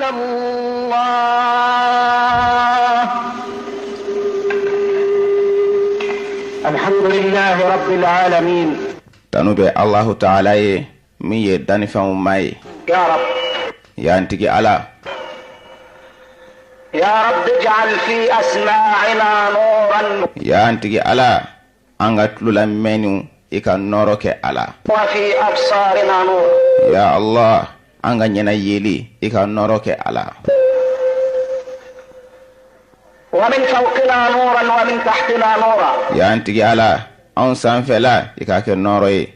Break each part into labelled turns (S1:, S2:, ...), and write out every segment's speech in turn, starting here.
S1: إلا الله. الحمد لله رب العالمين.
S2: Tanu bɛ Alahu taala ye, min ye dannifɛnw ma ye.
S1: يا رب.
S2: Y'an tigi Ala.
S1: يا رب اجعل في أسماعنا نورا.
S2: Y'an tigi Ala, an ka tulo lamɛnniw, i ka nɔrɔ kɛ a la.
S1: وفي أبصارنا نورا.
S2: Ya Allah, an ka ɲɛna yeli, i ka nɔrɔ kɛ a la.
S1: ومن فوقنا نورا ومن تحتنا نورا.
S2: Y'an tigi Ala, anw sanfɛla, i k'a kɛ nɔrɔ ye,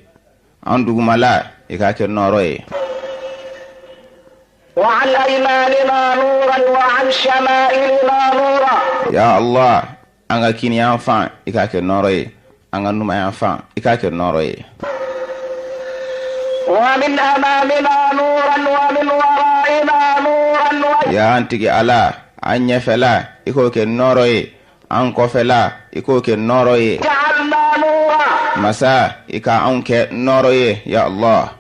S2: an dugumala, i k'a kɛ nɔrɔ ye.
S1: وعن أيماننا نورا وعن شمائلنا نورا.
S2: Ya Allah, an ka kiniyan fan, i k'a kɛ nɔrɔ ye, an ka numayan fan, i k'a kɛ nɔrɔ ye.
S1: ومن أمامنا نورا ومن ورائنا نورا.
S2: Y'an tigi Ala, an ɲɛfɛla, i k'o kɛ nɔrɔ ye, an kɔfɛla, i k'o kɛ nɔrɔ ye.
S1: واجعلنا نورا.
S2: Masa, i ka anw kɛ nɔrɔ ye, ya Allah.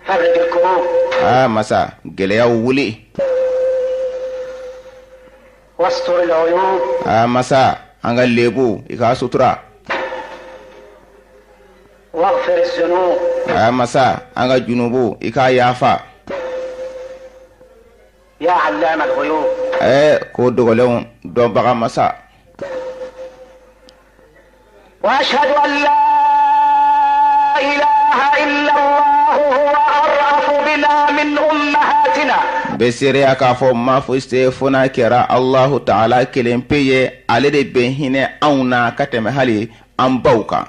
S1: فرج الكروب.
S2: Aa masa, gɛlɛyaw wuli.
S1: واستر العيوب.
S2: Aa masa, an ka lebu, i k'a sutura.
S1: واغفر الذنوب.
S2: Aa masa, an ka junubu, i k'a yafa.
S1: يا علام الغيوب.
S2: Ɛɛ, ko dogolenw dɔnbaga masa.
S1: وأشهد أن لا إله إلا الله هو أرأف بنا من أمهاتنا.
S2: N bɛ seereya k'a fɔ ma fosi tɛ fo n'a kɛra Alahu taala kelen pe ye, ale de bɛ hinɛ anw na ka tɛmɛ hali an baw kan.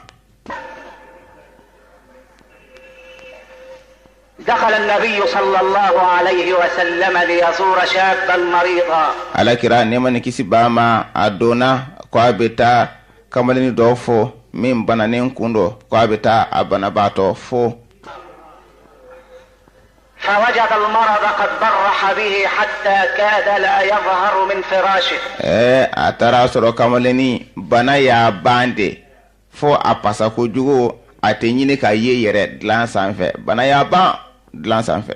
S1: دخل النبي صلى الله عليه وسلم ليزور شابا مريضا.
S2: Alakira, nɛɛma ni kisi b'a ma, a donna ko a bɛ taa kamalennin dɔ fo min bananen kun don, ko a bɛ taa a banabaatɔ fo.
S1: فوجد المرض قد برح به حتى كاد لا يظهر من فراشه.
S2: Ɛɛ, a taara sɔrɔ kamalennin bana y'a ban de fo a pasa kojugu, a tɛ ɲini ka ye yɛrɛ dilan sanfɛ, bana y'a ban dilan sanfɛ.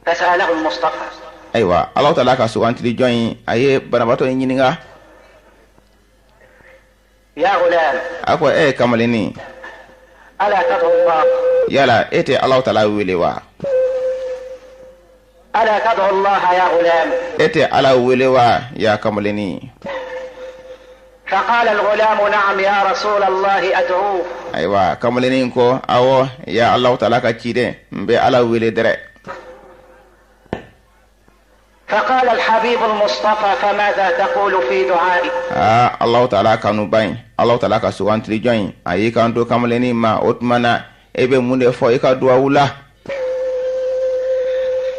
S1: فسأله المصطفى.
S2: Ayiwa, Alahu taala ka sugantili jɔn in, a ye banabaatɔ in ɲininka.
S1: يا غلام.
S2: A ko: e kamalennin.
S1: ألا تدعو الله؟
S2: Yala e tɛ Alahu taala wele wa?
S1: ألا تدعو الله يا غلام؟
S2: E tɛ Ala wele wa, ya kamalennin?
S1: فقال الغلام: نعم يا رسول الله، أدعوه.
S2: Ayiwa, kamalennin ko: awɔ, ya Alahu taala ka ciden, n bɛ Ala wele dɛrɛ.
S1: فقال الحبيب المصطفى: فماذا تقول في دعائك؟
S2: Aa, Alahu taala kanuba in, Alahu taala ka sugantili jɔn in, a y'i kanto kamalennin ma: o tuma na, e bɛ mun de fɔ i ka duwawu la?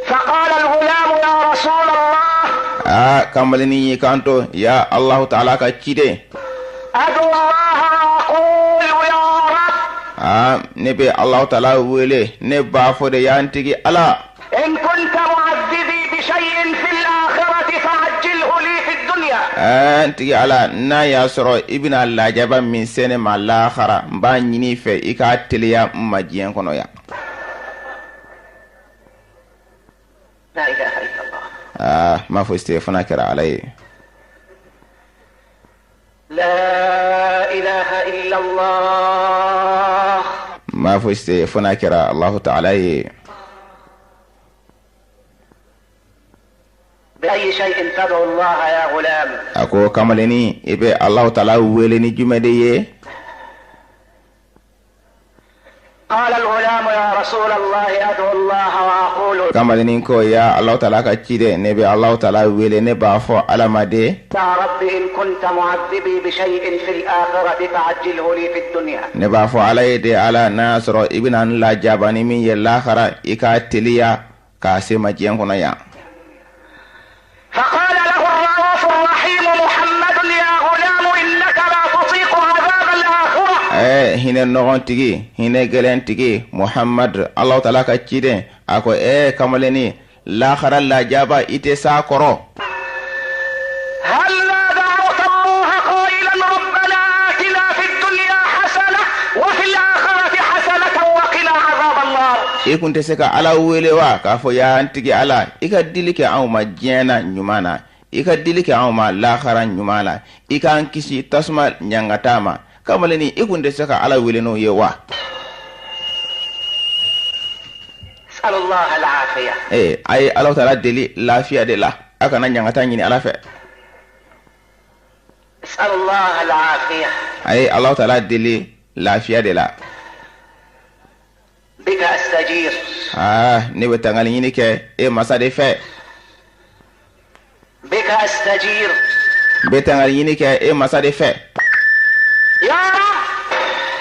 S1: فقال الغلام: يا رسول الله.
S2: Aa, kamalennin y'i kanto: ya Alahu taala ka ciden.
S1: أدعو الله وأقول: يا رب.
S2: Aa, ne bɛ Alahu taala wele, ne b'a fɔ de: y'an tigi Ala.
S1: إن كنت معذبي بشيء في الآخرة فعجله لي في الدنيا.
S2: Ɛɛ, n tigi Ala, n'a y'a sɔrɔ i bɛna lajaba min se ne ma lahara, n b'a ɲini i fɛ i k'a teliya n ma diɲɛ kɔnɔ yan.
S1: لا إله إلا الله.
S2: Aa, n m'a fɔ tɛ fo n'a kɛra Ala ye.
S1: لا إله إلا الله.
S2: N m'a fɔ tɛ fo n'a kɛra Alahu taala ye.
S1: بأي شيء تدعو الله يا غلام؟
S2: A ko: kamalennin, i bɛ Alahu taala wele ni jumɛn de ye?
S1: قال الغلام: يا رسول الله، أدعو الله وأقول.
S2: Kamalennin ko: ya Alahu taala ka ciden, ne bɛ Alahu taala wele, ne b'a fɔ Ala ma de.
S1: يا رب، إن كنت معذبي بشيء في الآخرة فعجله لي في الدنيا.
S2: Ne b'a fɔ Ala ye de: Ala, n'a y'a sɔrɔ i bɛna n lajaba ni min ye lahara, i k'a teliya k'a se ma diɲɛ kɔnɔ yan.
S1: فقال له الرؤوف الرحيم محمد: يا غلام، إنك لا تطيق عذاب الآخرة.
S2: Ɛɛ, hinɛ nɔgɔn tigi, hinɛ gɛlɛn tigi Muhammad, Alahu taala ka ciden, a ko: ɛɛ kamalennin, lahara lajaba, i tɛ s'a kɔrɔ.
S1: هلا دعوت الله قائلا: ربنا آتنا في الدنيا حسنة وفي الآخرة حسنة وقنا عذاب النار؟
S2: I kun tɛ se ka Ala wele wa k'a fɔ yaa n tigi Ala, i ka dili kɛ anw ma diɲɛ na ɲuman na, i ka dili kɛ anw ma lahara ɲuman na, i k'an kisi tasuma ɲangata ma. Kamalennin, i kun tɛ se ka Ala wele n'o ye wa? Ee, a ye Alahu taala deli lafiya de la, a kana ɲangata ɲini Ala fɛ. A ye Alahu taala deli lafiya de la. Aa, ne bɛ tangali ɲini kɛ e masa de fɛ. N bɛ tangali ɲini kɛ e masa de fɛ.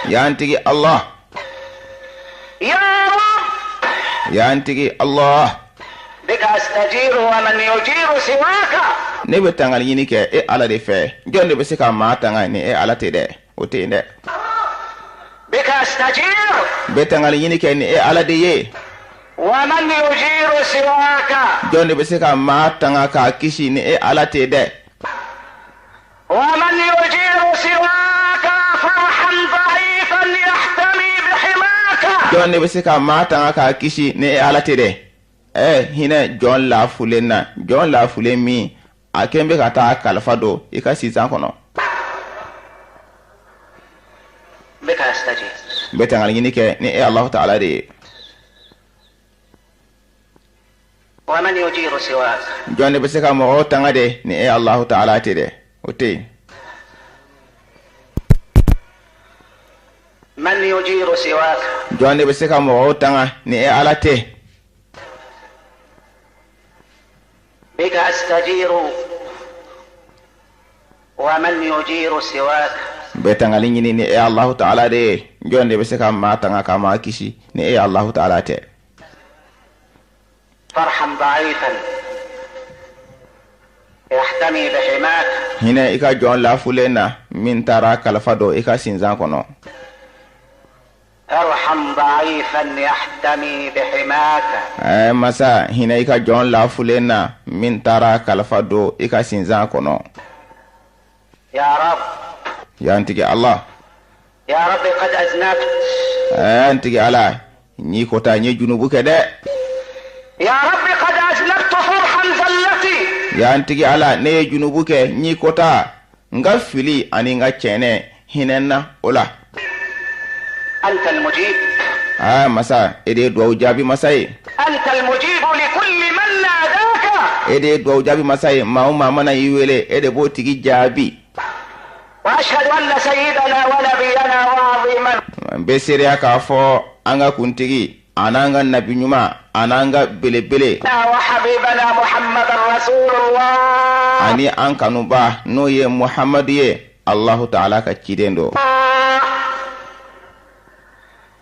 S2: Ya n tigi Allah. Ya n tigi Allah. Ne bɛ tangali ɲini kɛ e Ala de fɛ. Jɔn de bɛ se ka maa tanga ni e Ala tɛ dɛ? O tɛ yen dɛ. N bɛ tangali ɲini kɛ ni e Ala de ye. Jɔn de bɛ se ka maa tanga k'a kisi ni e Ala tɛ dɛ? Jɔn de bɛ se ka maa tanga k'a kisi ni e Ala tɛ dɛ? Ɛ hinɛ jɔn lafulen na, jɔn lafulen min a kɛn bɛ ka taa kalifa don i ka sinsan kɔnɔ. N bɛ tangali ɲini kɛ ni e Alahu taala de ye. Jɔn de bɛ se ka mɔgɔw tanga de ni e Alahu taala tɛ dɛ? O tɛ yen. Jɔn de bɛ se ka mɔgɔw tanga ni e Ala tɛ?
S1: بك أستجير ومن يجير سواك
S2: N bɛ tangali ɲini ni e Alahu taala de ye. Jɔn de bɛ se ka maa tanga ka maa kisi ni e Alahu taala tɛ?
S1: فارحم ضعيفا يحتمي بحماك.
S2: Hinɛ i ka jɔn lafulen na min taara kalifa don i ka sinsan kɔnɔ.
S1: ارحم ضعيفا يحتمي بحماك.
S2: Ɛɛ masa, hinɛ i ka jɔn lafulen na min taara kalifa don i ka sinsan kɔnɔ.
S1: يا رب.
S2: Ya n tigi Ala.
S1: يا رب قد أذنبت.
S2: Ɛɛ n tigi Ala, n y'i kota, n ye junubu kɛ dɛ.
S1: يا رب قد أذنبت فارحم زلتي.
S2: Ya n tigi Ala, ne ye junubu kɛ, n y'i kota, n ka fili ani n ka cɛnɛ, hinɛ n na o la.
S1: أنت المجيب.
S2: Aa masa, e de ye duwawu jaabi masa ye.
S1: أنت المجيب لكل من ناداك.
S2: E de ye duwawu jaabi masa ye, maa o maa mana i wele, e de b'o tigi jaabi.
S1: وأشهد أن سيدنا ونبينا وعظيمنا
S2: N bɛ seereya k'a fɔ an ka kuntigi an'an ka nabi ɲuman an'an ka belebele
S1: وحبيبنا محمد رسول الله
S2: ani an kanuba n'o ye Muhamadu ye, Alahu taala ka ciden don.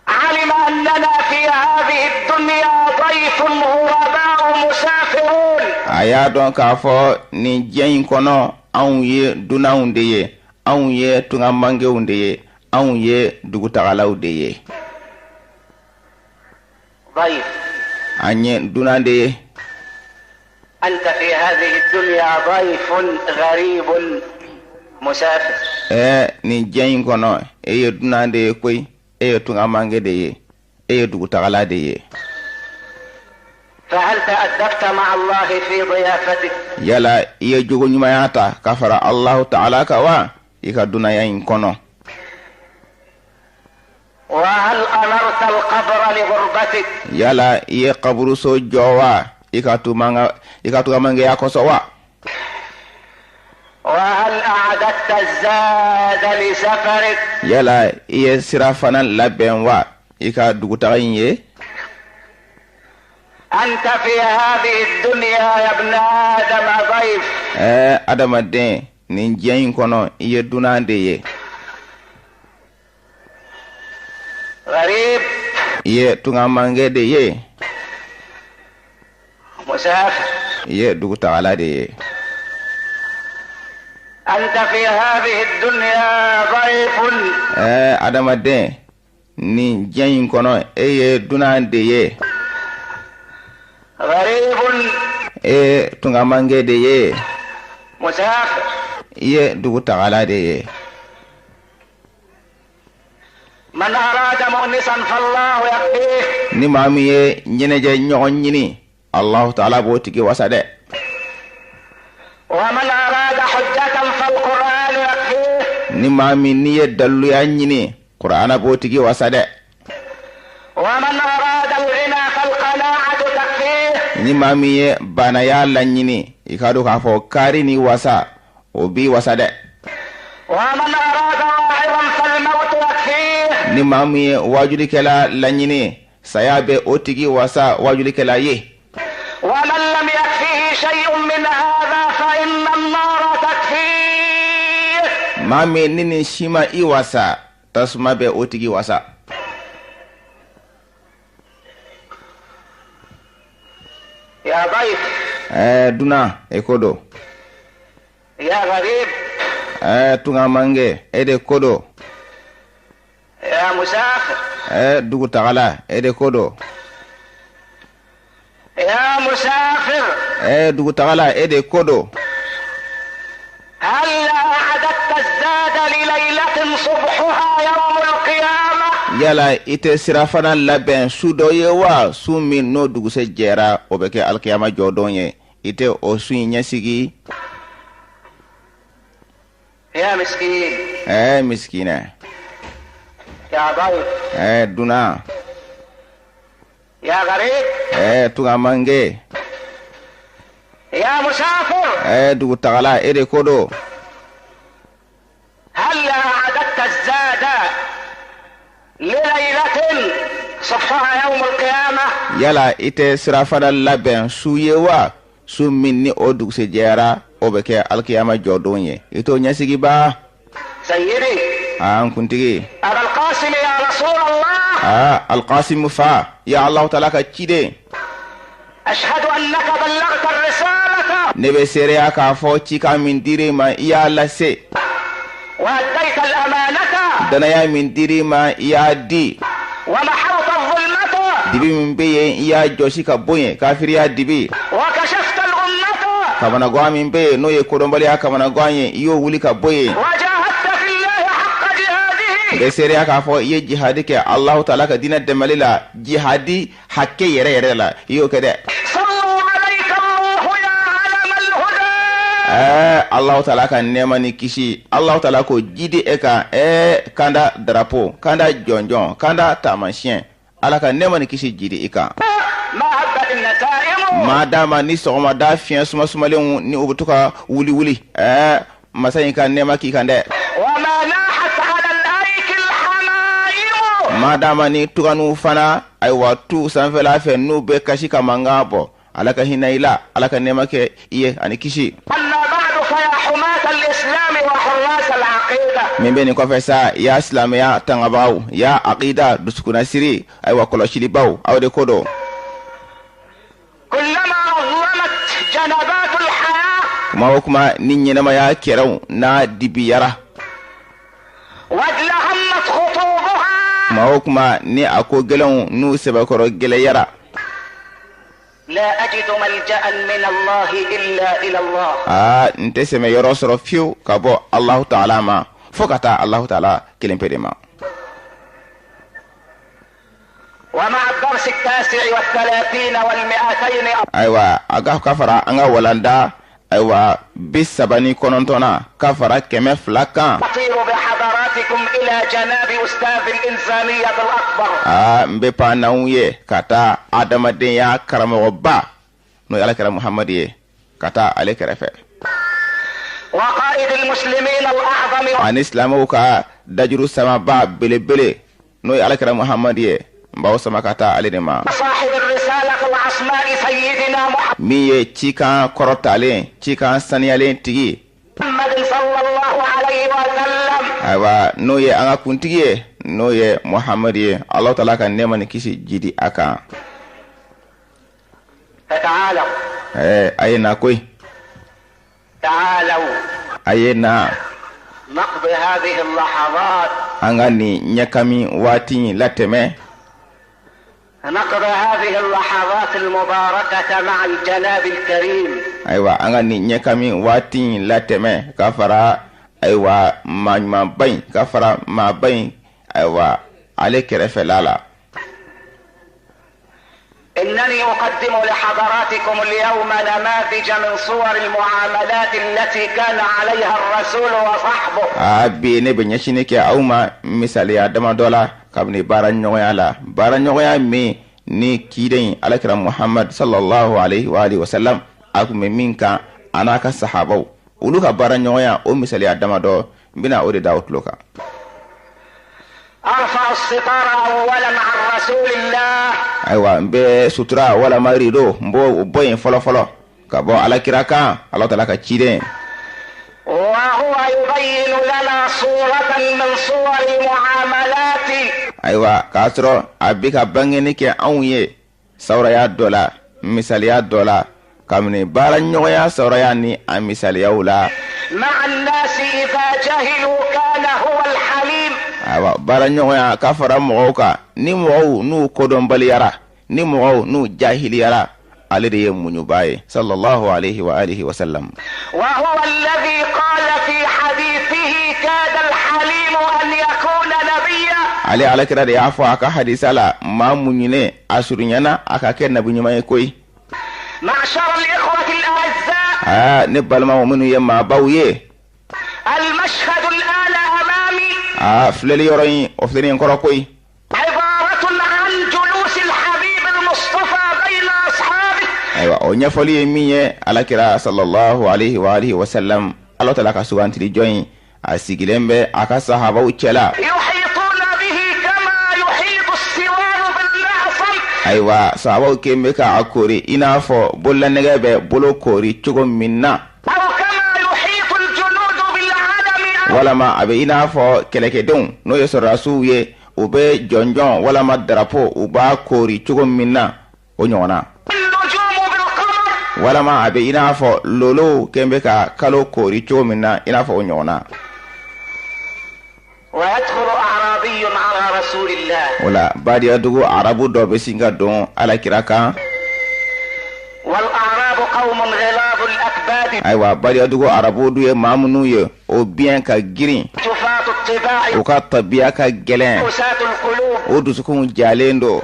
S1: علم أننا في هذه الدنيا ضيف غرباء مسافرون.
S2: A y'a dɔn k'a fɔ nin diɲɛ in kɔnɔ, anw ye dunanw de ye, anw ye tungamangew de ye, anw ye dugutagalaw de ye.
S1: ضيف.
S2: An ye dunan de ye.
S1: أنت في هذه الدنيا ضيف غريب مسافر.
S2: Ɛɛ nin diɲɛ in kɔnɔ, e ye dunan de ye koyi, e ye tungamange de ye, e ye dugutagala de ye.
S1: فهل تأدبت مع الله في ضيافتك؟
S2: Yala i ye jogo ɲumanya ta ka fara Alahu taala kan wa i ka dunanya in kɔnɔ?
S1: وهل أمرت القبر لغربتك؟
S2: Yala i ye kaburuso jɔ wa i ka tungamangeya kosɔn wa?
S1: وهل أعددت الزاد لسفرك؟
S2: Yala i ye sira fana labɛn wa i ka dugutaga in ye?
S1: أنت في هذه الدنيا يا ابن آدم ضيف.
S2: Ɛɛ adamaden, nin diɲɛ in kɔnɔ, i ye dunan de ye.
S1: غريب.
S2: I ye tungamange de ye.
S1: مسافر.
S2: I ye dugutagala de ye.
S1: أنت في هذه الدنيا ضيف.
S2: Ɛɛ adamaden, nin diɲɛ in kɔnɔ, e ye dunan de ye.
S1: غريب.
S2: E ye tungamange de ye.
S1: مسافر.
S2: I ye dugutagala de ye.
S1: من أراد مؤنسا فالله يكفيه.
S2: Ni maa min ye ɲɛnajɛ ɲɔgɔn ɲini, Allahu taala b'o tigi wasa dɛ.
S1: ومن أراد حجة فالقرآن يكفيه.
S2: Ni maa min n'i ye daliluya ɲini, Kur'ana b'o tigi wasa dɛ.
S1: ومن أراد الغنى فالقناعة تكفيه.
S2: Ni maa min ye banaya laɲini, i k'a dɔn k'a fɔ kaari ni wasa, o b'i wasa dɛ.
S1: ومن أراد واعظا فالموت يكفيه.
S2: Ni maa min ye waajulikɛla laɲini, saya bɛ o tigi wasa waajulikɛla ye.
S1: ومن لم يكفه شيء من هذا فإن النار تكفيه.
S2: Maa min ni nin si ma i wasa, tasuma bɛ o tigi wasa.
S1: يا ضيف.
S2: Dunan, e ko don.
S1: يا غريب.
S2: Tunga mange, e de ko don.
S1: يا مسافر.
S2: Dugutagala, e de ko don.
S1: يا مسافر.
S2: Dugutagala, e de ko don.
S1: هل أعددت الزاد لليلة صبحها يوم القيامة؟
S2: Yala i tɛ sirafana labɛn su dɔ ye wa, su min n'o dugusɛ jɛra, o bɛ kɛ alikiyama jɔdon ye? I tɛ o su in ɲɛsigi?
S1: يا مسكين.
S2: Misikinɛ.
S1: يا ضيف.
S2: Dunan.
S1: يا غريب.
S2: Tunga mange.
S1: يا مسافر.
S2: Dugutagala, e de ko don.
S1: هل أعددت الزاد لليلة صبحها يوم القيامة؟
S2: Yala i tɛ sirafana labɛn su ye wa, su min ni o dugusɛ jɛra, o bɛ kɛ alikiyama jɔdon ye? I t'o ɲɛsigi ba?
S1: سيدي.
S2: An kuntigi.
S1: أبا القاسم يا رسول الله.
S2: Alqasimu fa, ya Allahu taala ka ciden.
S1: أشهد أنك بلغت الرسالة.
S2: Ne bɛ seereya k'a fɔ cikan min dir'i ma, i y'a lase.
S1: وأديت الأمانة.
S2: Danaya min dir'i ma, i y'a di.
S1: ومحوت الظلمة.
S2: Dibi min bɛ yen, i y'a jɔsi ka bɔ yen, kafiriya dibi.
S1: وكشفت الغمة.
S2: Kamanagan min bɛ yen, n'o ye kodɔnbaliya kamanagan ye, i y'o wuli ka bɔ yen.
S1: وجاهدت في الله حق
S2: N
S1: جهاده.
S2: bɛ seereya k'a fɔ i ye jihadi kɛ Allahu taala ka diinɛ dɛmɛli la, jihadi hakɛ yɛrɛ yɛrɛ la, i y'o kɛ dɛ.
S1: صلوا عليك الله يا علم الهدى.
S2: Allahu taala ka nɛɛma ni kisi, Allahu taala k'o jidi e kan. Kanda darapo, kanda jɔnjɔn, kanda taamasiyɛn, Ala ka nɛɛma ni kisi jidi i kan.
S1: ما هبت النسائم.
S2: Maa d'a ma ni sɔgɔmada fiɲɛ sumasumalenw ni o bɛ to ka wuli wuli, masa in ka nɛɛma k'i kan dɛ.
S1: وما ناحت على الأريك الحمائم.
S2: Maa d'a ma ni tuganiw fana, ayiwa, tu sanfɛla fɛ, n'u bɛ kasi ka mankan bɔ, Ala ka hinɛ i la, Ala ka nɛɛma kɛ i ye ani kisi.
S1: أما بعد فيا حماة الإسلام وحراس العقيدة.
S2: Min bɛ nin kɔfɛ sa, ya silamɛya tangabagaw, ya aqida dusukunnasiri, ayiwa, kɔlɔsilibaw, aw de ko don.
S1: كلما أظلمت جنبات الحياة.
S2: Kuma o kuma ni ɲɛnamaya kɛrɛw n'a dibiyara.
S1: وادلهمت خطوبها.
S2: Kuma o kuma ni a ko gɛlɛnw n'u sɛbɛkɔrɔ gɛlɛyara.
S1: لا أجد ملجأ من الله إلا إلى الله.
S2: N tɛ sɛmɛ yɔrɔ sɔrɔ fiyewu ka bɔ Alahu taala ma, fo ka taa Alahu taala kelen pe de ma.
S1: ومع الدرس 239.
S2: Ayiwa, a ka fara an ka walanda, ayiwa, 39nan ka fara 200 kan.
S1: أطير بحضراتكم إلى جناب أستاذ الإنسانية الأكبر.
S2: N bɛ pan n'anw ye ka taa adamadenya karamɔgɔba, n'o ye alakira Muhamadu ye, ka taa ale kɛrɛfɛ.
S1: وقائد المسلمين الأعظم.
S2: Ani silamɛw ka dajuru samaba belebele, n'o ye alakira Muhamadu ye, n b'aw sama ka taa ale de ma.
S1: صاحب الرسالة العصماء سيدنا محمد
S2: Min ye cikan kɔrɔtalen, cikan saniyalen tigi.
S1: صلى الله عليه وسلم.
S2: Ayiwa, n'o ye an ka kuntigi ye, n'o ye Muhamadu ye, Alahu taala ka nɛɛma ni kisi jidi a kan.
S1: فتعالوا.
S2: A ye na koyi.
S1: تعالوا.
S2: A ye na.
S1: نقضي هذه اللحظات.
S2: An ka nin ɲɛkami waati in latɛmɛ.
S1: نقضي هذه اللحظات المباركة مع الجناب الكريم.
S2: Ayiwa, an ka nin ɲɛkami waati in latɛmɛ ka fara, ayiwa, maa ɲumanba in, ka fara maaba in, ayiwa. ale kɛrɛfɛla la.
S1: إنني أقدم لحضراتكم اليوم نماذج من صور المعاملات التي كان عليها الرسول وصحبه.
S2: Aa, bi ne bɛ ɲɛsinni kɛ aw ma misaliya damadɔ la kabini baara ɲɔgɔnya la, baara ɲɔgɔnya min ni ciden alakira Muhammad sallallahu alaihi wa alihi wasallam a tun bɛ min kan, a n'a ka sahabaw, olu ka baara ɲɔgɔnya, o misaliya damadɔ, n bɛna o de da o tulo kan.
S1: أرفع الستار أولا عن رسول الله.
S2: Ayiwa, n bɛ sutura walama rido, n b'o bɔ yen fɔlɔ fɔlɔ ka bɔ alakira kan, Ala taala ka ciden.
S1: وهو يبين لنا صورة من صور المعاملات.
S2: Ayiwa, k'a sɔrɔ a bɛ ka bangeni kɛ anw ye sawuraya dɔ la, misaliya dɔ la, kabini baara ɲɔgɔnya sawuraya ni a misaliyaw la.
S1: مع الناس إذا جهلوا كان هو الحليم.
S2: Ayiwa, baara ɲɔgɔnya ka fara mɔgɔw kan, ni mɔgɔw n'u kodɔnbaliyara, ni mɔgɔw n'u jahiliyara, ale de ye muɲuba ye, sallallahu alaihi wa alihi wa sallam.
S1: وهو الذي قال في حديثه: كاد الحليم أن يكون نبيا.
S2: Ale alakira de y'a fɔ a ka hadisa la, maa muɲunen, a surunyana a ka kɛ nabi ɲuman ye koyi.
S1: معشر الإخوة الأعزاء،
S2: Aa, ne balimaw minnu ye maabaw ye،
S1: المشهد الآن أمامي
S2: aa, filɛli yɔrɔ in, o filɛ nin kɔrɔ koyi.
S1: عبارة عن جلوس الحبيب المصطفى بين أصحابه.
S2: Ayiwa, o ɲɛfɔli ye min ye, alakira sallallahu alaihi wa alihi wa sallam, Ala taala ka sugantili jɔn in, a sigilen bɛ a ka sahabaw cɛla.
S1: يحيطون به كما يحيط السوار بالمعصم.
S2: Ayiwa, sahabaw kɛn bɛ ka a koori i n'a fɔ bololanɛgɛ bɛ bolo koori cogo min na،
S1: أو كما يحيط الجنود بالعلم.
S2: Walama a bɛ i n'a fɔ kɛlɛkɛdenw, n'o ye sɔrɔdasiw ye, u bɛ jɔnjɔn walama darapo, u b'a koori cogo min na, o ɲɔgɔn na،
S1: النجوم بالقمر.
S2: Walama a bɛ i n'a fɔ lolow kɛn bɛ ka kalo koori cogo min na, i n'a fɔ o ɲɔgɔn na.
S1: ويدخل أعرابي على رسول الله.
S2: O la, badiyadugu arabu dɔ bɛ sin ka don alakira kan.
S1: والأعراب قوم غلاظ الأكباد،
S2: Ayiwa, badiyadugu arabu du ye maa minnu ye, o biɲɛ ka girin،
S1: جفاة الطباع،
S2: u ka tabiya ka gɛlɛn،
S1: قساة القلوب.
S2: o dusukunw jalen don.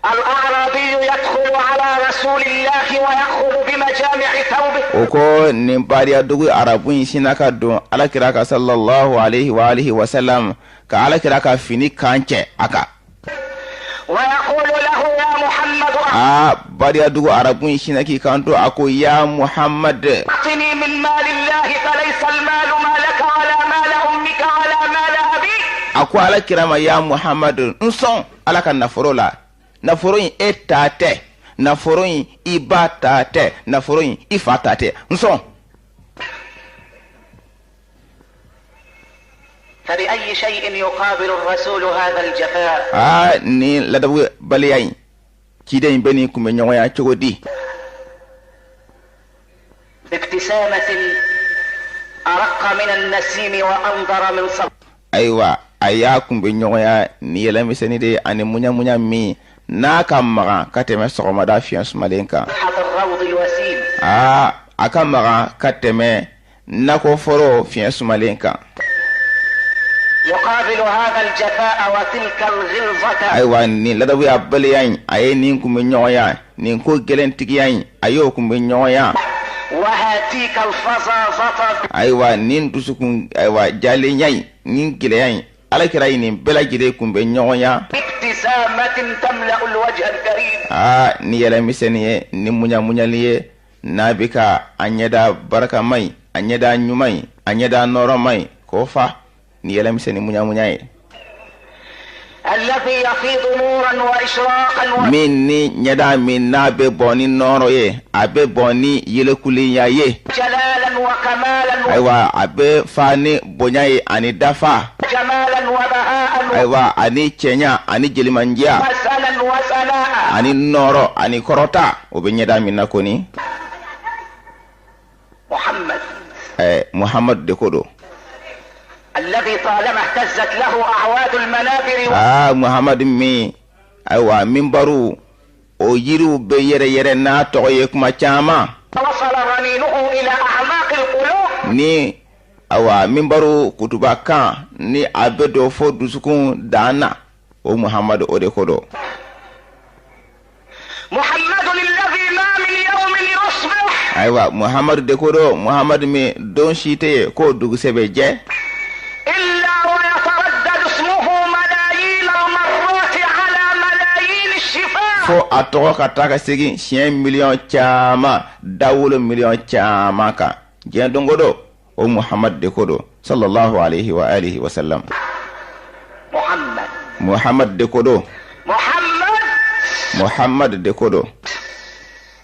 S1: الأعرابي يدخل على رسول الله ويأخذ بمجامع ثوبه.
S2: O ko nin badiyadugu arabu in sinna ka don alakira ka sallallahu alaihi wa alihi wa sallam, ka alakira ka fini kan cɛ a kan.
S1: ويقول له: يا محمد،
S2: Aa, badiyadugu arabu in sinna k'i kanto, a ko: ya Muhammad،
S1: أعطني من مال الله، فليس المال مالك ولا مال أمك ولا مال أبيك.
S2: A ko alakira ma: ya Muhammad, n sɔn Ala ka nafolo la. Nafolo in, e ta tɛ. Nafolo in, i ba ta tɛ. Nafolo in, i fa ta tɛ. N sɔn.
S1: فبأي شيء يقابل الرسول هذا الجفاء؟
S2: Aa, nin ladabubaliya in, ciden in bɛ nin kunbɛ ɲɔgɔnya cogo di?
S1: بابتسامة أرق من النسيم وأنظر من صبر.
S2: Ayiwa, a y'a kunbɛ ɲɔgɔnya ni yɛlɛmisɛnnin de ye ani muɲamuɲa min n'a ka magan ka tɛmɛ sɔgɔmada fiɲɛ sumalen kan.
S1: الروض الوسيم.
S2: Aa, a ka magan ka tɛmɛ nakɔforo fiɲɛ sumalen kan.
S1: يقابل هذا الجفاء وتلك الغلظة
S2: Ayiwa, nin ladabuya baliya in, a ye nin kunbɛ ɲɔgɔnya, nin ko gɛlɛntigiya in, a y'o kunbɛ ɲɔgɔnya،
S1: وهاتيك الفظاظة،
S2: ayiwa, nin dusukun, ayiwa, jalenya in, nin gɛlɛya in, alakira ye nin bɛɛ lajɛlen kunbɛ ɲɔgɔnya،
S1: بابتسامة تملأ الوجه الكريم.
S2: Aa, ni yɛlɛmisɛnnin ye, ni muɲamuɲali ye, n'a bɛ ka a ɲɛda barikama in, a ɲɛda ɲuman in, a ɲɛda nɔrɔma in, k'o fa ni yɛlɛmisɛnnin muɲamuɲa ye،
S1: الذي يفيض نورا وإشراقا
S2: min ni ɲɛda min n'a bɛ bɔ ni nɔrɔ ye, a bɛ bɔ ni yɛlɛkulenya ye،
S1: وجلالا وكمالا
S2: ayiwa, a bɛ fa ni bonya ye ani dafa،
S1: وجمالا وبهاء
S2: ayiwa, ani cɛɲa ani jelimandiya،
S1: وسنا وسناء.
S2: ani nɔrɔ ani kɔrɔta, o bɛ ɲɛda min na kɔni.
S1: محمد،
S2: Muhamadu de ko don.
S1: الذي طالما اهتزت له أعواد المنابر
S2: Aa, Muhamadu min, ayiwa, minbaru, o yiriw bɛ yɛrɛ yɛrɛ n'a tɔgɔ ye kuma caman،
S1: وصل رنينه إلى أعماق القلوب.
S2: Ni Awa, minbaru kutuba kan ni a bɛ don fo dusukun dan na, o Muhamadu, o de ko don.
S1: محمد الذي ما من يوم يصبح
S2: Ayiwa, Muhamadu de ko don, Muhamadu min don si tɛ yen k'o dugusɛ bɛ jɛ
S1: إلا ويتردد اسمه ملايين المرات على ملايين الشفاه.
S2: fo a tɔgɔ ka taa ka segin siɲɛ miliyɔn caman, dawolo miliyɔn caman kan diɲɛ don o don, o Muhamadu de ko don, sallallahu alaihi wa alihi wa sallam.
S1: محمد.
S2: Muhamadu de ko don.
S1: محمد.
S2: Muhamadu de ko don.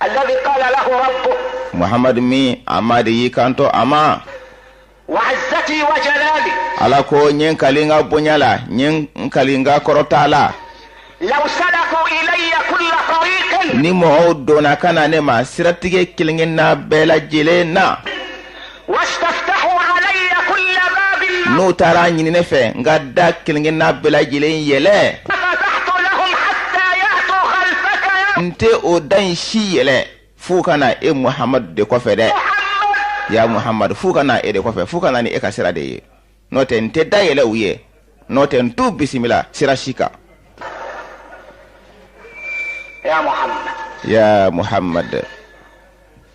S1: الذي قال له ربه:
S2: Muhamadu min a ma de y'i kanto a ma:
S1: وعزتي وجلالي،
S2: Ala ko: n ye n kali n ka bonya la, n ye n kali n ka kɔrɔta la،
S1: لو سلكوا إلي كل طريق،
S2: ni mɔgɔw donna ka na ne ma siratigɛ kelen-kelenna bɛɛ lajɛlen na،
S1: واستفتحوا علي كل باب،
S2: n'u taara ɲini ne fɛ n ka da kelen-kelenna bɛɛ lajɛlen yɛlɛ،
S1: لفتحت لهم حتى يأتوا خلفك يا
S2: n tɛ o da in si yɛlɛ f'u ka na e Muhamadu de kɔfɛ dɛ.
S1: محمد.
S2: Ya Muhamadu, f'u ka na e de kɔfɛ, f'u ka na ni e ka sira de ye. N'o tɛ, n tɛ da yɛlɛ u ye, n'o tɛ n t'u bisimila sira si kan.
S1: يا محمد.
S2: Ya Muhamadu.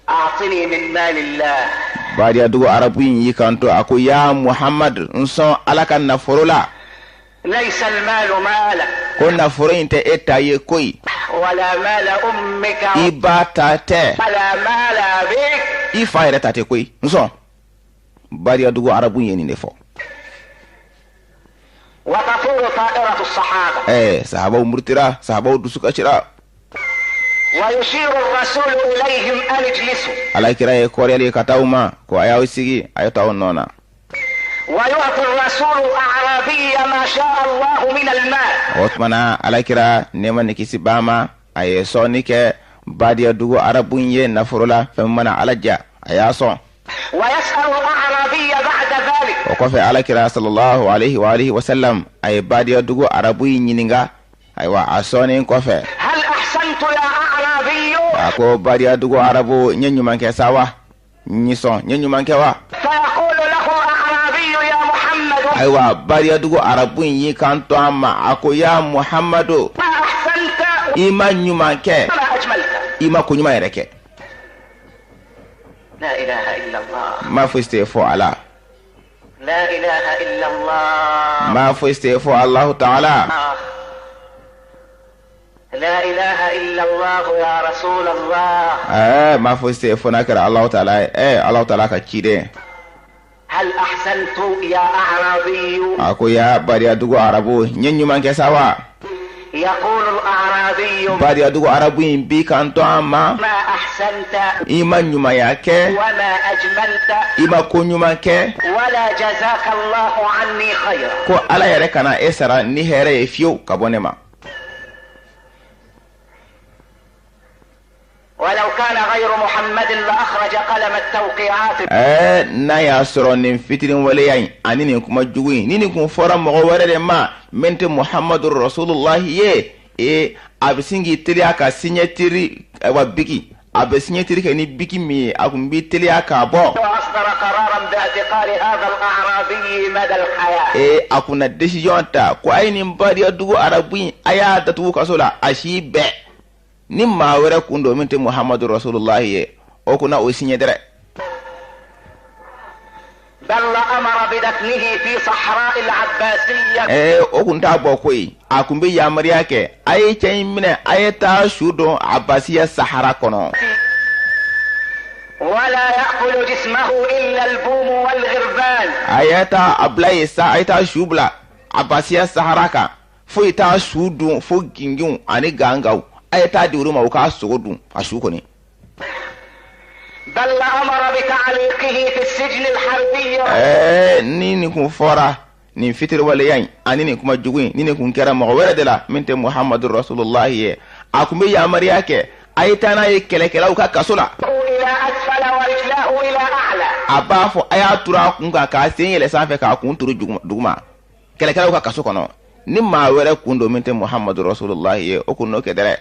S1: أعطني من مال الله.
S2: Badiyadugu arabu in y'i kanto a ko: ya Muhamadu, n sɔn Ala ka nafolo la.
S1: ليس المال مالك.
S2: Ko nafolo in tɛ e ta ye koyi.
S1: ولا مال أمك.
S2: I ba ta tɛ.
S1: ولا مال أبيك.
S2: I fa yɛrɛ ta tɛ koyi, n sɔn. Badiyadugu arabu in ye nin de fɔ.
S1: وتثور طائرة الصحابة.
S2: Sahabaw murutira, sahabaw dusu kasira.
S1: ويشير الرسول إليهم أن اجلسوا.
S2: Alakira ye kɔrɔyali ka taa u ma ko a y'aw sigi, a ye t'aw nɔ na.
S1: ويعطي الرسول أعرابي ما شاء الله من المال.
S2: O tuma na, alakira, nɛɛma ni kisi b'a ma, a ye sɔnni kɛ badiyadugu arabu in ye nafolo la, fɛn min mana Ala ja, a y'a sɔn.
S1: ويسأل الأعرابي بعد ذلك:
S2: O kɔfɛ, alakira sallallahu alaihi wa alihi wa sallam, a ye badiyadugu arabu in ɲininka, ayiwa, a sɔnnen kɔfɛ.
S1: هل أحسنت يا أعرابي؟
S2: A ko: badiyadugu arabu, n ye ɲuman kɛ sa wa? N y'i sɔn, n ye ɲuman kɛ wa?
S1: فيقول له الأعرابي: يا محمد،
S2: Ayiwa, badiyadugu arabu in y'i kanto a ma, a ko: ya Muhammadu،
S1: ما أحسنت
S2: i ma ɲuman kɛ،
S1: وما أجملت.
S2: I ma ko ɲuman yɛrɛ kɛ.
S1: لا إله إلا الله.
S2: Ma fosi tɛ fɔ Ala.
S1: لا إله إلا الله.
S2: Ma fosi tɛ fɔ Alahu Taala.
S1: لا إله إلا الله يا رسول الله.
S2: Ma fosi tɛ fɔ n'a kɛra Alahu Taala ye, Alahu Taala ka ciden.
S1: هل أحسنت يا أعرابي؟
S2: A ko: ya badiyadugu arabu, n ye ɲuman kɛ sa wa?
S1: يقول الأعرابي:
S2: Badiyadugu arabu in b'i kanto a ma:
S1: ما أحسنت
S2: i ma ɲumanya kɛ،
S1: وما أجملت،
S2: i ma ko ɲuman kɛ،
S1: ولا جزاك الله عني خيرا.
S2: ko Ala yɛrɛ kana e sara ni hɛrɛ ye fiyewu ka bɔ ne ma.
S1: ولو كان غير محمد لأخرج قلم التوقيعات.
S2: N'a y'a sɔrɔ nin fitinin waleya in ani nin kuma jugu in ni nin kun fɔra mɔgɔ wɛrɛ de ma min tɛ Muhamadu Rasulullahi ye, a bɛ sin k'i teliya ka signature, ayiwa, biki, a bɛ signature kɛ ni biki min ye, a kun b'i teliya k'a bɔ.
S1: وأصدر قرارا باعتقال هذا الأعرابي مدى الحياة.
S2: A kun na décision ta ko a ye nin badiya dugu arabu in, a y'a datugu kaso la a si bɛɛ. Ni maa wɛrɛ kun don min tɛ Muhamadu Rasulullahi ye, o kun na o signé dɛrɛ.
S1: بل لأمر بدفنه في صحراء العباسية.
S2: O kun t'a bɔ koyi, a kun bɛ yamaruya kɛ a ye cɛ in minɛ, a ye taa su don Abasiya sahara kɔnɔ.
S1: ولا يأكل جسمه إلا البوم والغربان.
S2: A ye taa a bila yen sa, a ye taa su bila Abasiya sahara kan, foyi t'a su dun fo ginginw ani gangaw. A ye taa di olu ma, u k'a sogo dun, a su kɔni.
S1: بل لأمر بتعليقه في السجن الحربي.
S2: Ni nin kun fɔra, nin fitiriwaleya in ani nin kuma jugu in, ni nin kun kɛra mɔgɔ wɛrɛ de la min tɛ Muhamadu Rasulullahi ye, a kun bɛ yamaruya kɛ a ye taa n'a ye kɛlɛkɛlaw ka kaso la.
S1: إلى أسفل ورجلاه إلى أعلى.
S2: A b'a fɔ a y'a turu a kun kan k'a sen yɛlɛ sanfɛ k'a kun turu duguma, kɛlɛkɛlaw ka kaso kɔnɔ. Ni maa wɛrɛ kun don min tɛ Muhamadu Rasulullahi ye, o kun n'o kɛ dɛrɛ.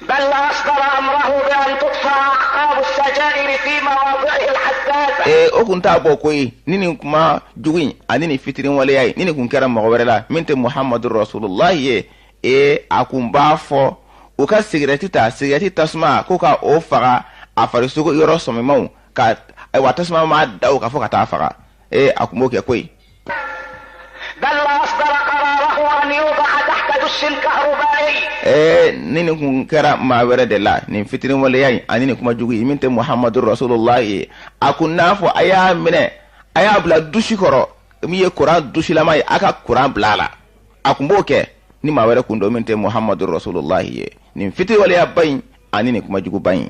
S1: بل أصدر أمره بأن تطفأ أعقاب السجائر في مواضعه الحساسة.
S2: Ee, o kun t'a bɔ koyi ni nin kuma jugu in ani nin fitiriwaleya ye, ni nin kun kɛra mɔgɔ wɛrɛ la min tɛ Muhamadu Rasulullahi ye. Ee, a kun b'a fɔ u ka sigirɛti ta, sigirɛti tasuma ko ka o faga a farisogo yɔrɔ sɔmimaw ka, ayiwa, tasuma ma da o kan fo ka taa faga. Ee, a kun b'o kɛ koyi.
S1: بل وأصدر قراره أن يوضع تحت دش كهربائي.
S2: Ee, ni nin kun kɛra maa wɛrɛ de la, nin fitiriwaleya in ani nin kuma jugu in, min tɛ Muhamadu Rasulullahi ye, a kun n'a fɔ a y'a minɛ, a y'a bila dusi kɔrɔ min ye kuran dusilama ye, a ka kuran bila a la. A kun b'o kɛ ni maa wɛrɛ kun don min tɛ Muhamadu Rasulullahi ye, nin fitiriwaleyaba in ani nin kuma juguba in.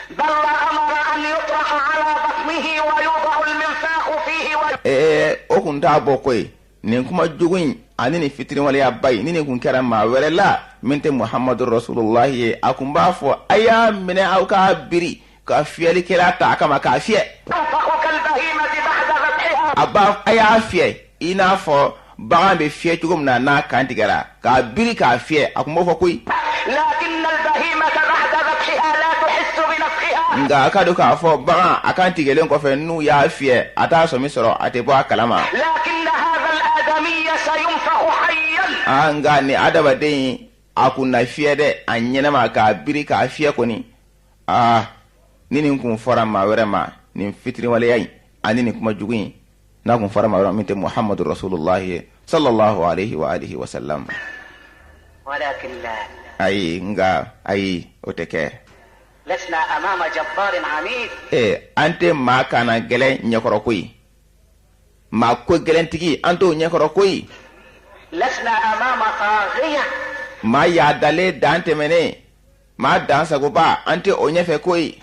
S1: بل وأمر أن يطرح على بطنه ويوضع المنفاخ فيه
S2: Ee, o kun t'a bɔ koyi nin kuma jugu in ani nin fitiriwaleyaba in, ni nin kun kɛra maa wɛrɛ la min tɛ Muhamadu Rasulullahi ye, a kun b'a fɔ a y'a minɛ, aw k'a biri ka fiyɛlikɛla ta a kama k'a fiyɛ.
S1: ينفخ كالبهيمة بعد ذبحها.
S2: A b'a a y'a fiyɛ i n'a fɔ bagan bɛ fiyɛ cogo min na n'a kan tigɛra, k'a biri k'a fiyɛ. A kun b'o fɔ koyi.
S1: لكن البهيمة بعد ذبحها لا تحس بنفخها.
S2: Nka a ka dɔn k'a fɔ bagan a kan tigɛlen kɔfɛ, n'u y'a fiyɛ, a t'a sɔmi sɔrɔ, a tɛ bɔ a kalama.
S1: لكن هذا الآدمي سينفخ حيا.
S2: Aa, nka nin adamaden in, a kun na fiyɛ dɛ, a ɲɛnama k'a biri k'a fiyɛ kɔni. Aa, ni nin kun fɔra maa wɛrɛ ma, nin fitiriwaleya in ani nin kuma jugu in, n'a kun fɔra maa wɛrɛ ma min tɛ Muhamadu Rasulullahi ye sallallahu alaihi wa alihi wa sallam.
S1: ولكن لا.
S2: Ayi, nka ayi, o tɛ kɛ.
S1: لسنا أمام جبار عنيد.
S2: Ee, an tɛ maa kana gɛlɛn ɲɛkɔrɔ koyi, maa ko gɛlɛntigi, an t'o ɲɛkɔrɔ koyi.
S1: لسنا أمام طاغية.
S2: Maa yaadalen dan tɛmɛnen, maa dan sagoba, an tɛ o ɲɛfɛ koyi.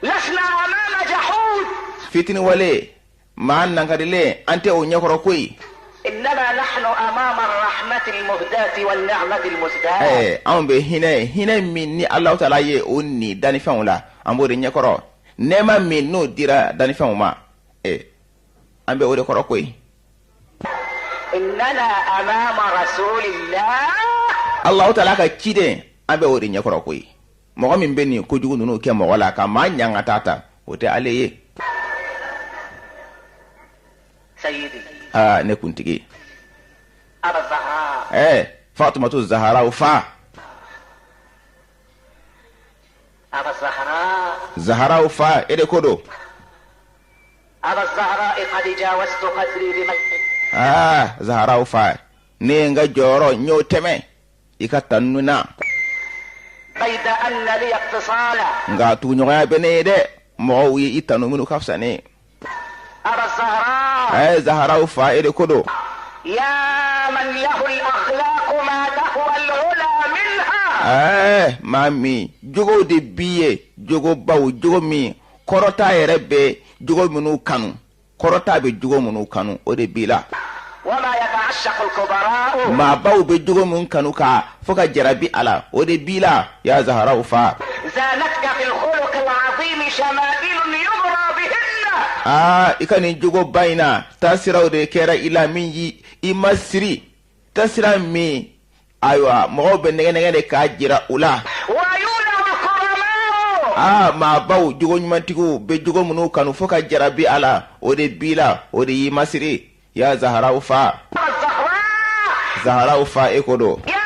S1: لسنا أمام جحود.
S2: Fitiniwale maa nankarilen, an tɛ o ɲɛkɔrɔ koyi.
S1: إنما نحن أمام الرحمة المهداة والنعمة المسداة.
S2: Anw bɛ hinɛ, hinɛ min ni Alahu Taala ye o ni dannifɛnw la, an b'o de ɲɛkɔrɔ. Nɛɛma min n'o dira dannifɛnw ma, an bɛ o de kɔrɔ koyi.
S1: إننا أمام رسول الله.
S2: Alahu Taala ka ciden, an bɛ o de ɲɛkɔrɔ koyi. Mɔgɔ min bɛ nin kojugu ninnu kɛ mɔgɔ la ka maa ɲangata ta, o tɛ ale ye.
S1: سيدي.
S2: Aa, ne kuntigi.
S1: أبا الزهراء.
S2: Fatumatu Zaharaw fa.
S1: أبا الزهراء.
S2: Zaharaw fa, e de ko don.
S1: أبا الزهراء، قد جاوزت قدري بمجدك.
S2: Aa, Zaharaw fa, ne ye n ka jɔyɔrɔ n y'o tɛmɛ i ka tanu na.
S1: بيد أن لي اتصالا.
S2: Nka tuguɲɔgɔnya bɛ ne ye dɛ, mɔgɔw ye i tanu minnu ka fisa ne ye.
S1: أبا الزهراء.
S2: Zaharaw fa, e de ko don.
S1: يا من له الأخلاق ما تهوى العلا منها.
S2: Maa min jogow de b'i ye, jogobaw, jogo min kɔrɔta yɛrɛ bɛ jogo minnu kanu, kɔrɔta bɛ jogo minnu kanu, o de b'i la.
S1: وما يتعشق الكبراء.
S2: Maabaw bɛ jogo min kanu ka fo ka jarabi a la, o de b'i la, ya Zaharaw fa.
S1: زانتك في الخلق العظيم شمائل يبرى بهن.
S2: Aa, i ka nin jogoba in na, taasiraw de kɛra i la min yi i ma siri, taasira min, ayiwa, mɔgɔw bɛ nɛgɛ nɛgɛ de k'a jira u la.
S1: ويولع الكرماء.
S2: Aa, maabaw, jogo ɲumantigiw bɛ jogo minnu kanu fo ka jarabi a la, o de b'i la, o de y'i masiri, ya Zaharaw fa.
S1: الزهراء.
S2: Zaharaw fa, e ko don.
S1: يا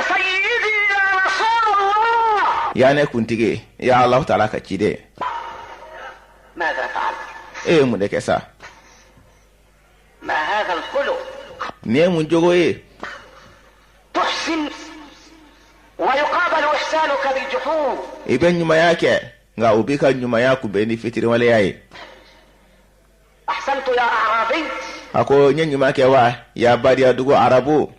S1: سيدي يا رسول الله.
S2: Ya ne kuntigi, ya Alahu Taala ka ciden.
S1: ماذا فعلت؟
S2: E ye mun de kɛ sa?
S1: ما هذا الخلق؟
S2: Nin ye mun jogo ye?
S1: تحسن ويقابل إحسانك بالجحود.
S2: I bɛ ɲumanya kɛ, nka u b'i ka ɲumanya kunbɛn ni fitiriwaleya ye.
S1: أحسنت يا أعرابي؟
S2: A ko n ye ɲuman kɛ wa, ya badiyadugu arabu?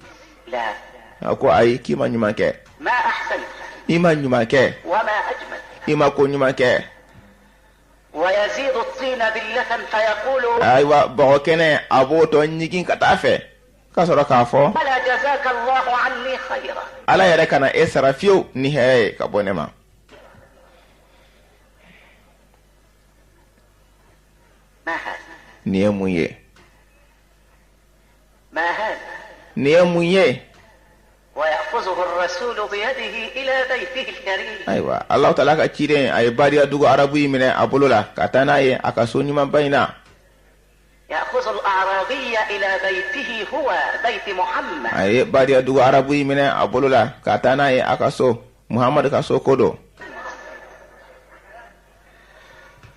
S1: لا.
S2: A ko ayi, k'i ma ɲuman kɛ.
S1: ما أحسنت.
S2: I ma ɲuman kɛ.
S1: وما أجمل.
S2: I ma ko ɲuman kɛ.
S1: ويزيد الطين بلة فيقول:
S2: Ayiwa, bɔgɔ kɛnɛ, a b'o tɔ ɲigin ka taa fɛ ka sɔrɔ k'a fɔ:
S1: ولا جزاك الله عني خيرا.
S2: Ala yɛrɛ kana e sara fiyewu ni hɛrɛ ye ka bɔ ne ma.
S1: ما هذا؟
S2: Nin ye mun ye? Nin ye mun ye?
S1: ويأخذه الرسول بيده إلى بيته الكريم.
S2: Ayiwa, Alahu Taala ka ciden, a ye badiya dugu arabu in minɛ a bolo la ka taa n'a ye a ka so ɲumanba in na.
S1: يأخذ الأعرابي إلى بيته، هو بيت محمد.
S2: A ye badiya dugu arabu in minɛ a bolo la ka taa n'a ye a ka so, Muhamadu ka so ko don.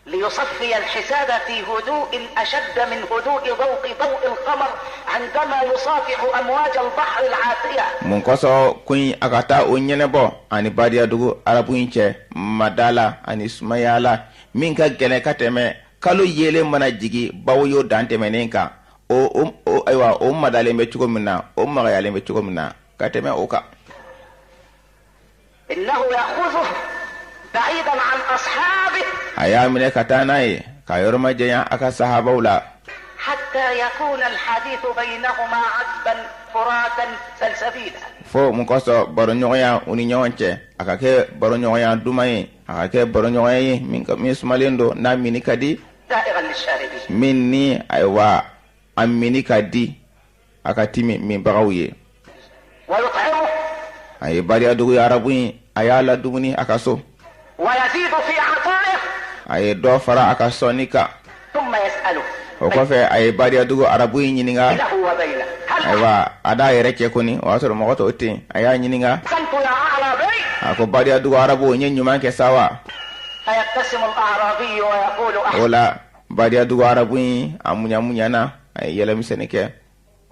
S1: ليصفي الحساب في هدوء أشد من هدوء ضوء القمر عندما يصافح أمواج البحر العاتية.
S2: Mun kosɔn ko in a ka taa o ɲɛnɛbɔ ani badiya dugu arabu in cɛ mada la ani sumaya la, min ka gɛlɛn ka tɛmɛ kalo yelen mana jigi bawoyo dan tɛmɛnen kan, o ayiwa, o madalen bɛ cogo min na, o magayalen bɛ cogo min na ka tɛmɛ o kan.
S1: إنه يأخذه بعيدا عن أصحابه
S2: A y'a minɛ ka taa n'a ye ka yɔrɔ majanya a ka sahabaw la
S1: حتى يكون الحديث بينهما عذبا فراتا سلسبيلا.
S2: Fo mun kosɔn baroɲɔgɔnya u ni ɲɔgɔn cɛ, a ka kɛ baroɲɔgɔnya duman ye, a ka kɛ baroɲɔgɔnya ye min sumalen don, n'a mini ka di,
S1: سائغا للشاربين.
S2: min ni ayiwa a mini ka di, a ka timi minbagaw ye.
S1: ويطعمه
S2: A ye bariyadugu arabu in, a y'a ladumuni a ka so.
S1: ويزيد في عطائه.
S2: A ye dɔ fara a ka sɔnni kan.
S1: ثم يسأله
S2: O kɔfɛ, a ye bariyadugu arabu in ɲininka.
S1: بينه وبينه هل
S2: Ayiwa, a d'a yɛrɛ cɛ kɔni, o y'a sɔrɔ mɔgɔ tɔw tɛ yen, a y'a ɲininka.
S1: أحسنت يا أعرابي؟
S2: A ko: bariyadugu arabu, n ye ɲuman kɛ sa wa?
S1: فيبتسم الأعرابي ويقول
S2: O la, bariyadugu arabu in, a muɲa muɲana, a ye yɛlɛmisɛnnin kɛ.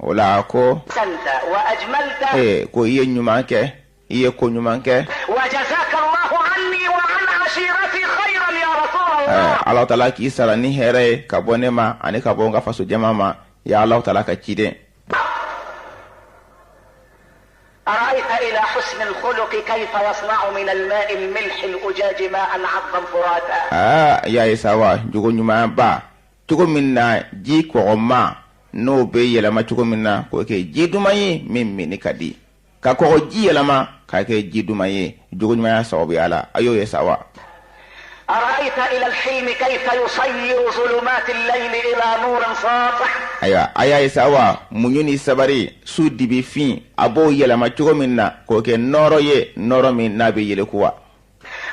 S2: O la, a ko:
S1: أحسنت وأجملت
S2: ee, ko i ye ɲuman kɛ, i ye ko ɲuman kɛ.
S1: وجزاك الله عني وعن عشيرتي خيرا يا رسول الله.
S2: Ala Taala k'i sara ni hɛrɛ ye ka bɔ ne ma ani ka bɔ n ka faso jama ma, ya Ala Taala ka ciden.
S1: أرأيت إلى حسن الخلق كيف يصنع من الماء الملح الأجاج ماء عذبا فراتا؟
S2: Aa, y'a ye sa wa, jogo ɲuman ba, cogo min na ji kɔgɔma n'o bɛ yɛlɛma cogo min na k'o kɛ ji duman ye min minni ka di, ka kɔgɔ ji yɛlɛma k'a kɛ ji duman ye jogo ɲumanya sababuya la, a y'o ye sa wa?
S1: أرأيت إلى الحلم كيف يصير ظلمات الليل إلى نور ساطع؟
S2: Ayiwa, a y'a ye sa wa, muɲu ni sabari, su dibi fin, a b'o yɛlɛma cogo min na k'o kɛ nɔɔrɔ ye, nɔɔrɔ min n'a bɛ yeleku wa?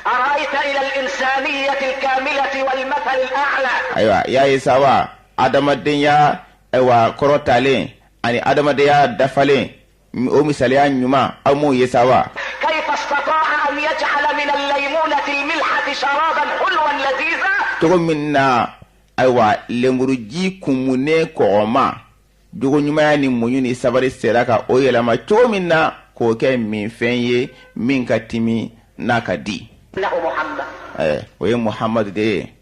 S1: أرأيت إلى الإنسانية الكاملة والمثل الأعلى؟
S2: Ayiwa, y'a ye sa wa, adamadenya ayiwa kɔrɔtalen ani adamadenya dafalen, o misaliya ɲuman, aw m'o ye sa wa?
S1: كيف استطاع أن يجعل من الليمونة الملحة شرابا حلوا لذيذا؟
S2: Cogo min na ayiwa lenburuji kumunen kɔgɔma, jogo ɲumanya ni muɲu ni sabari sera ka o yɛlɛma cogo min na k'o kɛ minfɛn ye min ka timi, n'a ka di.
S1: إنه محمد.
S2: O ye Muhamadu de ye.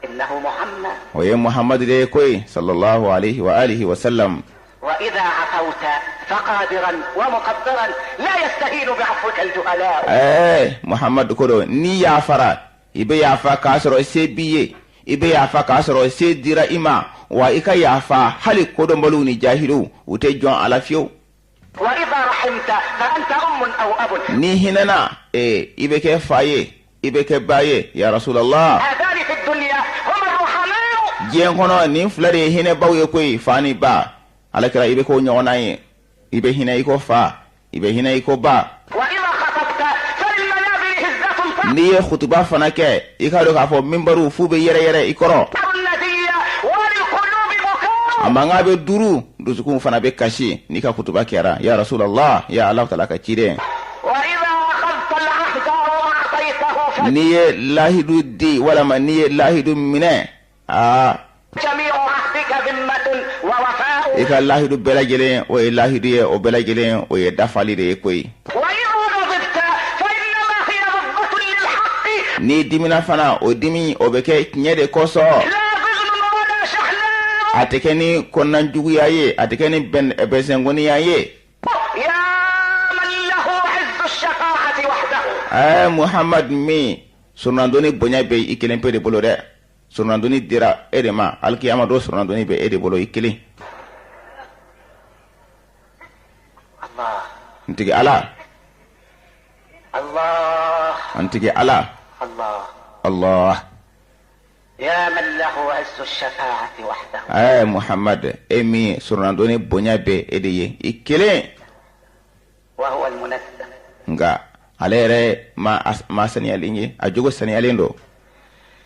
S1: إنه محمد.
S2: O ye Muhamadu de ye koyi, sallallahu alaihi wa alihi wa sallam.
S1: وإذا عفوت فقادرا ومقدرا، لا يستهين بعفوك الجهلاء.
S2: Muhamadu ko don, n'i yafara, i bɛ yafa k'a sɔrɔ se b'i ye, i bɛ yafa k'a sɔrɔ se dira i ma wa. I ka yafa, hali kodɔnbaliw ni jahiliw, u tɛ jɔn a la fiyewu.
S1: وإذا رحمت فأنت أم أو أب.
S2: Ni hinɛna, i bɛ kɛ fa ye, i bɛ kɛ ba ye, ya Rasulallah.
S1: هذان في الدنيا هما الرحماء.
S2: Diɲɛ kɔnɔ, nin fila de ye hinɛbaw ye koyi, fa ni ba. Alakira, i bɛ k'o ɲɔgɔnna ye, i bɛ hinɛ i ko fa, i bɛ hinɛ i ko ba.
S1: وإذا خطبت فللمنابر هزة
S2: N'i ye kutuba fana kɛ, i k'a dɔn k'a fɔ minbariw f'u bɛ yɛrɛ yɛrɛ i kɔrɔ.
S1: تنثر الندية وللقلوب بكاء.
S2: A mankan bɛ duuru, dusukun fana bɛ kasi n'i ka kutuba kɛra, ya Rasulallah, ya Ala Taala ka ciden.
S1: وإذا أخذت العهد أو أعطيته
S2: N'i ye lahidu di walama n'i ye lahidu minɛ, aa,
S1: فجميع عهدك ذمة ووفاء.
S2: i ka lahidu bɛɛ lajɛlen, o ye lahidu ye, o bɛɛ lajɛlen, o ye dafali de ye koyi.
S1: وإذا غضبت فإنما هي غضبة للحق
S2: N'i dimina fana, o dimi o bɛ kɛ tiɲɛ de kosɔn.
S1: لا ضغن ولا شحناء.
S2: A tɛ kɛ ni kɔnɔnajuguya ye, a tɛ kɛ ni bɛnsɛnkɔniya ye.
S1: يا من له عز الشفاعة وحده.
S2: Muhamadu min surunandonni bonya bɛ i kelen pe de bolo dɛ, surunandonni dira e de ma, alikiyama don surunandonni bɛ e de bolo i kelen.
S1: الله.
S2: N tigi Ala.
S1: الله.
S2: An tigi Ala.
S1: الله.
S2: Allah.
S1: يا من له عز الشفاعة وحده.
S2: Ɛ Muhamad, e min soronadonni bonya bɛ e de ye i kelen.
S1: وهو المنزه.
S2: Nka ale yɛrɛ ma ma saniyalen ye, a jogo saniyalen don.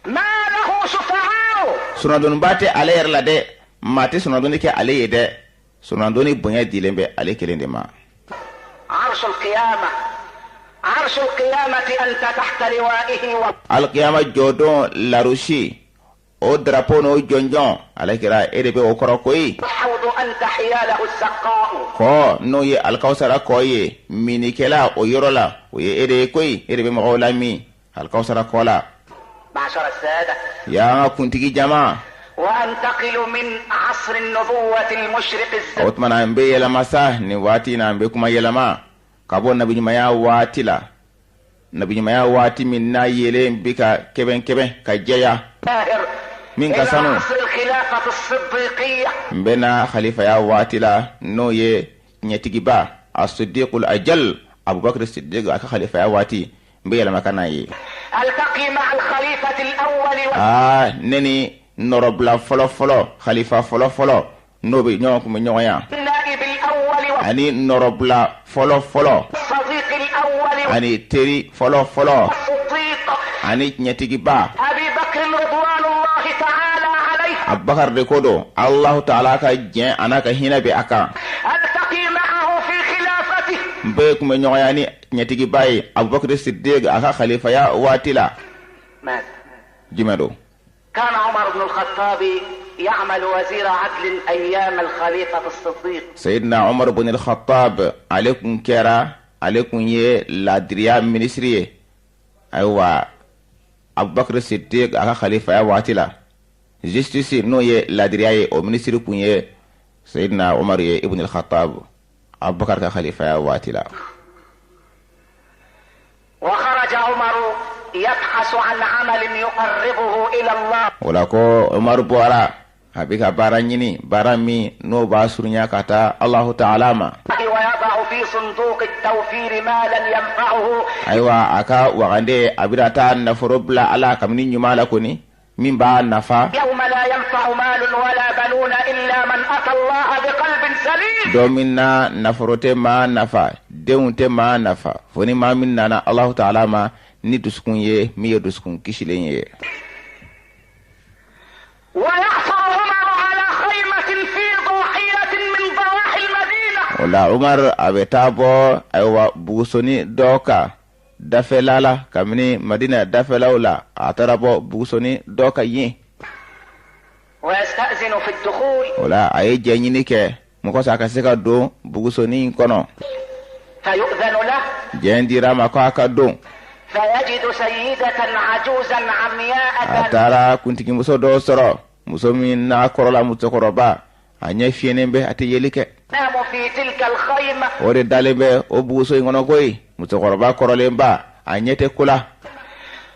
S1: ما له شفعاء.
S2: Soronadonniba tɛ ale yɛrɛ la dɛ, maa tɛ soronadonni kɛ ale ye dɛ, soronadonni bonya dilen bɛ ale kelen de ma.
S1: عرش القيامة، عرش القيامة أنت تحت لوائه و
S2: Alikiyama jɔdon larusi, o drapeau n'o jɔnjɔn, ale kɛra e de bɛ o kɔrɔ koyi.
S1: الحوض أنت حياله السقاء.
S2: Kɔ n'o ye alikawusara kɔ ye, minikɛla o yɔrɔ la, o ye e de ye koyi, e de bɛ mɔgɔw la min alikawusara kɔ la.
S1: معشر السادة.
S2: Y'an ka kuntigi jama.
S1: وأنتقل من عصر النبوة المشرق
S2: O tuma na, n bɛ yɛlɛma sa nin waati in na, n bɛ kuma yɛlɛma ka bɔ nabiɲumanya waati la, nabiɲumanya waati min n'a yelen bɛ ka kɛbɛn kɛbɛn ka jɛya
S1: الزاهر
S2: min ka
S1: إلى
S2: sanu.
S1: عصر الخلافة الصديقية.
S2: N bɛ na khalifaya waati la, n'o ye ɲɛtigiba asidiqul ajal Abubakar Sidiq a ka khalifaya waati, n bɛ yɛlɛma ka n'a ye.
S1: ألتقي مع الخليفة الأول
S2: Aa, ne ni nɔrɔbila fɔlɔ fɔlɔ, khalifa fɔlɔ fɔlɔ, n'o bɛ ɲɔgɔn kun bɛ ɲɔgɔn ya,
S1: والنائب الأول
S2: ani nɔrɔbila fɔlɔ fɔlɔ,
S1: والصديق الأول
S2: ani teri fɔlɔ fɔlɔ,
S1: والصديق
S2: ani tiɲɛtigiba
S1: أبي بكر رضوان الله تعالى عليه.
S2: Abubakar de ko don, Alahu taala ka jɛn a n'a ka hinɛ bɛ a kan.
S1: ألتقي معه في خلافته.
S2: N bɛɛ kun bɛ ɲɔgɔnya ni tiɲɛtigiba ye Abubakar Sidiq a ka khalifaya waati la.
S1: ماذا؟
S2: Jumɛn don?
S1: كان عمر بن الخطاب يعمل وزير عدل أيام الخليفة الصديق.
S2: Seyidina Umar bin al-Khattab, ale kun kɛra, ale kun ye ladiriya minisiri ye, ayiwa, Abubakar Sidiq a ka khalifaya waati la, justice n'o ye ladiriya ye, o minisiri kun ye Seyidina Umar ye ibn al-Khattab Abubakar ka khalifaya waati la.
S1: وخرج عمر يبحث عن عمل يقربه إلى الله.
S2: O la ko Umar bɔra, a bɛ ka baara ɲini, baara min n'o b'a surunya ka taa Alahu taala ma.
S1: ويضع في صندوق التوفير مالا ينفعه.
S2: Ayiwa, a ka wagande, a bɛna taa nafolo bila ala kabini ɲuman la kɔni min b'a nafa.
S1: يوم لا ينفع مال ولا بنون إلا من أتى الله بقلب سليم.
S2: Don min na nafolo tɛ maa nafa, denw tɛ maa nafa, fo ni maa min nana Alahu taala ma ni dusukun ye min ye dusukun kisilen ye.
S1: ويعثر عمر على خيمة في ضاحية من ضواحي المدينة.
S2: O la Umar a bɛ taa bɔ, ayiwa, bugusoni dɔ kan dafɛla la, kabini Madina dafɛlaw la, a taara bɔ bugusoni dɔ kan yen.
S1: ويستأذن في الدخول.
S2: O la a ye jɛɲini kɛ mɔgɔ sa a ka se ka don bugusoni in kɔnɔ.
S1: فيؤذن له.
S2: Jɛn dira a ma ko a ka don.
S1: فيجد سيدة عجوزا
S2: A
S1: عمياء.
S2: taara kuntigimuso dɔ sɔrɔ, muso min n'a kɔrɔla, musokɔrɔba, a ɲɛ fiyɛnen bɛ, a tɛ yeli kɛ.
S1: تنام في تلك الخيمة.
S2: O de dalen bɛ o buguso in kɔnɔ koyi, musokɔrɔba kɔrɔlenba, a ɲɛ tɛ ko la.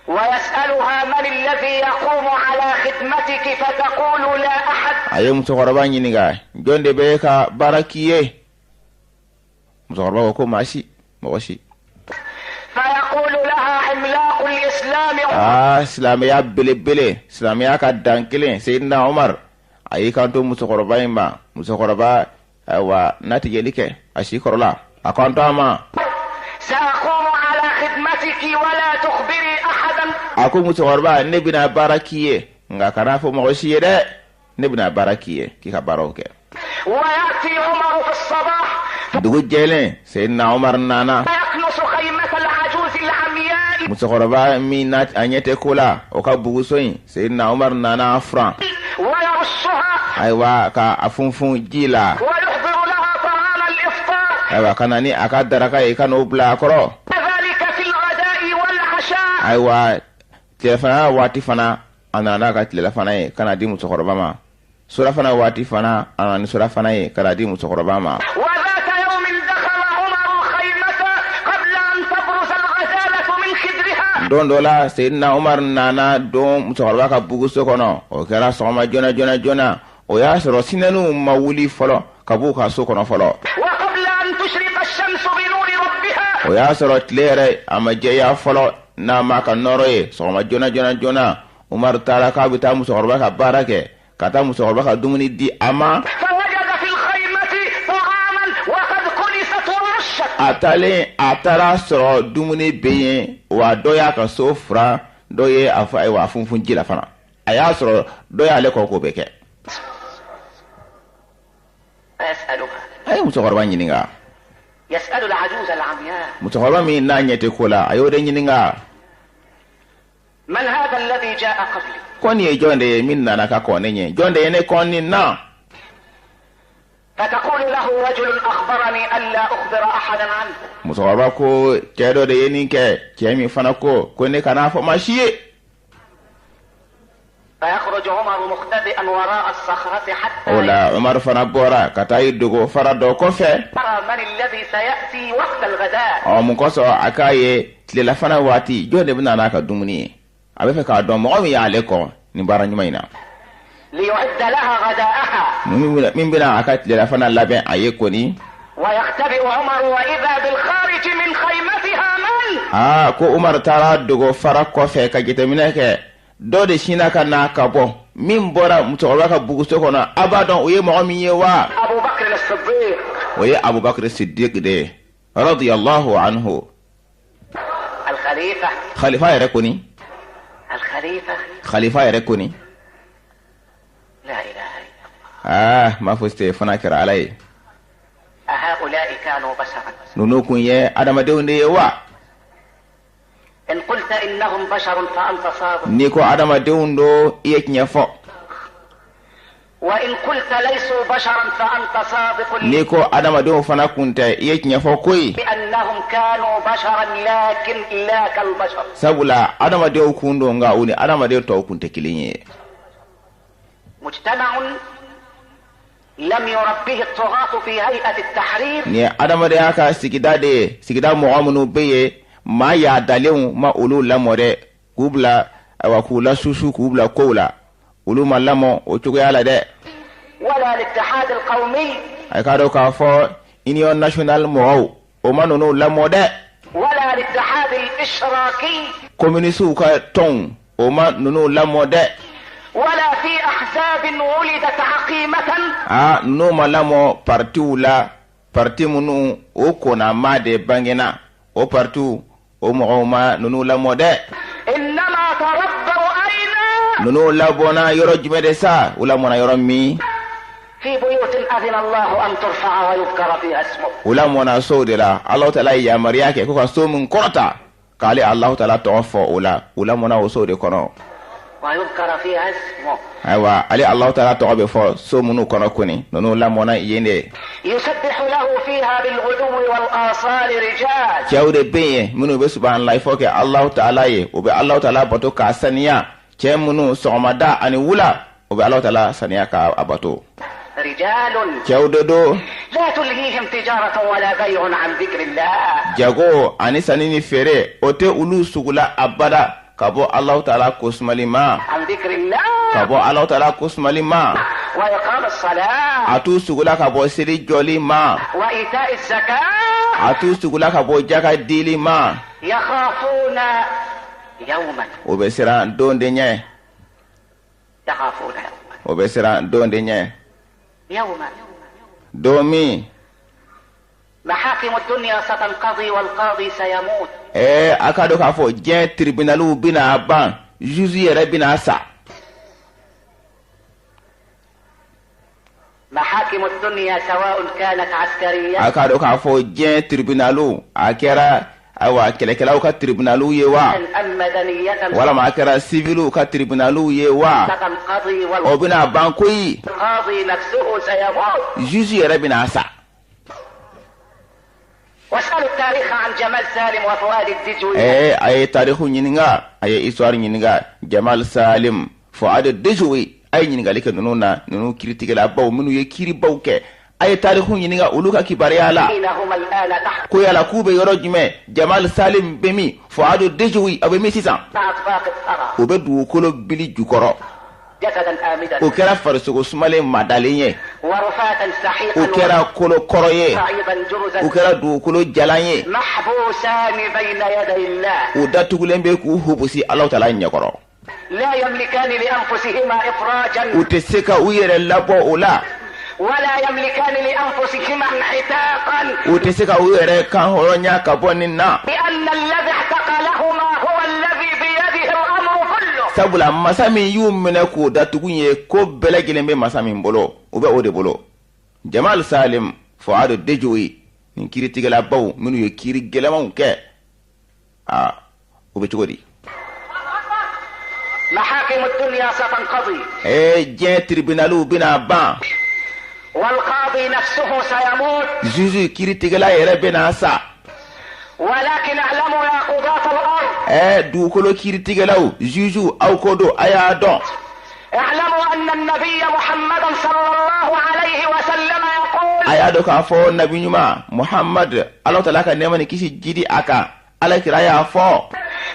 S1: ويسألها من الذي يقوم على خدمتك؟ فتقول لا أحد.
S2: A ye musokɔrɔba ɲininka, jɔn de bɛ ka baara k'i ye? Musokɔrɔba ko ko maa si, mɔgɔ si.
S1: فيقول لها عملاق الإسلام
S2: Aa, silamɛya belebele, silamɛya ka dan kelen, Seyidina Umar, a y'i kanto musokɔrɔba in ma, musokɔrɔba, ayiwa, n'a tɛ yeli kɛ, a si kɔrɔla, a kanto a ma.
S1: سأقوم على خدمتك ولا تخبري أحدا.
S2: A ko musokɔrɔba, ne bɛna baara k'i ye, nka kana fɔ mɔgɔ si ye dɛ, ne bɛna baara k'i ye k'i ka baaraw kɛ.
S1: ويأتي عمر في الصباح
S2: Dugu jɛlen, Seyidina Umar nana
S1: فيكنس خيمة العجوز العمياء
S2: musokɔrɔba min n'a a ɲɛ tɛ ko la, o ka buguso in, Seyidina Umar nana a furan,
S1: ويرشها
S2: ayiwa, ka a funfun ji la,
S1: ويحضر لها طعام الإفطار.
S2: Ayiwa, ka na ni a ka daraka ye, ka n'o bila a kɔrɔ.
S1: كذلك في الغداء والعشاء.
S2: Ayiwa, tilelafana waati fana, a nana n'a ka tilelafana ye ka na di musokɔrɔba ma. Surafana waati fana, a nana ni surafana ye ka na di musokɔrɔba ma.
S1: وذات يوم دخل عمر الخيمة قبل أن تبرز الغزالة من خدرها.
S2: Don dɔ la, Seyidina Umar nana don musokɔrɔba ka buguso kɔnɔ. O kɛra sɔgɔma joona joona joona, o y'a sɔrɔ sinɛniw ma wuli fɔlɔ ka b'u ka so kɔnɔ fɔlɔ.
S1: وقبل أن تشرق الشمس بنور ربها.
S2: O y'a sɔrɔ tile yɛrɛ a ma jɛya fɔlɔ n'a ma ka nɔrɔ ye. Sɔgɔma joona joona joona, Umaru taara k'a bɛ taa musokɔrɔba ka baara kɛ, ka taa musokɔrɔba ka dumuni di a ma. A taalen, a taara sɔrɔ dumuni bɛ yen wa dɔ y'a ka so furan, dɔ ye a fɔ ayiwa a funfun ji la fana. A y'a sɔrɔ dɔ y'ale kɔn k'o bɛɛ kɛ. A ye musokɔrɔba ɲininka. Musokɔrɔba min n'a ɲɛ tɛ ko la, a y'o de ɲininka. Ko nin ye jɔn de ye min nana ka kɔn ne ɲɛ? Jɔn de ye ne kɔn nin na? Musokɔrɔba ko cɛ dɔ de ye nin kɛ, cɛ min fana ko ko ne kan'a fɔ maa si ye. O la Umaru fana bɔra ka taa i dogo fara dɔ kɔfɛ. Ɔ mun kosɔn a k'a ye tilelafana waati jɔn de bɛna n'a ka dumuni ye? A bɛ fɛ k'a dɔn mɔgɔ min y'ale kɔn nin baara ɲuman in na. Min bɛna a ka tilelafana labɛn a ye kɔni. Aa ko Umaru taara dogo fara kɔfɛ ka jateminɛ kɛ. Dɔ de sinna ka na ka bɔ min bɔra musokɔrɔba ka buguso kɔnɔ. A b'a dɔn o ye mɔgɔ min ye wa? O ye Abubakar Sidik de ye, radiyallahu anhu. Khalifa yɛrɛ kɔni, khalifa yɛrɛ kɔni. Aa m'a fɔ se fana kɛra Ala ye. Ninnu kun ye adamadenw de ye wa? N'i ko adamadenw don, i ye tiɲɛ fɔ. N'i ko adamadenw fana kun tɛ, i ye tiɲɛ fɔ koyi. Sabula adamadenw kun don, nka u ni adamaden tɔw kun tɛ kelen ye. Nin ye adamadenya ka sigida de ye, sigida mɔgɔ minnu bɛ yen, maa yaadalenw ma olu lamɔ dɛ, k'u bila ayiwa k'u lasusu k'u bila kow la, olu ma lamɔ o cogoya la dɛ. A k'a dɔn k'a fɔ Union nationale mɔgɔw, o ma ninnu lamɔ dɛ. Communisiw ka tɔnw, o ma ninnu lamɔ dɛ. Aa ninnu ma lamɔ partiw la, parti minnu o kɔnama de bangena, o partiw o mɔgɔw ma ninnu lamɔ dɛ. Ninnu lamɔna yɔrɔ jumɛn de sa? U lamɔna yɔrɔ min? U lamɔna sow de la. Alahu taala ye yamaruya kɛ ko ka so min kɔrɔta, k'ale Alahu taala tɔgɔ fɔ o la, u lamɔna o sow de kɔnɔ. Ayiwa, ale Alahu taala tɔgɔ bɛ fɔ so minnu kɔnɔ kɔni, ninnu lamɔna yen de. Cɛw de bɛ yen minnu bɛ subahanallahi fɔ kɛ Alahu taala ye, u bɛ Alahu taala bato k'a saniya. Cɛ minnu sɔgɔmada ani wula, u bɛ Alahu taala saniya k'a bato. Cɛw de don, jago ani sanni ni feere, o tɛ olu sugula abada ka bɔ Alahu taala kosumali ma, ka bɔ Alahu taala kosumali ma. A t'u sugula ka bɔ seli jɔli ma, a t'u sugula ka bɔ jaka dili ma. O bɛ siran don de ɲɛ, o bɛ siran don de ɲɛ, don min ɛɛ a k'a dɔn k'a fɔ diɲɛ tiribinaliw bɛna ban, juge yɛrɛ bɛna sa. A k'a dɔn k'a fɔ diɲɛ tiribinaliw, a kɛra ayiwa kɛlɛkɛlaw ka tiribinaliw ye wa, walama a kɛra siviliw ka tiribinaliw ye wa, o bɛna ban koyi, juge yɛrɛ bɛna sa. Ɛɛ a ye tariku ɲininka, a ye histoire ɲininka Jamal Salim, Fuad Dejoui, a ye ɲininkali kɛ ninnu na, ninnu kiritigɛlabaw minnu ye kiribaw kɛ, a ye tariku ɲininka olu ka kibaruya la, ko yala k'u bɛ yɔrɔ jumɛn? Jamal Salim bɛ min? Fuad Dejoui a bɛ min sisan? U bɛ dugukolo bili jukɔrɔ. O kɛra farisogo sumalen madalen ye, o kɛra kolo kɔrɔ ye, o kɛra dugukolo jalan ye, u datugulen bɛ k'u hubusi Alahu taala ɲɛkɔrɔ.
S1: لا يملكان لأنفسهما إفراجا
S2: U tɛ se ka u yɛrɛ labɔ o la.
S1: ولا يملكان لأنفسهما انعتاقا.
S2: U tɛ se ka u yɛrɛ kan hɔrɔnya ka bɔ nin na.
S1: لأن الذي اعتقلهما هو الذي بيده الأمر كله.
S2: Sabula masa min y'u minɛ k'u datugu ye, ko bɛɛ lajɛlen bɛ masa min bolo, u bɛ o de bolo. Jamal Salim, Fuadu Dejoyi, nin kiiritigɛlabaw minnu ye kiiri gɛlɛmanw kɛ, aa, o bɛ cogo di?
S1: محاكم الدنيا ستنقضي.
S2: Diɲɛ tribunaliw bɛna ban.
S1: والقاضي نفسه سيموت.
S2: Zuzu, kiiritigɛla yɛrɛ bɛna sa.
S1: ولكن اعلموا يا قضاة الأرض.
S2: Dugukolo kiiritigɛlaw, zuzu, aw ko don, a y'a dɔn.
S1: اعلموا أن النبي محمدا صلى الله عليه وسلم يقول:
S2: A y'a dɔn k'a fɔ nabi ɲuman Muhammad, Ala tala ka nɛɛma ni kisi jidi a kan, Ala kira y'a fɔ: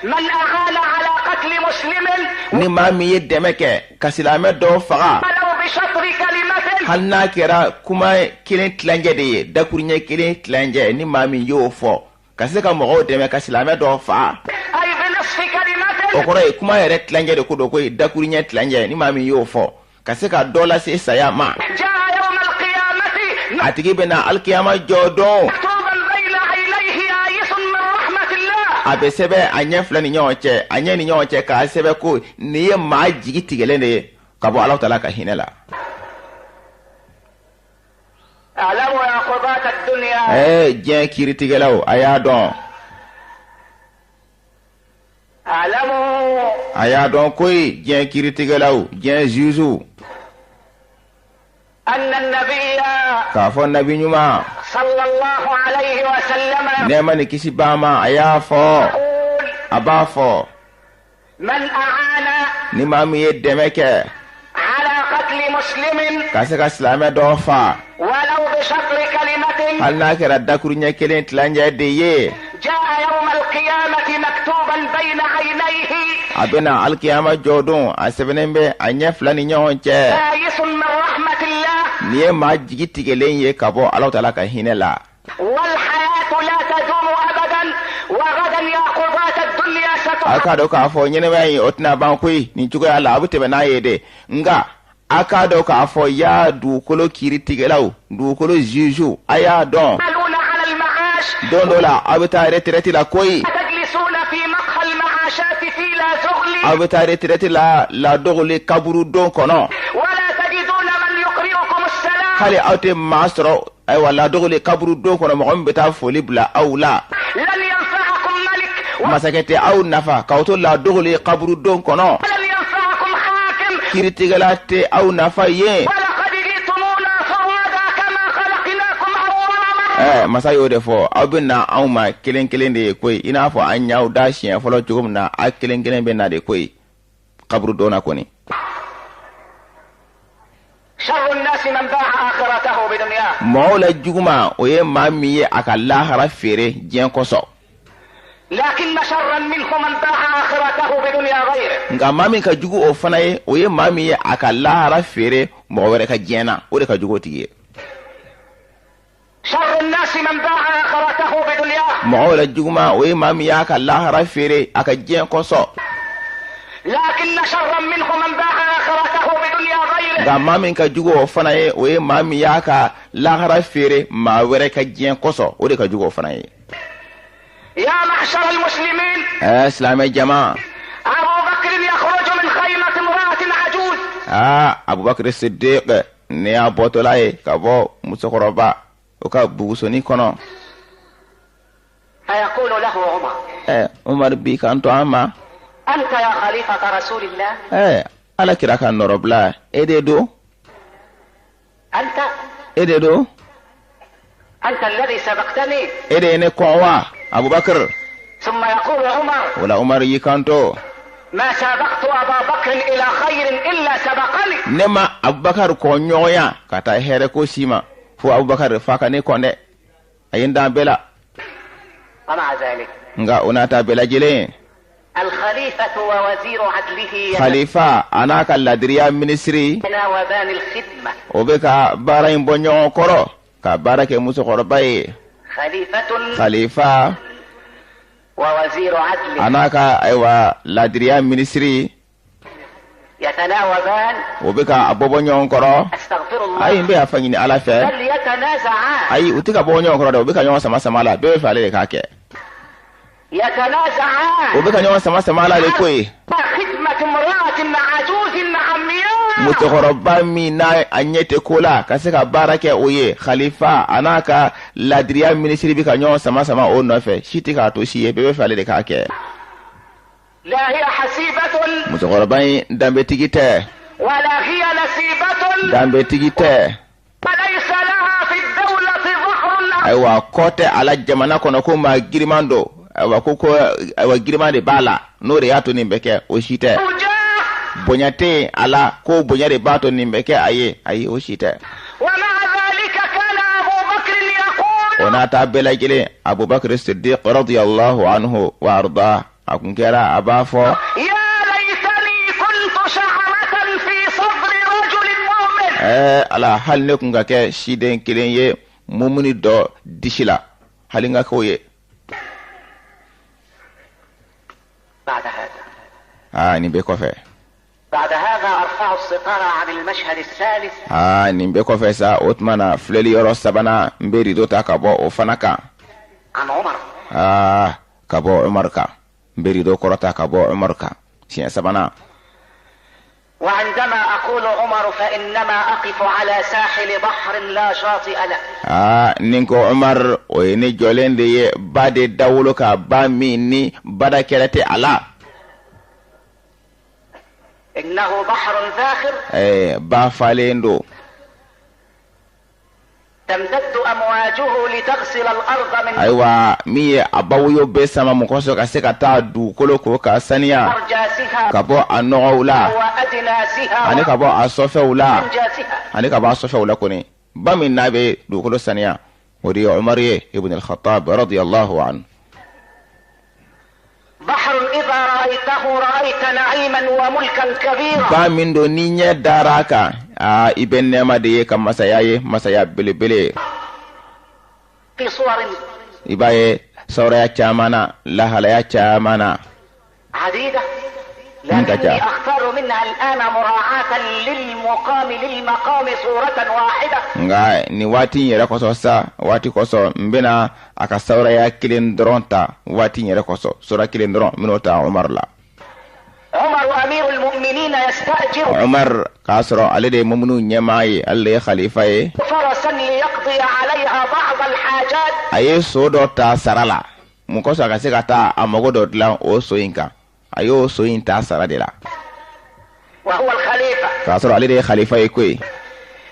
S1: من أعان على قتل مسلم
S2: Ni maa min ye dɛmɛ kɛ ka silamɛ dɔ faga,
S1: ولو بشطر كلمة،
S2: hali n'a kɛra kuma kelen tilancɛ de ye, dakuruɲɛ kelen tilancɛ, ni maa min y'o fɔ ka se ka mɔgɔw dɛmɛ ka silamɛ dɔ faga,
S1: أي بنصف
S2: o
S1: كلمة،
S2: kɔrɔ ye kuma yɛrɛ tilancɛ de ko don koyi, dakuruɲɛ tilancɛ, ni maa min y'o fɔ ka se ka dɔ lase saya ma,
S1: جاء يوم القيامة
S2: a tigi bɛna alikiyama jɔ don
S1: مكتوبا بين عينيه آيس من رحمة الله.
S2: A bɛ sɛbɛn a ɲɛ fila ni ɲɔgɔn cɛ, a ɲɛ ni ɲɔgɔn cɛ, k'a sɛbɛn ko nin ye maa jigi tigɛlen de ye ka bɔ Ala tala ka hinɛ la.
S1: اعلموا يا قضاة الدنيا.
S2: Diɲɛ kiiritigɛlaw, a y'a dɔn.
S1: اعلموا
S2: A y'a dɔn koyi, diɲɛ kiiritigɛlaw, diɲɛ zuzuw,
S1: أن النبي
S2: k'a fɔ nabi ɲuman
S1: صلى الله عليه وسلم
S2: nɛɛma ni kisi b'a ma, a y'a fɔ,
S1: يقول:
S2: a b'a fɔ:
S1: من أعان
S2: Ni maa min ye dɛmɛ kɛ
S1: على قتل مسلم
S2: ka se ka silamɛ dɔ fa,
S1: ولو بشطر كلمة،
S2: hali n'a kɛra dakuruɲɛ kelen tilancɛ de ye،
S1: جاء يوم القيامة مكتوبا بين عينيه
S2: a bɛna alikiyama jɔ don, a sɛbɛnnen bɛ a ɲɛ fila ni ɲɔgɔn cɛ:
S1: آيس من رحمة الله.
S2: Nin ye maa jigi tigɛlen ye ka bɔ Ala tala ka hinɛ la.
S1: والحياة لا تدوم أبدا، وغدا يا قضاة الدنيا
S2: A k'a
S1: ستحاسبون.
S2: dɔn k'a fɔ ɲɛnɛmaya in, o tɛna ban koyi nin cogoya la, a bɛ tɛmɛ n'a ye de. Nka a k'a dɔn k'a fɔ, y'a dugukolo kiiritigɛlaw, dugukolo zuzuw, a y'a dɔn,
S1: على المعاش.
S2: don dɔ la aw bɛ taa retraite la koyi.
S1: تجلسون في مقهى المعاشات في لا زغل.
S2: Aw bɛ taa retraite la ladɔgɔli kaburu don kɔnɔ.
S1: ولا تجدون من يقرئكم السلام.
S2: Hali aw tɛ maa sɔrɔ, ayiwa, ladɔgɔli kaburu don kɔnɔ, mɔgɔ min bɛ taa foli bila aw la.
S1: لن ينفعكم ملك
S2: Masakɛ tɛ aw nafa k'aw to ladɔgɔli kaburu don kɔnɔ.
S1: ولن ينفعكم حاكم.
S2: Kiiritigɛla tɛ aw nafa yen.
S1: ولقد جئتمونا فرادا كما خلقناكم أول مرة.
S2: Masa y'o de fɔ, aw bɛ na anw ma kelen kelen de ye koyi, i n'a fɔ an y'aw da siɲɛ fɔlɔ cogo min na, aw kelen kelen bɛ na de koyi kaburu don na kɔni.
S1: شر الناس من باع آخرته بدنياه.
S2: Mɔgɔw la juguman, o ye maa min ye a ka lahara feere diɲɛ kosɔn.
S1: لكن شرا منه من باع آخرته بدنيا غيره.
S2: Nka maa min ka jugu o fana ye, o ye maa min ye a ka lahara feere mɔgɔ wɛrɛ ka diɲɛ na, o de ka jugu o tigi ye.
S1: شر الناس من باع آخرته بدنياه.
S2: Mɔgɔw la juguman, o ye maa min y'a ka lahara feere a ka diɲɛ kosɔn.
S1: لكن شرا منه من باع آخرته بدنيا غيره.
S2: Nka maa min ka jugu o fana ye, o ye maa min y'a ka lahara feere maa wɛrɛ ka diɲɛ kosɔn, o de ka jugu o fana ye.
S1: يا معشر المسلمين.
S2: Silamɛ jama.
S1: أبو بكر يخرج من خيمة امرأة عجوز.
S2: Aa, Abubakar Sidiq ne y'a bɔtɔla ye ka bɔ musokɔrɔba o ka bugusoni kɔnɔ.
S1: فيقول له عمر:
S2: Umar b'i kanto an ma:
S1: أنت يا خليفة رسول الله؟
S2: Ala kira ka nɔrɔbila, e de don؟
S1: أنت؟
S2: E de don؟
S1: أنت الذي سبقتني؟
S2: E de ye ne kɔn wa, Abubakar؟
S1: ثم يقول عمر:
S2: O la Umar y'i kanto:
S1: ما سابقت أبا بكر إلى خير إلا سبقني.
S2: Ne ma Abubakar kɔn ɲɔgɔnya ka taa hɛrɛ ko si ma fo Abubakar fa ka ne kɔn dɛ, a ye n dan bɛɛ la.
S1: ومع ذلك،
S2: Nka o n'a ta bɛɛ lajɛlen،
S1: الخليفة ووزير عدله
S2: khalifa a n'a ka ladiriya minisiri
S1: يتناوبان الخدمة.
S2: o bɛ ka baara in bɔ ɲɔgɔn kɔrɔ ka baara kɛ musokɔrɔba ye.
S1: خليفة
S2: Khalifa
S1: ووزير عدله
S2: a n'a ka, ayiwa, ladiriya minisiri.
S1: يتناوبان.
S2: O bɛ ka a bɔbɔ ɲɔgɔn kɔrɔ.
S1: أستغفر الله.
S2: Ayi, n bɛ yafa ɲini Ala fɛ.
S1: بل يتنازعان.
S2: Ayi, u tɛ ka bɔ ɲɔgɔn kɔrɔ dɛ, u bɛ ka ɲɔgɔn sama sama la, bɛɛ bɛ fɛ ale de k'a kɛ. U
S1: يتنازعان
S2: bɛ ka ɲɔgɔn sama sama la de koyi.
S1: خدمة امرأة عجوز عمياء.
S2: Musokɔrɔba min n'a a ɲɛ tɛ ko la ka se ka baara kɛ, o ye khalifa a n'a ka ladiriya minisiri bɛ ka ɲɔgɔn sama sama o nɔfɛ, si tɛ k'a to si ye, bɛɛ bɛ fɛ ale de k'a kɛ.
S1: لا هي حسيبة.
S2: Musokɔrɔba in danbetigi tɛ.
S1: ولا هي نسيبة.
S2: Danbetigi tɛ.
S1: وليس لها في الدولة ظهر.
S2: Ayiwa, kɔ tɛ a la jamana kɔnɔ ko maa giriman don, ayiwa, ko ayiwa, giriman de b'a la, n'o de y'a to nin bɛ kɛ, o si tɛ.
S1: أو جاه.
S2: Bonya tɛ yen a la ko bonya de b'a to nin bɛ kɛ a ye, ayi, o si tɛ.
S1: ومع ذلك كان أبو بكر يقول
S2: O n'a ta bɛɛ lajɛlen, Abubakar Siddiq radiyallahu anhu wa arda, a kun kɛra a b'a fɔ:
S1: يا ليتني كنت شعرة في صدر رجل مؤمن.
S2: Ala, hali ne kun ka kɛ siden kelen ye mumuni dɔ disi la, hali n ka k'o ye.
S1: بعد هذا
S2: Aa, nin bɛɛ kɔfɛ,
S1: بعد هذا أرفع الستار عن المشهد الثالث.
S2: Aa, nin bɛɛ kɔfɛ sa, o tuma na filɛli yɔrɔ sabanan, n bɛ rido ta ka bɔ o fana kan.
S1: عن عمر.
S2: Aa, ka bɔ Umaru kan, n bɛ rido kɔrɔta ka bɔ Umaru kan siɲɛ sabanan.
S1: وعندما أقول عمر فإنما أقف على ساحل بحر لا شاطئ له.
S2: Aa, ni ko Umar, o ye ne jɔlen de ye ba de dawolo ka ba min ni bada kɛlɛ tɛ a la.
S1: إنه بحر زاخر.
S2: Ba falen don.
S1: تمتد أمواجه لتغسل الأرض من
S2: Ayiwa, min ye a bawoyo bɛ sama mɔgɔ sɔrɔ ka se ka taa dugukolo ko ka saniya
S1: أرجاسها
S2: ka bɔ a nɔgɔw la
S1: وأدناسها
S2: ani ka bɔ a sɔfɛw la
S1: وأنجاسها.
S2: ani ka bɔ a sɔfɛw la kɔni. Ba min n'a bɛ dugukolo saniya, o de ye Umaru ye ibn al-Khattab radiyallahu anhu.
S1: بحر إذا رأيته رأيت نعيما وملكا كبيرا.
S2: Ba min don, ni ɲɛ dara a kan, aa, i bɛ nɛɛma de ye ka masaya ye, masaya belebele.
S1: في صور
S2: I b'a ye sawuraya caman na, lahalaya caman na.
S1: عديدة،
S2: من
S1: لكني
S2: كجا.
S1: أختار منها الآن مراعاة للمقام صورة واحدة.
S2: Nka nin waati in yɛrɛ kosɔn sa, waati kosɔn, n bɛna a ka sawuraya kelen dɔrɔn ta, waati in yɛrɛ kosɔn, sura kelen dɔrɔn n bɛn'o ta Umaru la.
S1: عمر أمير المؤمنين يستأجر
S2: Umar, k'a sɔrɔ ale de ye mumunu ɲɛmaa ye, ale de ye khalifa ye.
S1: فرسا ليقضي عليها بعض الحاجات.
S2: A ye so dɔ ta sara la mun kosɔn? A ka se ka taa a mago dɔ dilan o so in kan, a y'o so in ta sara de la.
S1: وهو الخليفة.
S2: K'a sɔrɔ ale de ye khalifa ye koyi.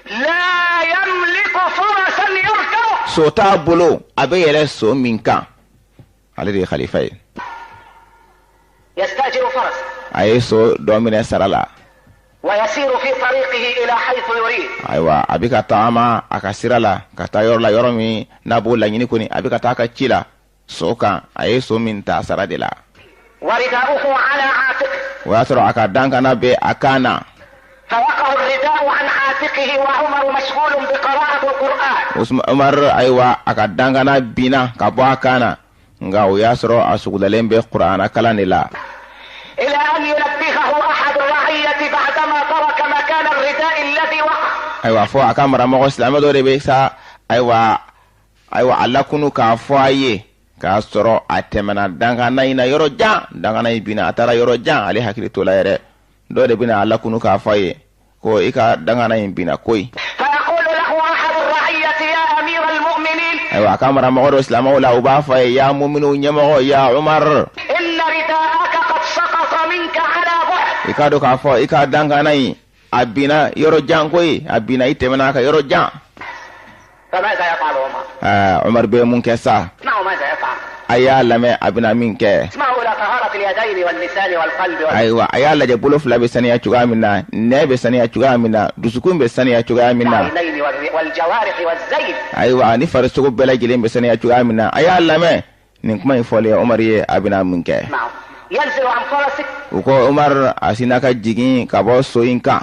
S1: لا يملك فرسا يركبه.
S2: So t'a bolo a bɛ yɛlɛ so min kan, ale de ye khalifa ye.
S1: يستأجر فرسا
S2: A ye so dɔ minɛ sara la.
S1: ويسير في طريقه إلى حيث يريد.
S2: Ayiwa, a bɛ ka taama a ka sira la ka taa yɔrɔ la, yɔrɔ min n'a b'o laɲini kɔni, a bɛ ka taa a ka ci la so kan, a ye so min ta sara de la.
S1: ورداؤه على عاتقه.
S2: O y'a sɔrɔ a ka dankana bɛ a kan na.
S1: فوقع الرداء عن عاتقه وعمر مشغول بقراءة القرآن.
S2: Usman Umar, ayiwa, a ka dankana binna ka bɔ a kan na, nka o y'a sɔrɔ a sugulalen bɛ kuranna kalan de la.
S1: إلى أن ينبهه أحد الرعية بعدما ترك مكان الرداء الذي وقع.
S2: Ayiwa, fɔ a ka maramɔgɔ silamɛ dɔ de bɛ sa, ayiwa, a lakunu k'a fɔ a ye k'a sɔrɔ a tɛmɛna dankana in na yɔrɔ jan, dankana in binna, a taara yɔrɔ jan, ale hakili t'o la yɛrɛ. Dɔ de bɛna a lakunu k'a fɔ a ye ko i ka dankana in binna koyi.
S1: فيقول له أحد الرعية يا أمير المؤمنين،
S2: Ayiwa, a ka maramɔgɔ dɔ silamɛw la, u b'a fɔ a ye: ya muminu ɲɛmɔgɔ, ya Umar,
S1: إن رداءك قد سقط منك على بعد.
S2: I k'a dɔn k'a fɔ i ka dankana in a binna yɔrɔ jan koyi, a binna, i tɛmɛna a kan yɔrɔ jan.
S1: فماذا يفعل عمر؟
S2: Aa, Umar bɛ mun kɛ sa?
S1: اسمعوا ماذا يفعل.
S2: A y'a lamɛn a bɛna min kɛ.
S1: اسمعوا إلى طهارة اليدين واللسان والقلب وال...
S2: Ayiwa, a y'a lajɛ bolo fila bɛ saniya cogoya min na, nɛ bɛ saniya cogoya min na, dusukun bɛ saniya cogoya min na,
S1: والعينين والجوارح والزيت.
S2: Ayiwa, ni farisogo bɛɛ lajɛlen bɛ saniya cogoya min na, a y'a lamɛn nin kuma in fɔlen Umar ye, a bɛna mun kɛ.
S1: اسمعوا، ينزل عن فرسه.
S2: U ko Umar a sinna ka jigin ka bɔ so in kan.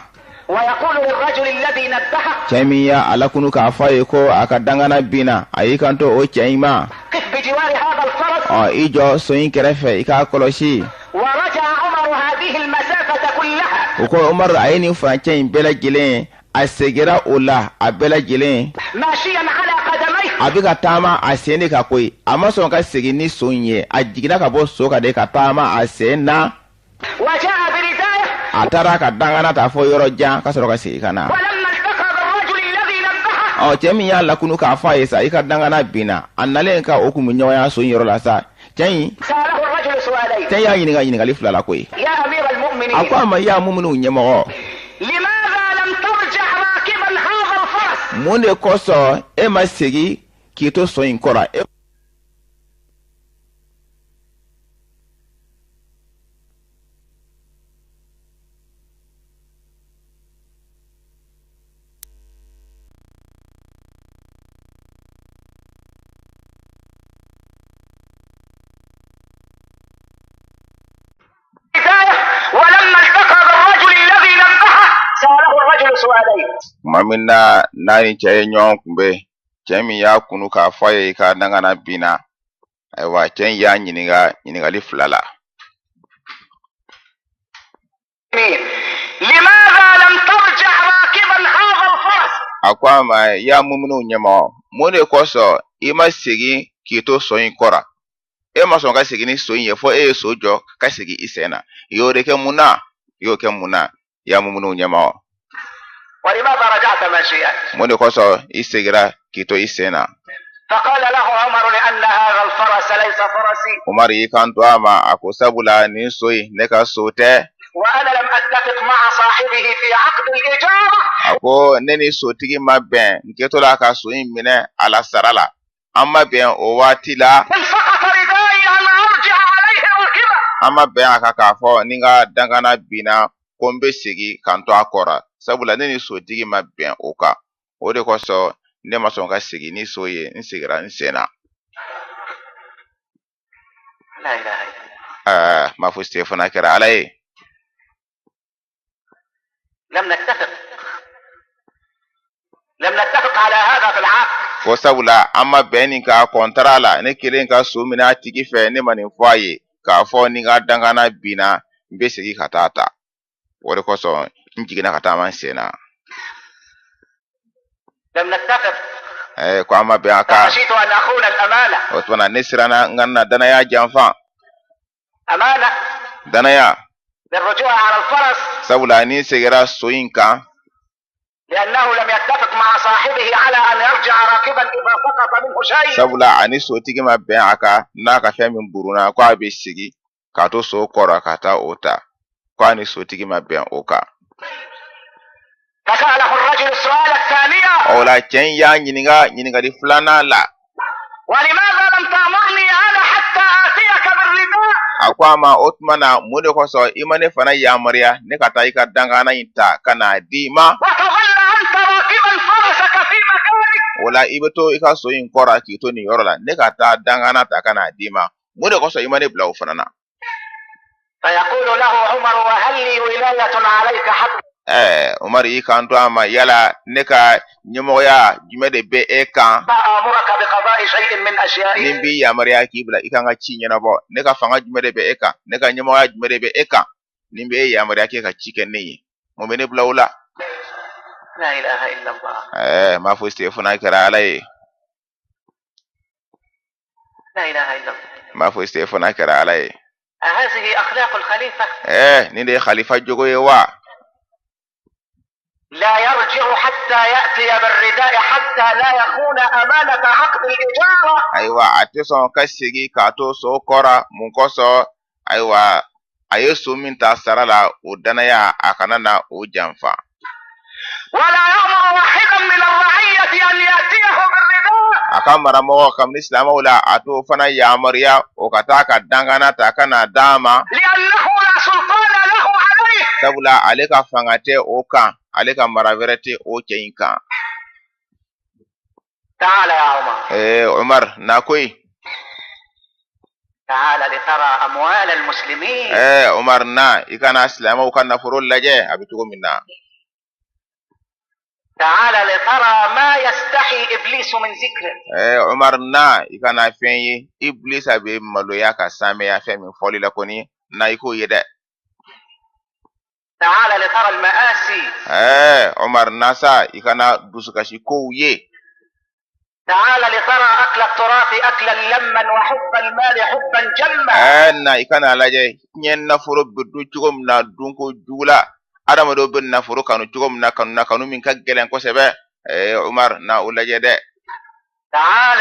S1: ويقول للرجل الذي نبهه:
S2: Cɛ min y'a a lakunu k'a fɔ a ye ko a ka dangana binna, a y'i kanto o cɛ in ma:
S1: قف بجوار هذا الفرس.
S2: Ɔ, i jɔ so in kɛrɛfɛ, i k'a kɔlɔsi.
S1: ورجع عمر هذه المسافة كلها.
S2: O ko Umaru, a ye nin furancɛ in bɛɛ lajɛlen, a segira o la a bɛɛ lajɛlen. A bɛ ka taama a sen de kan koyi. A ma sɔn ka segin ni so in ye. A jiginna ka bɔ so kan de ka taama a sen na. A taara ka dangana ta fɔ yɔrɔ jan ka sɔrɔ ka segin ka na. Ɔ, cɛ min y'a lakunu k'a fɔ a ye sa, i ka dangana binna, a nalen ka o kun bɛ ɲɔgɔnya so in yɔrɔ la sa, cɛ in, cɛ y'a ɲininka ɲininkali fila la koyi. A ko a ma: ya muminuw ɲɛmɔgɔ, mun de kosɔn e ma segin k'i to so in kɔrɔ? E Tuma min na n'a ni cɛ ye ɲɔgɔn kunbɛn, cɛ min y'a kunu k'a fɔ a ye i ka dangana binna, ayiwa, cɛ in y'a ɲininka ɲininkali fila la. A ko a ma: ya muminuw ɲɛmɔgɔ, mun de kosɔn i ma segin k'i to so in kɔrɔ? E ma sɔn ka segin ni so in ye, fo e ye so jɔ ka segin i sen na. I y'o de kɛ mun na? I y'o kɛ mun na, ya muminuw ɲɛmɔgɔ? Mun de kosɔn i segira k'i to i sen na? Umaru y'i kanto a ma, a ko sabula nin so in, ne ka so tɛ. A ko ne ni sotigi ma bɛn n kɛtɔ la ka so in minɛ a la sara la. An ma bɛn o waati la, an ma bɛn a kan k'a fɔ ni n ka dangana binna ko n bɛ segin ka n to a kɔrɔ, sabula ne ni sotigi ma bɛn o kan. O de kosɔn ne ma sɔn ka segin ni so ye, n segira n sen na. Ɛɛ, ma fosi tɛ fana kɛra Ala ye. Ko sabula an ma bɛn nin ka kɔntara la. Ne kelen ka so minɛ a tigi fɛ, ne ma nin fɔ a ye k'a fɔ ni n ka dangana binna, n bɛ segin ka taa ta. O de kosɔn n jiginna ka taama n sen na. Ko an ma bɛn a kan, o tuma na ne siranna n kana danaya janfa, danaya, sabula ni n segira so in kan, sabula ani sotigi ma bɛn a kan, n'a ka fɛn min burunna, ko a bɛ segin k'a to so kɔrɔ ka taa o ta, ko a ni sotigi ma bɛn o kan. O la cɛ in y'a ɲininka ɲininkali filanan la. A ko a ma: o tuma na, mun de kosɔn i ma ne fana yamaruya ne ka taa i ka dangana in ta ka n'a di i ma? O la i bɛ to i ka so in kɔrɔ k'i to nin yɔrɔ la, ne ka taa dangana ta ka n'a di i ma. Mun de kosɔn i ma ne bila o fana na? Ɛɛ, Umaru y'i kanto a ma: yala ne ka ɲɛmɔgɔya jumɛn de bɛ e kan ni n b'i yamaruya k'i bila i kan ka ci ɲɛnabɔ? Ne ka fanga jumɛn de bɛ e kan? Ne ka ɲɛmɔgɔya jumɛn de bɛ e kan ni n bɛ e yamaruya k'e ka ci kɛ ne ye? Mun bɛ ne bila o la? Ɛɛ, m'a fɔ se fana kɛra Ala ye. M'a fɔ se fana kɛra Ala ye. Ɛɛ, nin de ye khalifa jogo ye wa?
S1: لا يرجع حتى يأتي بالرداء حتى لا يخون أمانة عقد الإجارة.
S2: Ayiwa, a tɛ sɔn ka segin k'a to so kɔrɔ. Mun kosɔn? Ayiwa, a ye so min ta sara la, o danaya, a kana na o janfa.
S1: ولا يأمر واحدا من الرعية أن يأتيه بالرداء.
S2: A ka maramɔgɔ kabini silamɛw la, a t'o fana yamaruya o ka taa ka dangana ta ka na d'a ma,
S1: لأنه لا سلطان له عليه.
S2: sabula ale ka fanga tɛ o kan, ale ka mara wɛrɛ tɛ o cɛ in kan.
S1: تعال يا عمر.
S2: Ee Umar, na koyi.
S1: تعال لترى أموال المسلمين.
S2: Ee Umar, na i kana silamɛw ka nafolo lajɛ a bɛ cogo min na.
S1: تعال لترى ما يستحي إبليس من ذكره.
S2: Ee Umar, na i kana fɛn ye Iblisa bɛ maloya ka sanmɛya fɛn min fɔli la kɔni, na i k'o ye dɛ.
S1: تعال لترى المآسي.
S2: Ɛɛ Omar, na sa i ka na dusukasi kow ye.
S1: تعال لترى أكل التراث أكلا لما وحب المال حبا جما.
S2: Ɛɛ, na i ka n'a lajɛ diɲɛ nafolo bɛ dun cogo min na dunko jugu la, adamadenw bɛ nafolo kanu cogo min na, kanu na kanu min ka gɛlɛn kosɛbɛ. Ɛɛ Omar, na o lajɛ dɛ.
S1: تعال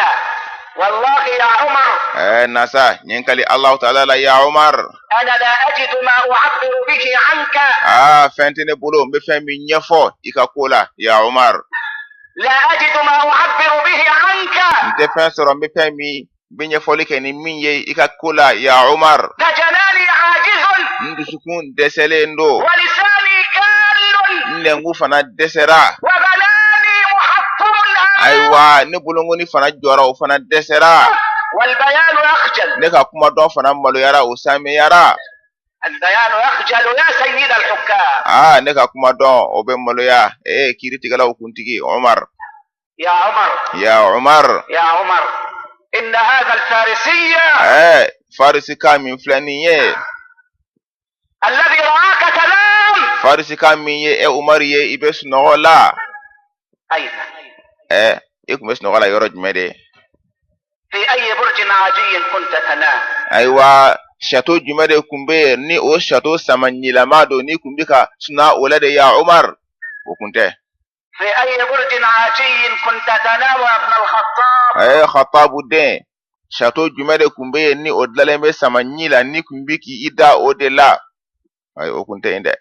S1: والله يا عمر.
S2: Ɛɛ, na sa n ye n kali Alahu taala la, ya Omar.
S1: أنا لا أجد ما أعبر به عنك.
S2: Aa, fɛn tɛ ne bolo n bɛ fɛn min ɲɛfɔ i ka ko la, ya Omar.
S1: لا أجد ما أعبر به عنك.
S2: N tɛ fɛn sɔrɔ n bɛ fɛn min n bɛ ɲɛfɔli kɛ ni min ye i ka ko la, ya Omar.
S1: فجناني عاجز.
S2: N dusukun dɛsɛlen don.
S1: ولساني كال.
S2: N lɛngu fana dɛsɛra.
S1: وبناني محطم.
S2: Ayiwa, ne bolonkɔni fana jɔra, o fana dɛsɛra.
S1: والبيان يخجل.
S2: Ne ka kumadɔn fana maloyara, o samiyara.
S1: البيان يخجل يا سيد الحكام.
S2: Aa, ne ka kumadɔn o bɛ maloya, ee kiiritigɛlaw kuntigi Omar.
S1: يا عمر.
S2: Ya Omar.
S1: يا عمر، إن هذا الفارسي
S2: Ɛɛ, farisika min filɛ nin ye
S1: الذي رآك تنام.
S2: Farisika min ye e Umar ye i bɛ sunɔgɔ la.
S1: أين؟
S2: Ɛɛ, i tun bɛ sunɔgɔ la yɔrɔ jumɛn de?
S1: في أي برج عاجي كنت تنام؟
S2: Ayiwa, château jumɛn de tun bɛ yen ni o château samaɲilama don n'i tun bɛ ka suna o la de, ya Umar? O kun tɛ.
S1: في أي برج عاجي كنت تنام يا ابن الخطاب؟
S2: Ɛɛ Khatabu den, château jumɛn de tun bɛ yen ni o dilanlen bɛ samaɲi la n'i tun bɛ k'i da o de la? Ayi, o kun tɛ yen dɛ.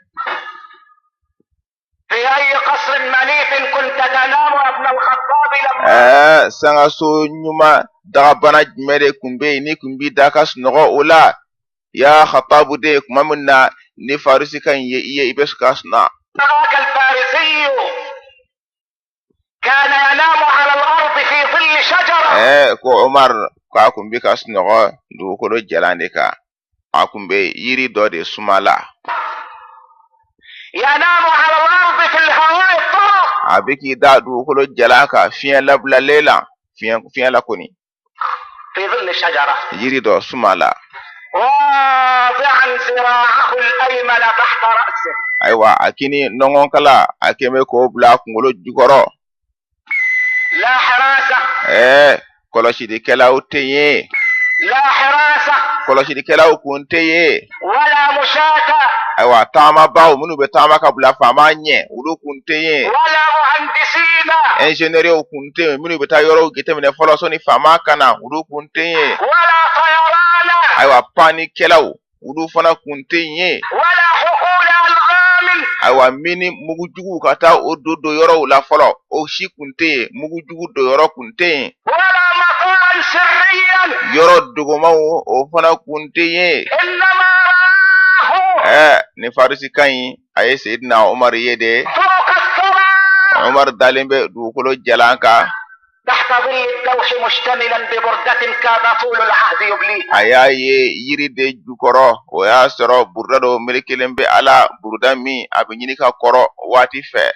S1: في أي قصر منيف كنت تنام يا ابن الخطاب لما
S2: Ɛɛ, sangaso ɲuman dagabana jumɛn de tun bɛ yen n'i tun b'i da ka sunɔgɔ o la, ya Khatabu den, tuma min na ni farisika in ye i ye i bɛ ka suna?
S1: رآك الفارسي كان ينام على الأرض في ظل شجرة.
S2: Ɛɛ, ko Omar k'a kun bɛ ka sunɔgɔ dugukolo jalan de kan, a kun bɛ yiri dɔ de suma la.
S1: ينام على الأرض في الهواء الطلق.
S2: A bɛ k'i da dugukolo jalan kan fiɲɛ labilalen la, fiɲɛ la kɔni.
S1: في ظل شجرة.
S2: Yiri dɔ suma la.
S1: واضعا ذراعه الأيمن تحت رأسه.
S2: Ayiwa, a kini nɔngɔnkala a kɛn bɛ k'o bila a kunkolo jukɔrɔ.
S1: لا حراسة.
S2: Ɛɛ, kɔlɔsilikɛlaw tɛ yen.
S1: لا حراسة.
S2: Kɔlɔsilikɛlaw kun tɛ yen.
S1: ولا مشاة.
S2: Ayiwa, taamabaw minnu bɛ taama ka bila faama ɲɛ, olu kun tɛ yen.
S1: ولا مهندسين.
S2: Ingénieurw kun tɛ yen minnu bɛ taa yɔrɔw jateminɛ fɔlɔ sɔnni faama ka na, olu kun tɛ yen.
S1: ولا طيران.
S2: Ayiwa, pannikɛlaw olu fana kun tɛ yen.
S1: ولا حقول ألغام.
S2: Ayiwa, mini mugujuguw ka taa o don don yɔrɔw la fɔlɔ, o si kun tɛ yen, mugujugu don yɔrɔ kun tɛ yen.
S1: ولا مطارا سريا.
S2: Yɔrɔ dogomanw, o fana kun tɛ yen.
S1: إنما رآه
S2: Ɛɛ, nin farisika in, a ye Seyidina Umaru ye de.
S1: فوق الثرى.
S2: Umaru dalen bɛ dugukolo jalan kan.
S1: تحت ظل الدوح مشتملا ببردة كاد طول العهد يبليها.
S2: A y'a ye yiri de jukɔrɔ, o y'a sɔrɔ buruda dɔ melekelen bɛ a la, buruda min a bɛ ɲini ka kɔrɔ waati fɛ.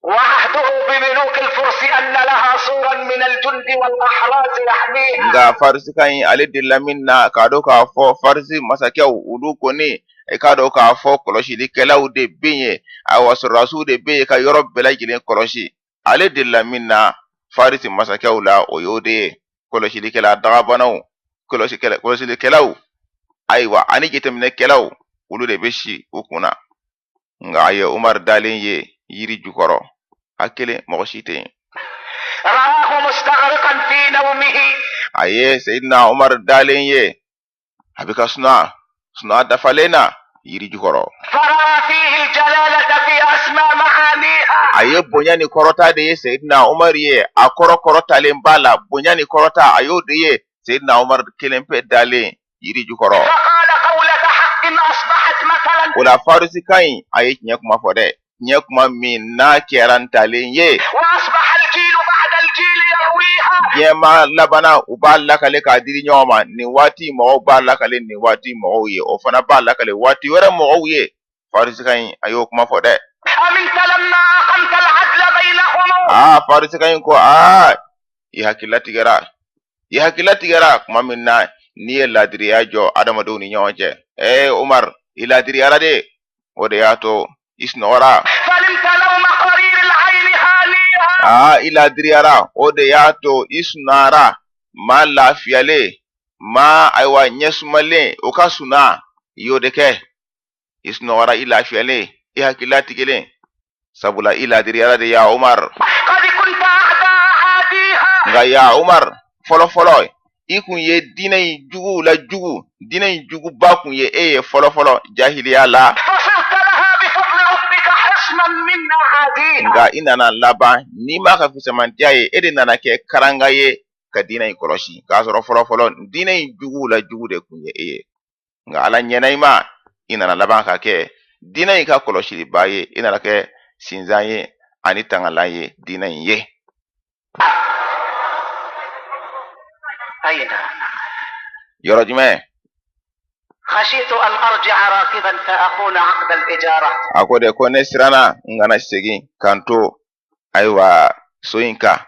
S1: وعهده بملوك الفرس أن لها صورا من الجند والأحراز يحميها.
S2: Nka farisika in, ale delila min na k'a dɔn k'a fɔ farisi masakɛw olu kɔni, i k'a dɔn k'a fɔ kɔlɔsilikɛlaw de bɛ yen, ayiwa, sɔrɔdasiw de bɛ yen ka yɔrɔ bɛɛ lajɛlen kɔlɔsi. Ale delila min na farisi masakɛw la, o y'o de ye: kɔlɔsilikɛla dagabanaw, kɔlɔsilikɛlaw, ayiwa, ani jateminɛkɛlaw, olu de bɛ si u kunna. Nka a ye Umaru dalen ye yiri jukɔrɔ, a kelen, mɔgɔ si tɛ yen.
S1: رآه مستغرقا في نومه.
S2: A ye Seyidina Umaru dalen ye, a bɛ ka suna suna dafalen na yiri jukɔrɔ.
S1: فرأى فيه الجلالة في أسمى معانيها.
S2: A ye bonya ni kɔrɔta de ye Seyidina Umaru ye, a kɔrɔ kɔrɔtalen b'a la, bonya ni kɔrɔta, a y'o de ye Seyidina Umaru kelen pe dalen yiri jukɔrɔ.
S1: فقال قولة حق أصبحت مثلا.
S2: O la, farisika in, a ye tiɲɛ kuma fɔ dɛ, tiɲɛ kuma min n'a kɛra ntalen ye.
S1: وأصبح الجيل بعد الجيل يرويها.
S2: Diɲɛma labanna, u b'a lakale k'a di ɲɔgɔn ma. Nin waati mɔgɔw b'a lakale nin waati mɔgɔw ye, o fana b'a lakale waati wɛrɛ mɔgɔw ye. Farisika in, a y'o kuma fɔ dɛ.
S1: أمنت لما أقمت العدل بينهم.
S2: Aa, farisika in ko aa, i hakilila tigɛra, i hakilila tigɛra tuma min na n'i ye laadiriya jɔ adamadenw ni ɲɔgɔn cɛ. Ee Umar, i laadiriyara de. O de y'a to i sunɔgɔra. Aa, i ladiriyara. O de y'a to i sunara. Maa lafiyalen, maa ayiwa ɲɛsumalen, o ka suna, i y'o de kɛ. I sunɔgɔra, i lafiyalen, i hakili latigɛlen, sabula i ladiriyara de, ya Umar. Nka ya Umar, fɔlɔ fɔlɔ i kun ye diinɛ in juguw la jugu, diinɛ in juguba kun ye e ye fɔlɔ fɔlɔ jahiliya la. Nka i nana laban n'i m'a ka fisamantiya ye, e de nana kɛ karanga ye ka diinɛ in kɔlɔsi, k'a sɔrɔ fɔlɔ fɔlɔ diinɛ in juguw la jugu de kun ye e ye. Nka Ala ɲɛna i ma, i nana laban ka kɛ diinɛ in ka kɔlɔsiliba ye, i nana kɛ sinzan ye ani tangalan ye diinɛ in ye. Yɔrɔ jumɛn? A ko de ko ne siranna n kana segin ka n to ayiwa so in kan,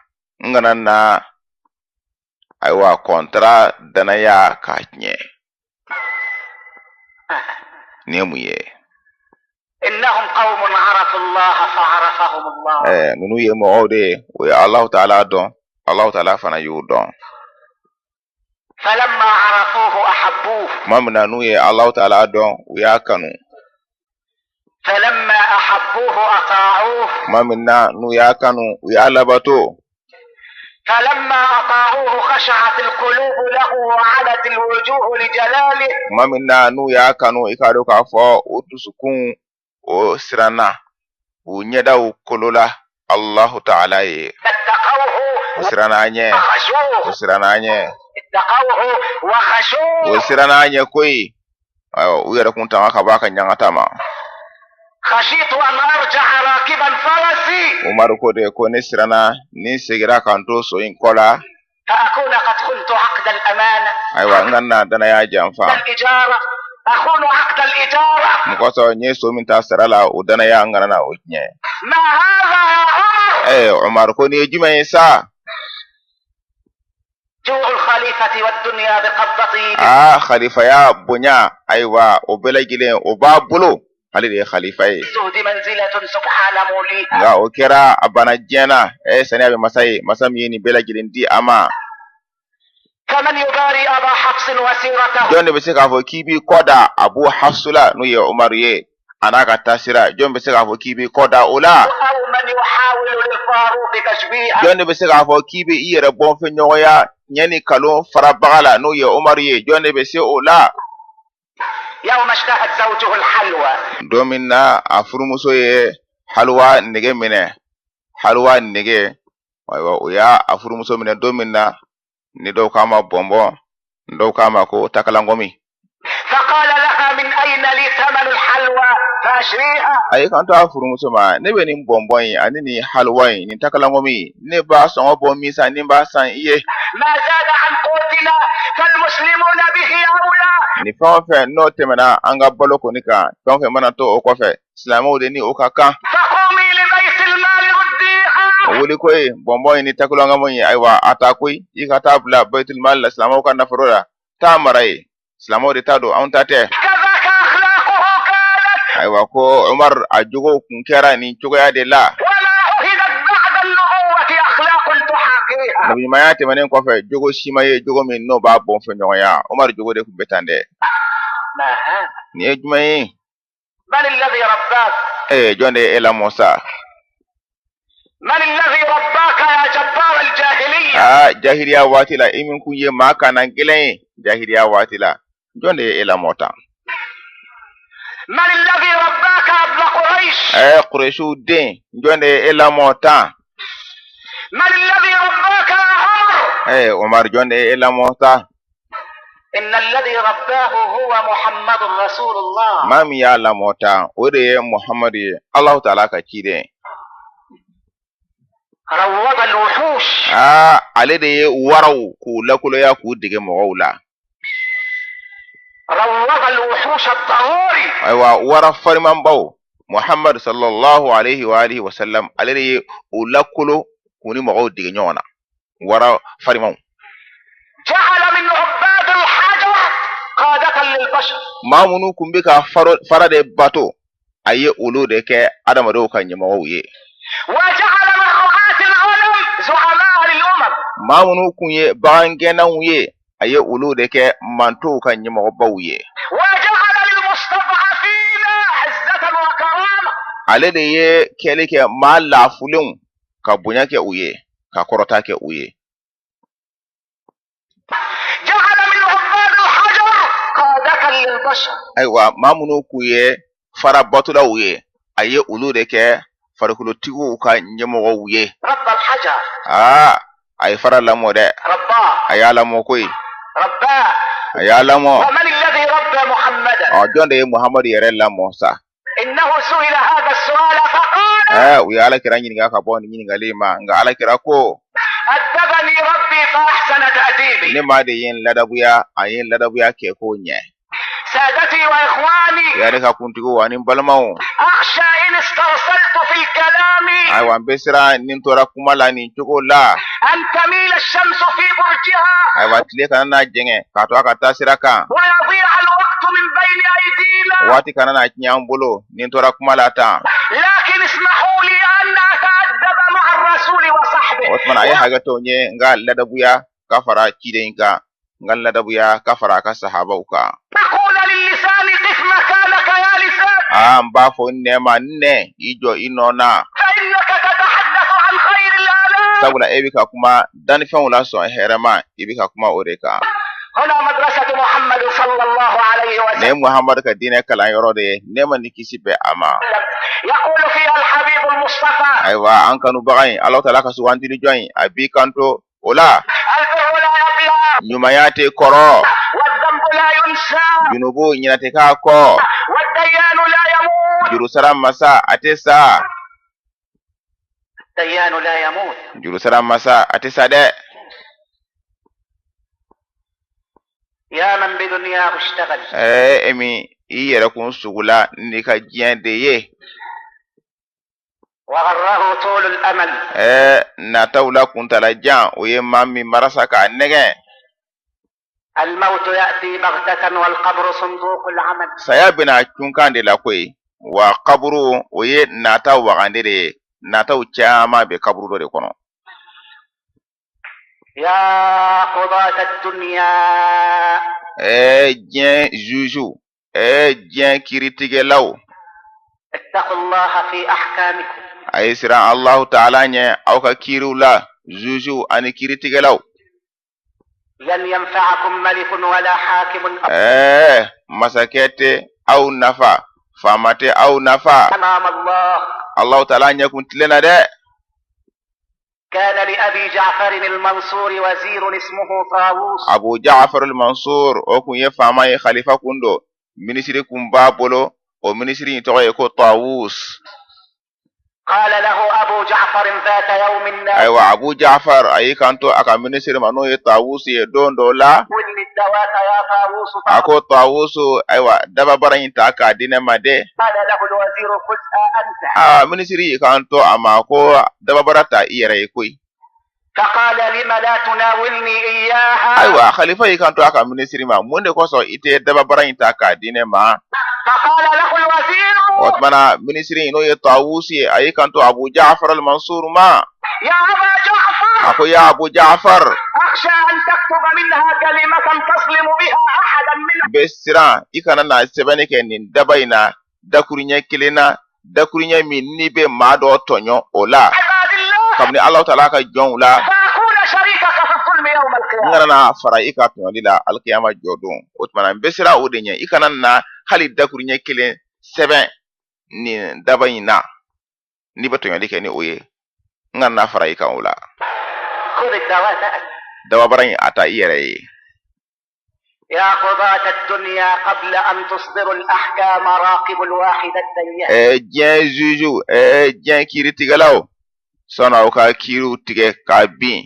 S2: n kana na ayiwa kɔntara danaya k'a tiɲɛ. Nin ye mun ye? Ninnu ye mɔgɔw de ye, o ye Alahu taala dɔn, Alahu taala fana y'u dɔn. Tuma min na n'u ye Alahu taala dɔn, u y'a kanu. Tuma min na n'u y'a kanu, u y'a labato. Tuma min na n'u y'a kanu, i k'a dɔn k'a fɔ o dusukun o siranna, u ɲɛdaw kolola Allahu ta'ala ye. U siranna a ɲɛ, u siranna a ɲɛ, u siranna a ɲɛ koyi. Ayiwa, u yɛrɛ kun tanga ka bɔ a ka ɲangata ma. Umaru ko de ko ne siranna ni n segira ka n to so in kɔ la, ayiwa n kana na danaya janfa. Mun kosɔn n ye so min ta sara la, o danaya n kana na o tiɲɛ. Ɛɛ Umaru ko nin ye jumɛn ye sa? Aa, khalifaya bonya, ayiwa o bɛɛ lajɛlen o b'a bolo, ale de ye khalifa ye. Nka o kɛra a banna diɲɛ na. Ɛ, saniya bɛ masa ye, masa min ye nin bɛɛ lajɛlen di a ma. Jɔn de bɛ se k'a fɔ k'i b'i kɔ da Abu Hafsu la, n'o ye Umaru ye, a n'a ka taasira? Jɔn bɛ se k'a fɔ k'i b'i kɔ da o la? Jɔn de bɛ se k'a fɔ k'i bɛ i yɛrɛ bɔnfɛɲɔgɔnya tiɲɛ ni kalon farabaga la, n'o ye Umaru ye? Jɔn de bɛ se o la? Don min na a furumuso ye haluwa nege minɛ, haluwa nege, ayiwa o y'a a furumuso minɛ don min na, ni dɔw k'a ma bɔnbɔn, dɔw k'a ma ko takalangɔmi. A y'i kanto a furumuso ma, ne bɛ nin bɔnbɔn in ani nin haluwa in, nin takalangɔmi in, ne b'a sɔngɔ bɔ min sa, ni n b'a san i ye? Ni fɛn o fɛn n'o tɛmɛna an ka balo kɔni kan, fɛn o fɛn mana to o kɔfɛ, silamɛw de ni o ka kan. Wuli koyi, bɔnbɔn in ni takalangɔmi in, ayiwa a ta koyi, i ka taa bila bayitulmali la, silamɛw ka nafolo la, taa mara yen. Silamɛw de ta don, anw ta tɛ. Ayiwa ko Umar a jogo kun kɛra nin cogoya de la. Nabiɲumanya tɛmɛnen kɔfɛ, jogo si ma ye jogo min n'o b'a bɔnfɛɲɔgɔnya. Umar jogo de kun bɛ tan dɛ. Nin ye jumɛn ye? Ee, jɔn de ye e lamɔ sa? Aa, jahiliya waati la, e min kun ye maa kana gɛlɛn ye jahiliya waati la, jɔn de ye e lamɔ tan? Ɛɛ, Kuresiw den, jɔn de ye e lamɔ tan? Ɛɛ Umar, jɔn de ye e lamɔ tan? Maa min y'a lamɔ tan, o de ye Muhamadu ye, Alahu taala ka ciden. Aa, ale de ye waraw k'u lakoloya, k'u dege mɔgɔw la. Ayiwa, wara farimanbaw, Muhamadu sallallahu alaihi wa alihi wa sallam, ale de ye u lakolo k'u ni mɔgɔw dege ɲɔgɔn na, wara farimanw. Maa minnu kun bɛ ka fara de bato. A ye olu de kɛ adamadenw ka ɲɛmɔgɔw ye. Maa minnu kun ye bagangɛnnaw ye, a ye olu de kɛ mantow ka ɲɛmɔgɔbaw ye. Ale de ye kɛli kɛ maa laafulenw ka bonya kɛ u ye, ka kɔrɔta kɛ u ye. Ayiwa, maa minnu kun ye fara batolaw ye, a ye olu de kɛ farikolotigiw ka ɲɛmɔgɔw ye. Aa, a ye fara lamɔ dɛ, a y'a lamɔ koyi, a y'a lamɔ. Ɔ, jɔn de ye Muhamadu yɛrɛ lamɔ sa? Ɛɛ, u ye Alakira ɲininka ka bɔ nin ɲininkali ma, nka Alakira ko: ne ma de ye n ladabuya, a ye n ladabuya kɛ ko ɲɛ. Ya ne ka kuntigiw ani n balimaw, ayiwa, n bɛ siran ni n tora kuma la nin cogo la, ayiwa, tile kana na jɛngɛ k'a to a ka taa sira kan, waati kana na tiɲɛ an bolo ni n tora kuma la tan. O tuma na, a ye hakɛ to n ye n ka ladabuya ka fara ciden kan, n ka ladabuya ka fara a ka sahabaw kan. Aa, n b'a fɔ n nɛn ma: n nɛn, i jɔ i nɔ na, sabula e bɛ ka kuma dannifɛnw la sɔn hɛrɛma, i bɛ ka kuma o de kan. Nin ye Muhamadu ka diinɛ kalanyɔrɔ de ye, nɛɛma ni kisi bɛ a ma. Ayiwa, an kanubaga in, Ala taala ka sugandili jɔn in, a b'i kanto o la: ɲumanya tɛ kɔrɔ, junubu ɲinɛ tɛ k'a kɔ, jurusara masa a tɛ sa, jurusara masa a tɛ sa dɛ. Ɛɛ, e min i yɛrɛ kun sugula n'i ka diɲɛ de ye, ɛɛ, nataw la kuntalajan, o ye maa min marasa k'a nɛgɛn. Saya bɛna cunkan de la koyi, wa kaburu, o ye nata wagande de ye. Nataw caman bɛ kaburu dɔ de kɔnɔ. Ɛɛ, diɲɛ zuzuw, ɛɛ, diɲɛ kiritigɛlaw, a ye siran Alahu taala ɲɛ aw ka kiriw la, zuzuw ani kiritigɛlaw. Ɛɛ, masakɛ tɛ aw nafa, faama tɛ aw nafa Alahu taala ɲɛkun tilen na dɛ.
S1: كان لأبي جعفر المنصور وزير اسمه طاووس.
S2: Abu Ja'far al-Mansur, o kun ye faama ye, khalifa kun don, minisiri kun b'a bolo, o minisiri in tɔgɔ ye ko Tawus.
S1: قال له أبو جعفر ذات يوم
S2: Ayiwa, Abu Ja'far a y'i kanto a ka minisiri ma, n'o ye Tawus ye, don dɔ la,
S1: ناولني الدواة يا طاووس.
S2: A ko: Tawus, ayiwa, dababara in ta k'a di ne ma dɛ.
S1: فقال له الوزير خذها أنت.
S2: Aa, minisiri y'i kanto a ma ko dababara ta i yɛrɛ ye koyi.
S1: فقال لم لا تناولني إياها؟
S2: Ayiwa, khalifa y'i kanto a ka minisiri ma: mun de kosɔn i tɛ dababara in ta k'a di ne ma?
S1: فقال له الوزير
S2: O tuma na, minisiri in, n'o ye Tawusi ye, a y'i kanto Abu Ja'far al-Mansur ma.
S1: يا أبا جعفر
S2: A ko: ya Abu Ja'far,
S1: أخشى أن تكتب منها كلمة تظلم بها أحدا من
S2: n bɛ siran i kana na sɛbɛnni kɛ nin daba in na dakuruɲɛ kelen na, dakuruɲɛ min n'i bɛ maa dɔ tɔɲɔ o la
S1: عباد الله
S2: kabini Alahu taala ka jɔnw la,
S1: فأكون شريكك في الظلم يوم
S2: n
S1: القيامة.
S2: kana na fara i ka tɔɲɔli la alikiyama jɔ don. O tuma na, n bɛ siran o de ɲɛ, i kana na hali dakuruɲɛ kelen sɛbɛn nin daba in na n'i bɛ tɔɲɔli kɛ ni o ye, n kana na fara i kan o la.
S1: خذ الدواة أنت.
S2: Dababara in, a ta i yɛrɛ ye.
S1: يا قضاة الدنيا قبل أن تصدروا الأحكام راقبوا الواحد الديان.
S2: Ɛɛ, diɲɛ zuzuw, ɛɛ, diɲɛ kiiritigɛlaw, sɔnni aw ka kiiriw tigɛ k'a bin,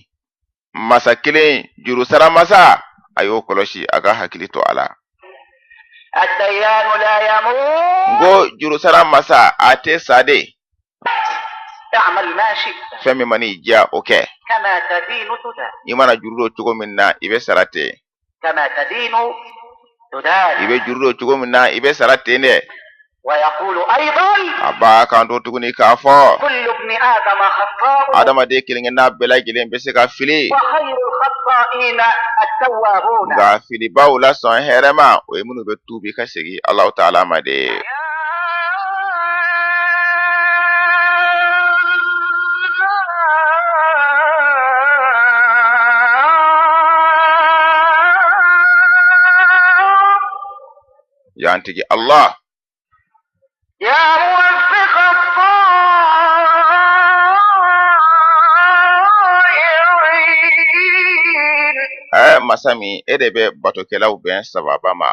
S2: masa kelen jurusara masa, a y'o kɔlɔsi, a ka hakili to a la.
S1: الديان لا
S2: N
S1: يموت.
S2: ko jurusara masa, a tɛ sa de.
S1: اعمل ما شئت.
S2: Fɛn min man'i diya, o kɛ.
S1: كما تدين تدان.
S2: I mana juru don cogo min na, i bɛ sara ten.
S1: كما تدين
S2: I
S1: تدان.
S2: bɛ juru don cogo min na, i bɛ sara ten dɛ.
S1: ويقول أيضا
S2: A b'a kanto tuguni k'a fɔ
S1: كل ابن آدم خطاء
S2: adamaden kelenkelenna bɛɛ lajɛlen bɛ se ka fili
S1: وخير الخطائين التوابون
S2: nka filibaw la sɔn hɛrɛ ma o ye minnu bɛ tuubi ka segin Alahu taala ma de ye. Y'an tigi Allah
S1: يا موفق الطائعين
S2: ɛ masa min e de bɛ batokɛlaw bɛn sababa ma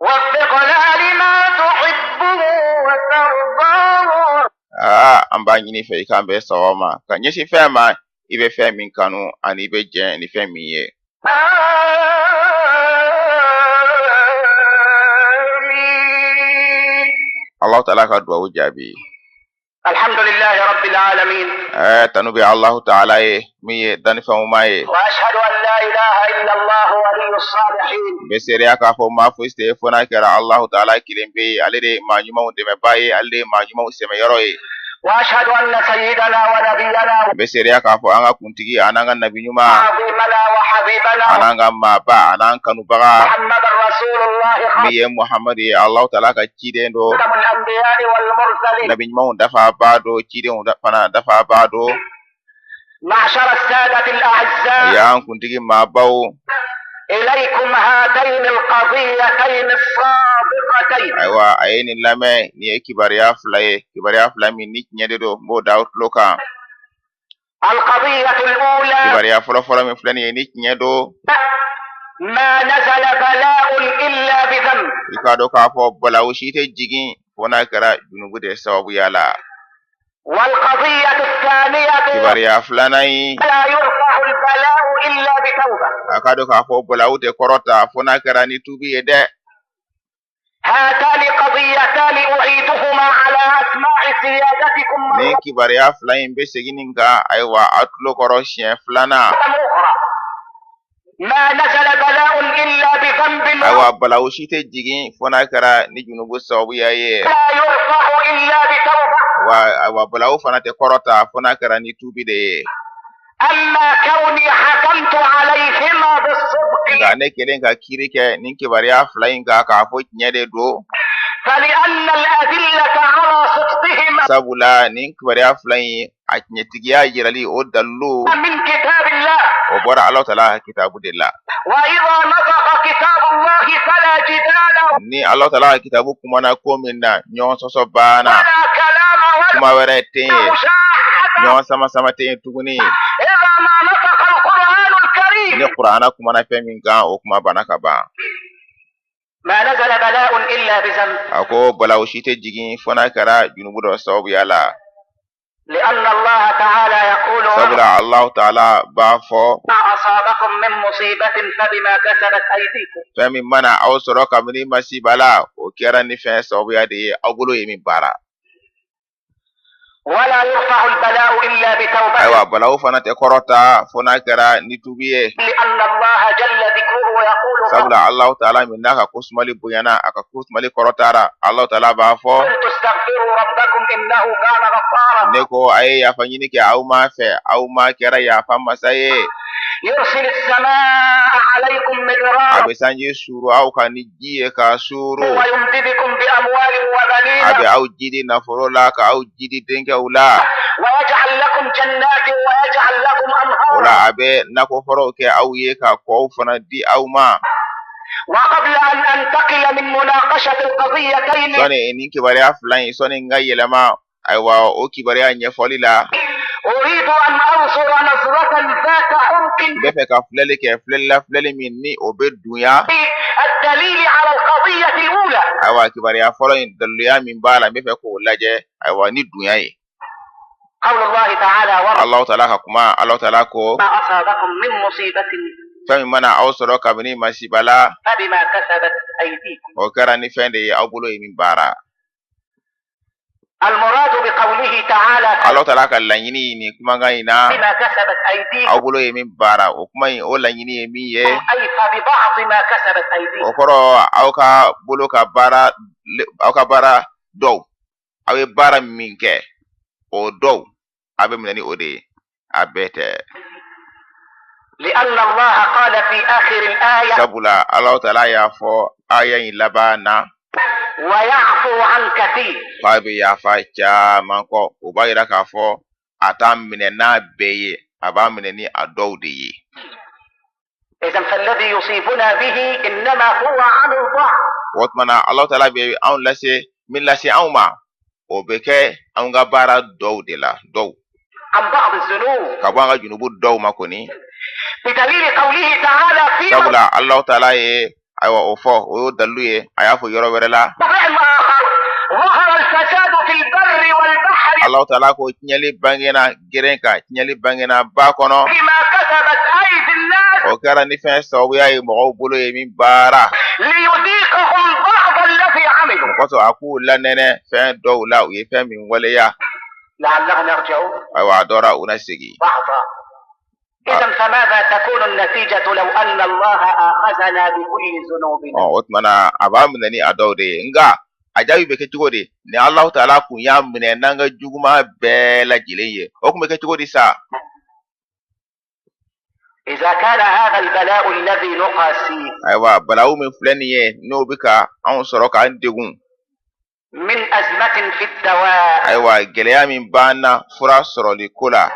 S1: وفقنا لما تحبه وترضاه
S2: aa an b'a ɲini i fɛ i k'an bɛn sababa ma ka ɲɛsin fɛn ma i bɛ fɛn min kanu ani i bɛ jɛn ni fɛn min ye.
S1: آمين
S2: Alahu taala ka duwawu jaabi.
S1: الحمد لله رب العالمين
S2: Ɛ tanu bɛ Alahu taala ye min ye dannifɛnw ma ye.
S1: وأشهد أن لا إله إلا الله ولي الصالحين
S2: N bɛ seereya k'a fɔ maa fosi tɛ yen fo n'a kɛra Alahu taala kelen pe ye ale de ye maa ɲumanw dɛmɛbaa ye ale de ye maa ɲumanw sɛmɛyɔrɔ ye.
S1: وأشهد أن سيدنا ونبينا
S2: N bɛ seereya k'a fɔ an ka kuntigi an n'an ka nabi ɲuman
S1: وعظيمنا وحبيبنا
S2: an n'an ka maaba an n'an kanubaga
S1: محمد رسول الله
S2: min ye Muhamadu ye Alahu taala ka ciden don
S1: خاتم الأنبياء والمرسلين
S2: nabi ɲumanw dafabaa don cidenw fana dafabaa don
S1: معشر السادة الأعزاء
S2: y'an kuntigi maabaw
S1: إليكم هاتين القضيتين الصادقتين
S2: ayiwa a ye nin lamɛn nin ye kibaruya fila ye kibaruya fila min ni tiɲɛ de don n b'o da aw tulo kan
S1: القضية الأولى
S2: kibaruya fɔlɔfɔlɔ min filɛ nin ye ni tiɲɛ don
S1: ما نزل بلاء إلا بذنب
S2: i k'a dɔn k'a fɔ balawu si tɛ jigin fo n'a kɛra junubu de sababuya la
S1: والقضية الثانية
S2: kibaruya filanan in
S1: لا يرفع البلاء إلا بتوبة
S2: a k'a dɔn k'a fɔ balawu tɛ kɔrɔta fo n'a kɛra ni tuubi ye dɛ
S1: هاتان قضيتان أعيدهما على أسماع سيادتكم
S2: ni
S1: مرة
S2: kibaruya fila in bɛ segin nin kan ayiwa a tulo kɔrɔ siɲɛ filanan
S1: أخرى ما نزل بلاء إلا بذنب
S2: ayiwa balawu si tɛ jigin fo n'a kɛra ni junubu sababuya ye
S1: ولا يرفع إلا بتوبة
S2: wa ayiwa balawu fana tɛ kɔrɔta fo n'a kɛra ni tuubi de ye
S1: أما كوني حكمت عليهما بالصدق
S2: nka ne kelen ka kiiri kɛ nin kibaruya fila in kan k'a fɔ tiɲɛ de don
S1: فلأن الأدلة على صدقهما
S2: sabula nin kibaruya fila in a tiɲɛtigiya yirali o dalilu
S1: من كتاب الله
S2: o bɔra Alahu taala ka kitabu de la
S1: وإذا نطق كتاب الله فلا جدال
S2: ni Alahu taala ka kitabu kumana ko min na ɲɔgɔn sɔsɔ banna
S1: ولا كلام ولا
S2: kuma wɛrɛ tɛ yen
S1: مشاحة
S2: ɲɔgɔn sama sama tɛ yen tuguni
S1: إذا ما نطق القرآن
S2: ni
S1: الكريم
S2: kurana kumana fɛn min kan o kuma banna ka ban
S1: ما نزل بلاء إلا بذنب
S2: a ko balawu si tɛ jigin fo n'a kɛra junubu dɔ sababuya la
S1: لأن الله تعالى يقول
S2: sabula Alahu taala b'a fɔ
S1: ما أصابكم من مصيبة فبما كسبت أيديكم
S2: fɛn min mana aw sɔrɔ kabini masiba la o kɛra ni fɛn sababuya de ye aw bolo ye min baara
S1: ولا يرفع البلاء إلا بتوبة
S2: ayiwa balawu fana tɛ kɔrɔta fo n'a kɛra ni tuubi ye
S1: لأن الله جل ذكره يقول
S2: sabula Alahu taala min n'a ka ko sumali bonyana a ka ko sumali kɔrɔtara Alahu taala b'a fɔ
S1: قلت استغفروا ربكم إنه كان غفارا
S2: ne ko a ye yafa ɲini kɛ aw ma fɛ aw ma kɛra yafa masa ye
S1: يرسل السماء عليكم
S2: a
S1: مدرارا
S2: bɛ sanji suuru aw kan ni ji ye k'a suuru
S1: ويمددكم بأموال
S2: a
S1: وبنين
S2: bɛ aw jidi nafolo la ka aw jidi denkɛw la
S1: ويجعل لكم جنات ويجعل لكم
S2: o la
S1: أنهارا
S2: a bɛ nakɔforow kɛ aw ye ka kɔw fana di aw ma
S1: وقبل أن أنتقل من مناقشة القضيتين
S2: sɔni nin kibaruya fila in sɔni n ka yɛlɛma ayiwa o kibaruya ɲɛfɔli la
S1: أريد أن أنظر نظرة ذات عمق
S2: n bɛ fɛ ka filɛli kɛ filɛli la filɛli min ni o bɛ dunya
S1: في الدليل على القضية الأولى
S2: ayiwa kibaruya fɔlɔ in daliluya min b'a la n bɛ fɛ k'o lajɛ ayiwa ni dunya ye
S1: قول الله تعالى وما
S2: Alahu taala ka kuma Alahu taala ko
S1: أصابكم من مصيبة
S2: fɛn min mana aw sɔrɔ kabini masiba la
S1: فبما كسبت أيديكم
S2: o kɛra ni fɛn de ye aw bolo ye min baara
S1: المراد بقوله تعالى
S2: Ala taala ka laɲini nin kumakan in na
S1: بما كسبت أيديكم
S2: aw bolo ye min baara, o kuma in, o laɲini ye min ye,
S1: أي فببعض ما كسبت
S2: o
S1: أيديكم.
S2: kɔrɔ aw ka bolo ka baara, aw ka baara dɔw, aw ye baara min kɛ, o dɔw a bɛ minɛ ni o de ye, a bɛɛ tɛ.
S1: لأن الله قال في آخر الآية
S2: Sabula Ala taala y'a fɔ aya in laban na
S1: ويعفو عن كثير.
S2: k'a bɛ yafa caman kɔ. O b'a yira k'a fɔ a t'a minɛ n'a bɛɛ ye, a b'a minɛ ni a dɔw de ye.
S1: إذا فالذي يصيبنا به إنما هو عن الضعف.
S2: O tuma na Ala taala bɛ anw lase min lase anw ma, o bɛ kɛ anw ka baara dɔw de la, dɔw
S1: عن بعض الذنوب
S2: ka bɔ an ka junubu dɔw ma kɔni.
S1: بدليل قوله تعالى في
S2: Sabula Ala taala ye ayiwa o fɔ, o y'o dalilu ye, a y'a fɔ yɔrɔ wɛrɛ la.
S1: موضع آخر ظهر الفساد في البر والبحر
S2: Ala taala ko tiɲɛli bangena geren kan, tiɲɛli bangena ba kɔnɔ,
S1: بما كسبت أيدي الناس
S2: o kɛra ni fɛn sababuya ye mɔgɔw bolo ye min baara.
S1: ليذيقهم بعض الذي عملوا
S2: O kosɔn a k'u lanɛnɛ fɛn dɔw la, u ye fɛn min waleya.
S1: لعلهم يرجعون.
S2: Ayiwa, a dɔra u na segin.
S1: بعضا. إذا فماذا تكون النتيجة لو أن الله آخذنا بكل ذنوبنا؟
S2: O tuma na a b'a minɛ ni a dɔw de ye, nka a jaabi bɛ kɛ cogo di ni Alahu taala kun y'a minɛ n'an ka juguman bɛɛ lajɛlen ye, o kun bɛ kɛ cogo di sa?
S1: إذا كان هذا البلاء الذي نقاسيه
S2: Ayiwa, balawu min filɛ nin ye, n'o bɛ ka anw sɔrɔ k'an degun,
S1: من أزمة في الدواء
S2: ayiwa, gɛlɛya min b'an na fura sɔrɔli ko la,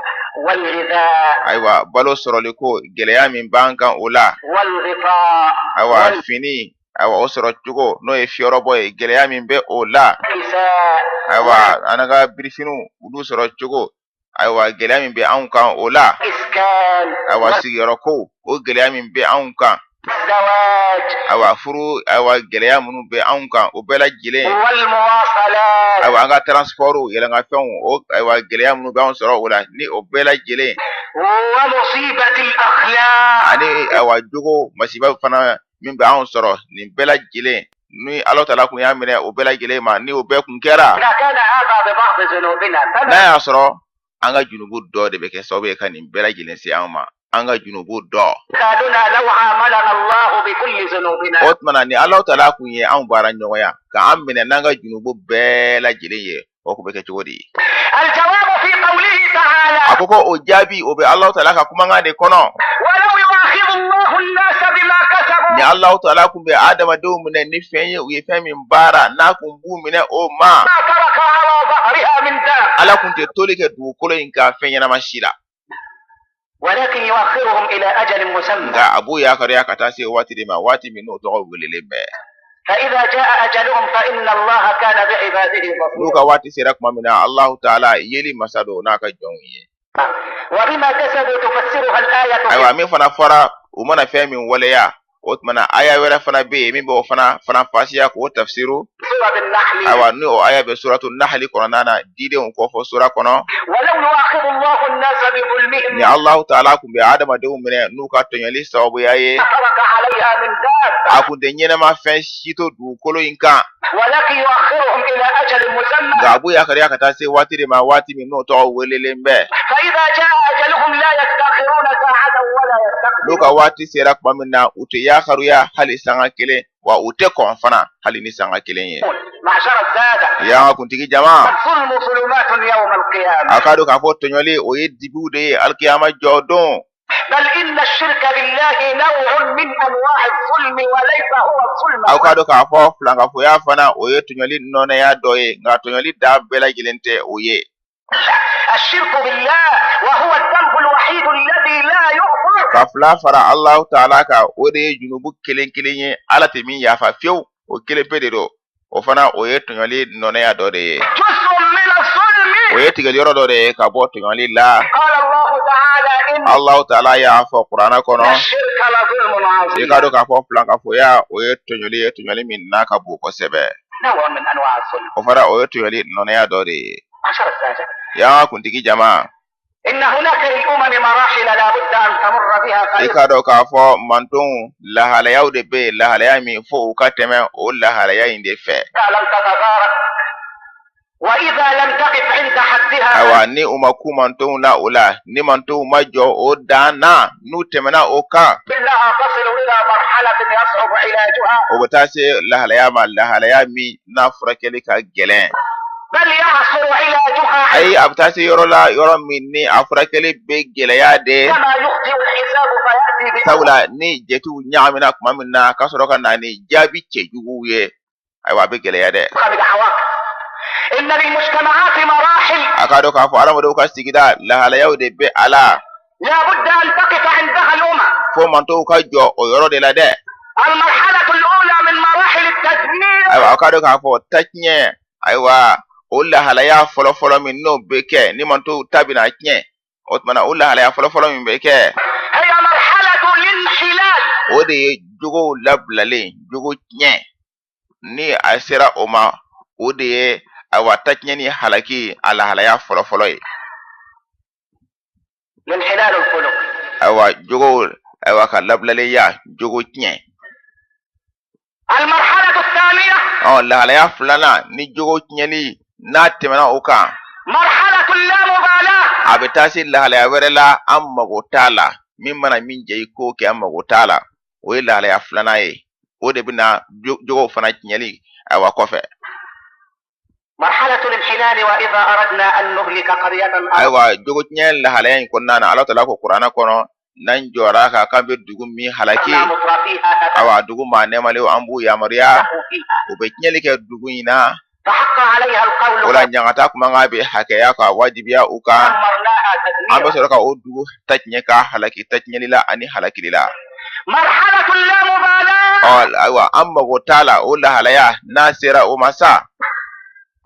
S1: والغذاء
S2: ayiwa, balo sɔrɔli ko gɛlɛya min b'an kan o la,
S1: والغطاء
S2: ayiwa, fini, ayiwa, o sɔrɔ cogo n'o ye fiyɔrɔbɔ ye, gɛlɛya min bɛ o la,
S1: والكساء
S2: ayiwa, an ka birifiniw olu sɔrɔ cogo, ayiwa, gɛlɛya min bɛ anw kan o la,
S1: والإسكان
S2: ayiwa, sigiyɔrɔ ko o gɛlɛya min bɛ anw kan,
S1: والزواج
S2: ayiwa, furu, ayiwa, gɛlɛya minnu bɛ anw kan, o bɛɛ lajɛlen,
S1: والمواصلات
S2: ayiwa, an ka transport yɛlɛnkanfɛnw o, ayiwa, gɛlɛya minnu bɛ anw sɔrɔ o la, ni o bɛɛ lajɛlen,
S1: ومصيبة الأخلاق
S2: ani ayiwa jogo masiba fana min bɛ anw sɔrɔ, nin bɛɛ lajɛlen, ni Ala taala kun y'a minɛ o bɛɛ lajɛlen ma, ni o bɛɛ kun kɛra,
S1: إذا كان هذا ببعض ذنوبنا
S2: n'a
S1: فما
S2: y'a sɔrɔ an ka junubu dɔ de bɛ kɛ sababu ye ka nin bɛɛ lajɛlen se anw ma, an ka junubu dɔ.
S1: بالنا لو عاملنا الله بكل ذنوبنا؟
S2: O tuma na ni Ala taala kun ye anw baara ɲɔgɔnya k'an minɛ n'an ka junubu bɛɛ lajɛlen ye, o kun bɛ kɛ cogo di?
S1: الجواب في قوله تعالى
S2: A ko o jaabi o bɛ Ala taala ka kumakan de kɔnɔ.
S1: ولو يؤاخذ الله الناس بما
S2: Ni
S1: كسبوا
S2: Ala taala kun bɛ adamadenw minɛ ni fɛn ye, u ye fɛn min baara, n'a kun b'u minɛ o ma,
S1: ما ترك على ظهرها من دابة
S2: Ala kun tɛ toli kɛ dugukolo in kan fɛn ɲɛnama si la.
S1: ولكن يؤخرهم إلى أجل مسمى
S2: Nka a b'u yakariya ka taa se waati de ma, waati min n'o tɔgɔ welelen bɛ.
S1: فإذا جاء أجلهم فإن الله كان بعباده
S2: N'u
S1: بصيرا.
S2: ka waati sera tuma min na, Alahu taala yeli masa don n'a ka jɔnw ye.
S1: وبما كسبوا تفسرها الآية في
S2: Ayiwa, min fana fɔra u mana fɛn min waleya, o tuma na aya wɛrɛ fana bɛ yen min b'o fana fasiya k'o tafsiru.
S1: سورة النحل
S2: Ayiwa, ni o aya bɛ suratu Nahali kɔnɔna na, didenw kɔfɔ sura kɔnɔ.
S1: ولو يؤاخذ الله الناس بظلمهم
S2: Ni Alahu taala kun bɛ adamadenw minɛ n'u ka tɔɲɔli sababuya ye,
S1: ما ترك عليها من دابة
S2: a kun tɛ ɲɛnama fɛn si to dugukolo in kan.
S1: ولكن يؤخرهم إلى أجل مسمى
S2: Nka a b'u yakariya ka taa se waati de ma, waati min n'o tɔgɔ welelen bɛ.
S1: فإذا جاء أجلهم لا يستأخرون ساعة ولا
S2: N'u
S1: يستقدمون.
S2: ka waati sera tuma min na, u tɛ yakaruya hali sanga kelen, wa u tɛ kɔn fana hali ni sanga kelen ye.
S1: معشر السادة
S2: Y'an ka kuntigi jama,
S1: الظلم ظلمات يوم القيامة
S2: a k'a dɔn k'a fɔ tɔɲɔli o ye dibiw de ye alikiyama jɔ don.
S1: بل إن الشرك بالله نوع من أنواع الظلم وليس هو الظلم.
S2: Aw k'a dɔn k'a fɔ filankafoya fana o ye tɔɲɔli nɔnɛya dɔ ye, nka tɔɲɔli da bɛɛ lajɛlen tɛ o ye.
S1: الشرك بالله وهو الذنب الوحيد الذي لا يغفر.
S2: Ka fila fara Alahu taala kan, o de ye junubu kelen kelen ye Ala tɛ min yafa fiyewu, o kelen pe de don. O fana o ye tɔɲɔli nɔnɛya dɔ de ye.
S1: جزء من الظلم.
S2: O ye tigɛli yɔrɔ dɔ de ye ka bɔ tɔɲɔli la.
S1: قال الله تعالى إن
S2: Alahu taala y'a fɔ kuranɛ kɔnɔ,
S1: الشرك لظلم
S2: i
S1: عظيم.
S2: k'a dɔn k'a fɔ filankafoya o ye tɔɲɔli ye, tɔɲɔli min n'a ka bon kosɛbɛ.
S1: نوع من أنواع الظلم.
S2: O fana o ye tɔɲɔli nɔnɛya dɔ de ye.
S1: معشر السادة
S2: Y'an ka kuntigi jama,
S1: إن هناك للأمم مراحل لا بد أن تمر بها
S2: i
S1: فإذا
S2: k'a dɔn k'a fɔ mantonw lahalayaw de bɛ yen, lahalaya min fo u ka tɛmɛ o lahalaya in de fɛ.
S1: لم تتبارك وإذا لم تقف عند حدها
S2: Ayiwa, ni u ma ku mantonw la o la, ni mantonw ma jɔ o dan na, n'u tɛmɛna o kan,
S1: إنها تصل إلى مرحلة يصعب علاجها.
S2: o bɛ taa se lahalaya ma, lahalaya min n'a furakɛli ka gɛlɛn.
S1: بل يعسر علاجها
S2: Ayi, a bɛ taa se yɔrɔ la, yɔrɔ min ni a furakɛli bɛ gɛlɛya de,
S1: عندما يخطئ الحساب فيأتي بأمر
S2: sabula ni jatiw ɲagamina tuma min na ka sɔrɔ ka na ni jaabi cɛjuguw ye, ayiwa, a bɛ gɛlɛya dɛ.
S1: العواقب. إن للمجتمعات مراحل
S2: A k'a dɔn k'a fɔ adamadenw ka sigida lahalayaw de bɛ a la,
S1: لا بد أن تقف عندها الأمم.
S2: fo mantow ka jɔ o yɔrɔ de la dɛ.
S1: المرحلة الأولى من مراحل التدمير
S2: Ayiwa, a k'a dɔn k'a fɔ tatiɲɛ, ayiwa, o lahalaya fɔlɔfɔlɔ min n'o bɛ kɛ ni mantow ta bɛna tiɲɛ, o tuma na o lahalaya fɔlɔfɔlɔ min bɛ kɛ,
S1: هي مرحلة الانحلال.
S2: o de ye jogow labilalen, jogo tiɲɛ. Ni a sera o ma, o de ye, ayiwa, tatiɲɛ ni halaki a lahalaya fɔlɔfɔlɔ ye.
S1: الانحلال الخلقي.
S2: Ayiwa, jogow, ayiwa, ka labilalenya, jogo tiɲɛ.
S1: المرحلة الثانية
S2: Lahalaya filanan ni jogo tiɲɛli n'a tɛmɛna o kan,
S1: مرحلة اللامبالاة.
S2: a bɛ taa se lahalaya wɛrɛ la, an mago t'a la, min mana min jɛ i k'o kɛ, an mago t'a la. O ye lahalaya filanan ye, o de bɛna jogow fana tiɲɛli, ayiwa, kɔfɛ.
S1: مرحلة الانحلال، وإذا أردنا أن نهلك قرية
S2: Ayiwa, jogo tiɲɛ lahalaya in kɔnɔna na, Ala tala ko kuranɛ kɔnɔ, n'an jɔra ka k'an bɛ dugu min halaki,
S1: أردنا مترفيها
S2: ayiwa, dugu maa nɛmalen, an b'u yamaruya,
S1: تفسحوا فيها
S2: u bɛ tiɲɛli kɛ dugu in na.
S1: فحق عليها القول
S2: O la ɲangata kuma kan bɛ hakɛya ka wajibiya u kan,
S1: فدمرناها
S2: an bɛ
S1: تدميرا.
S2: sɔrɔ ka o dugu ta tiɲɛ ka halaki tatiɲɛli la ani halakili la.
S1: مرحلة اللامبالاة
S2: Ayiwa, an mago t'a la, o lahalaya n'a sera o ma sa,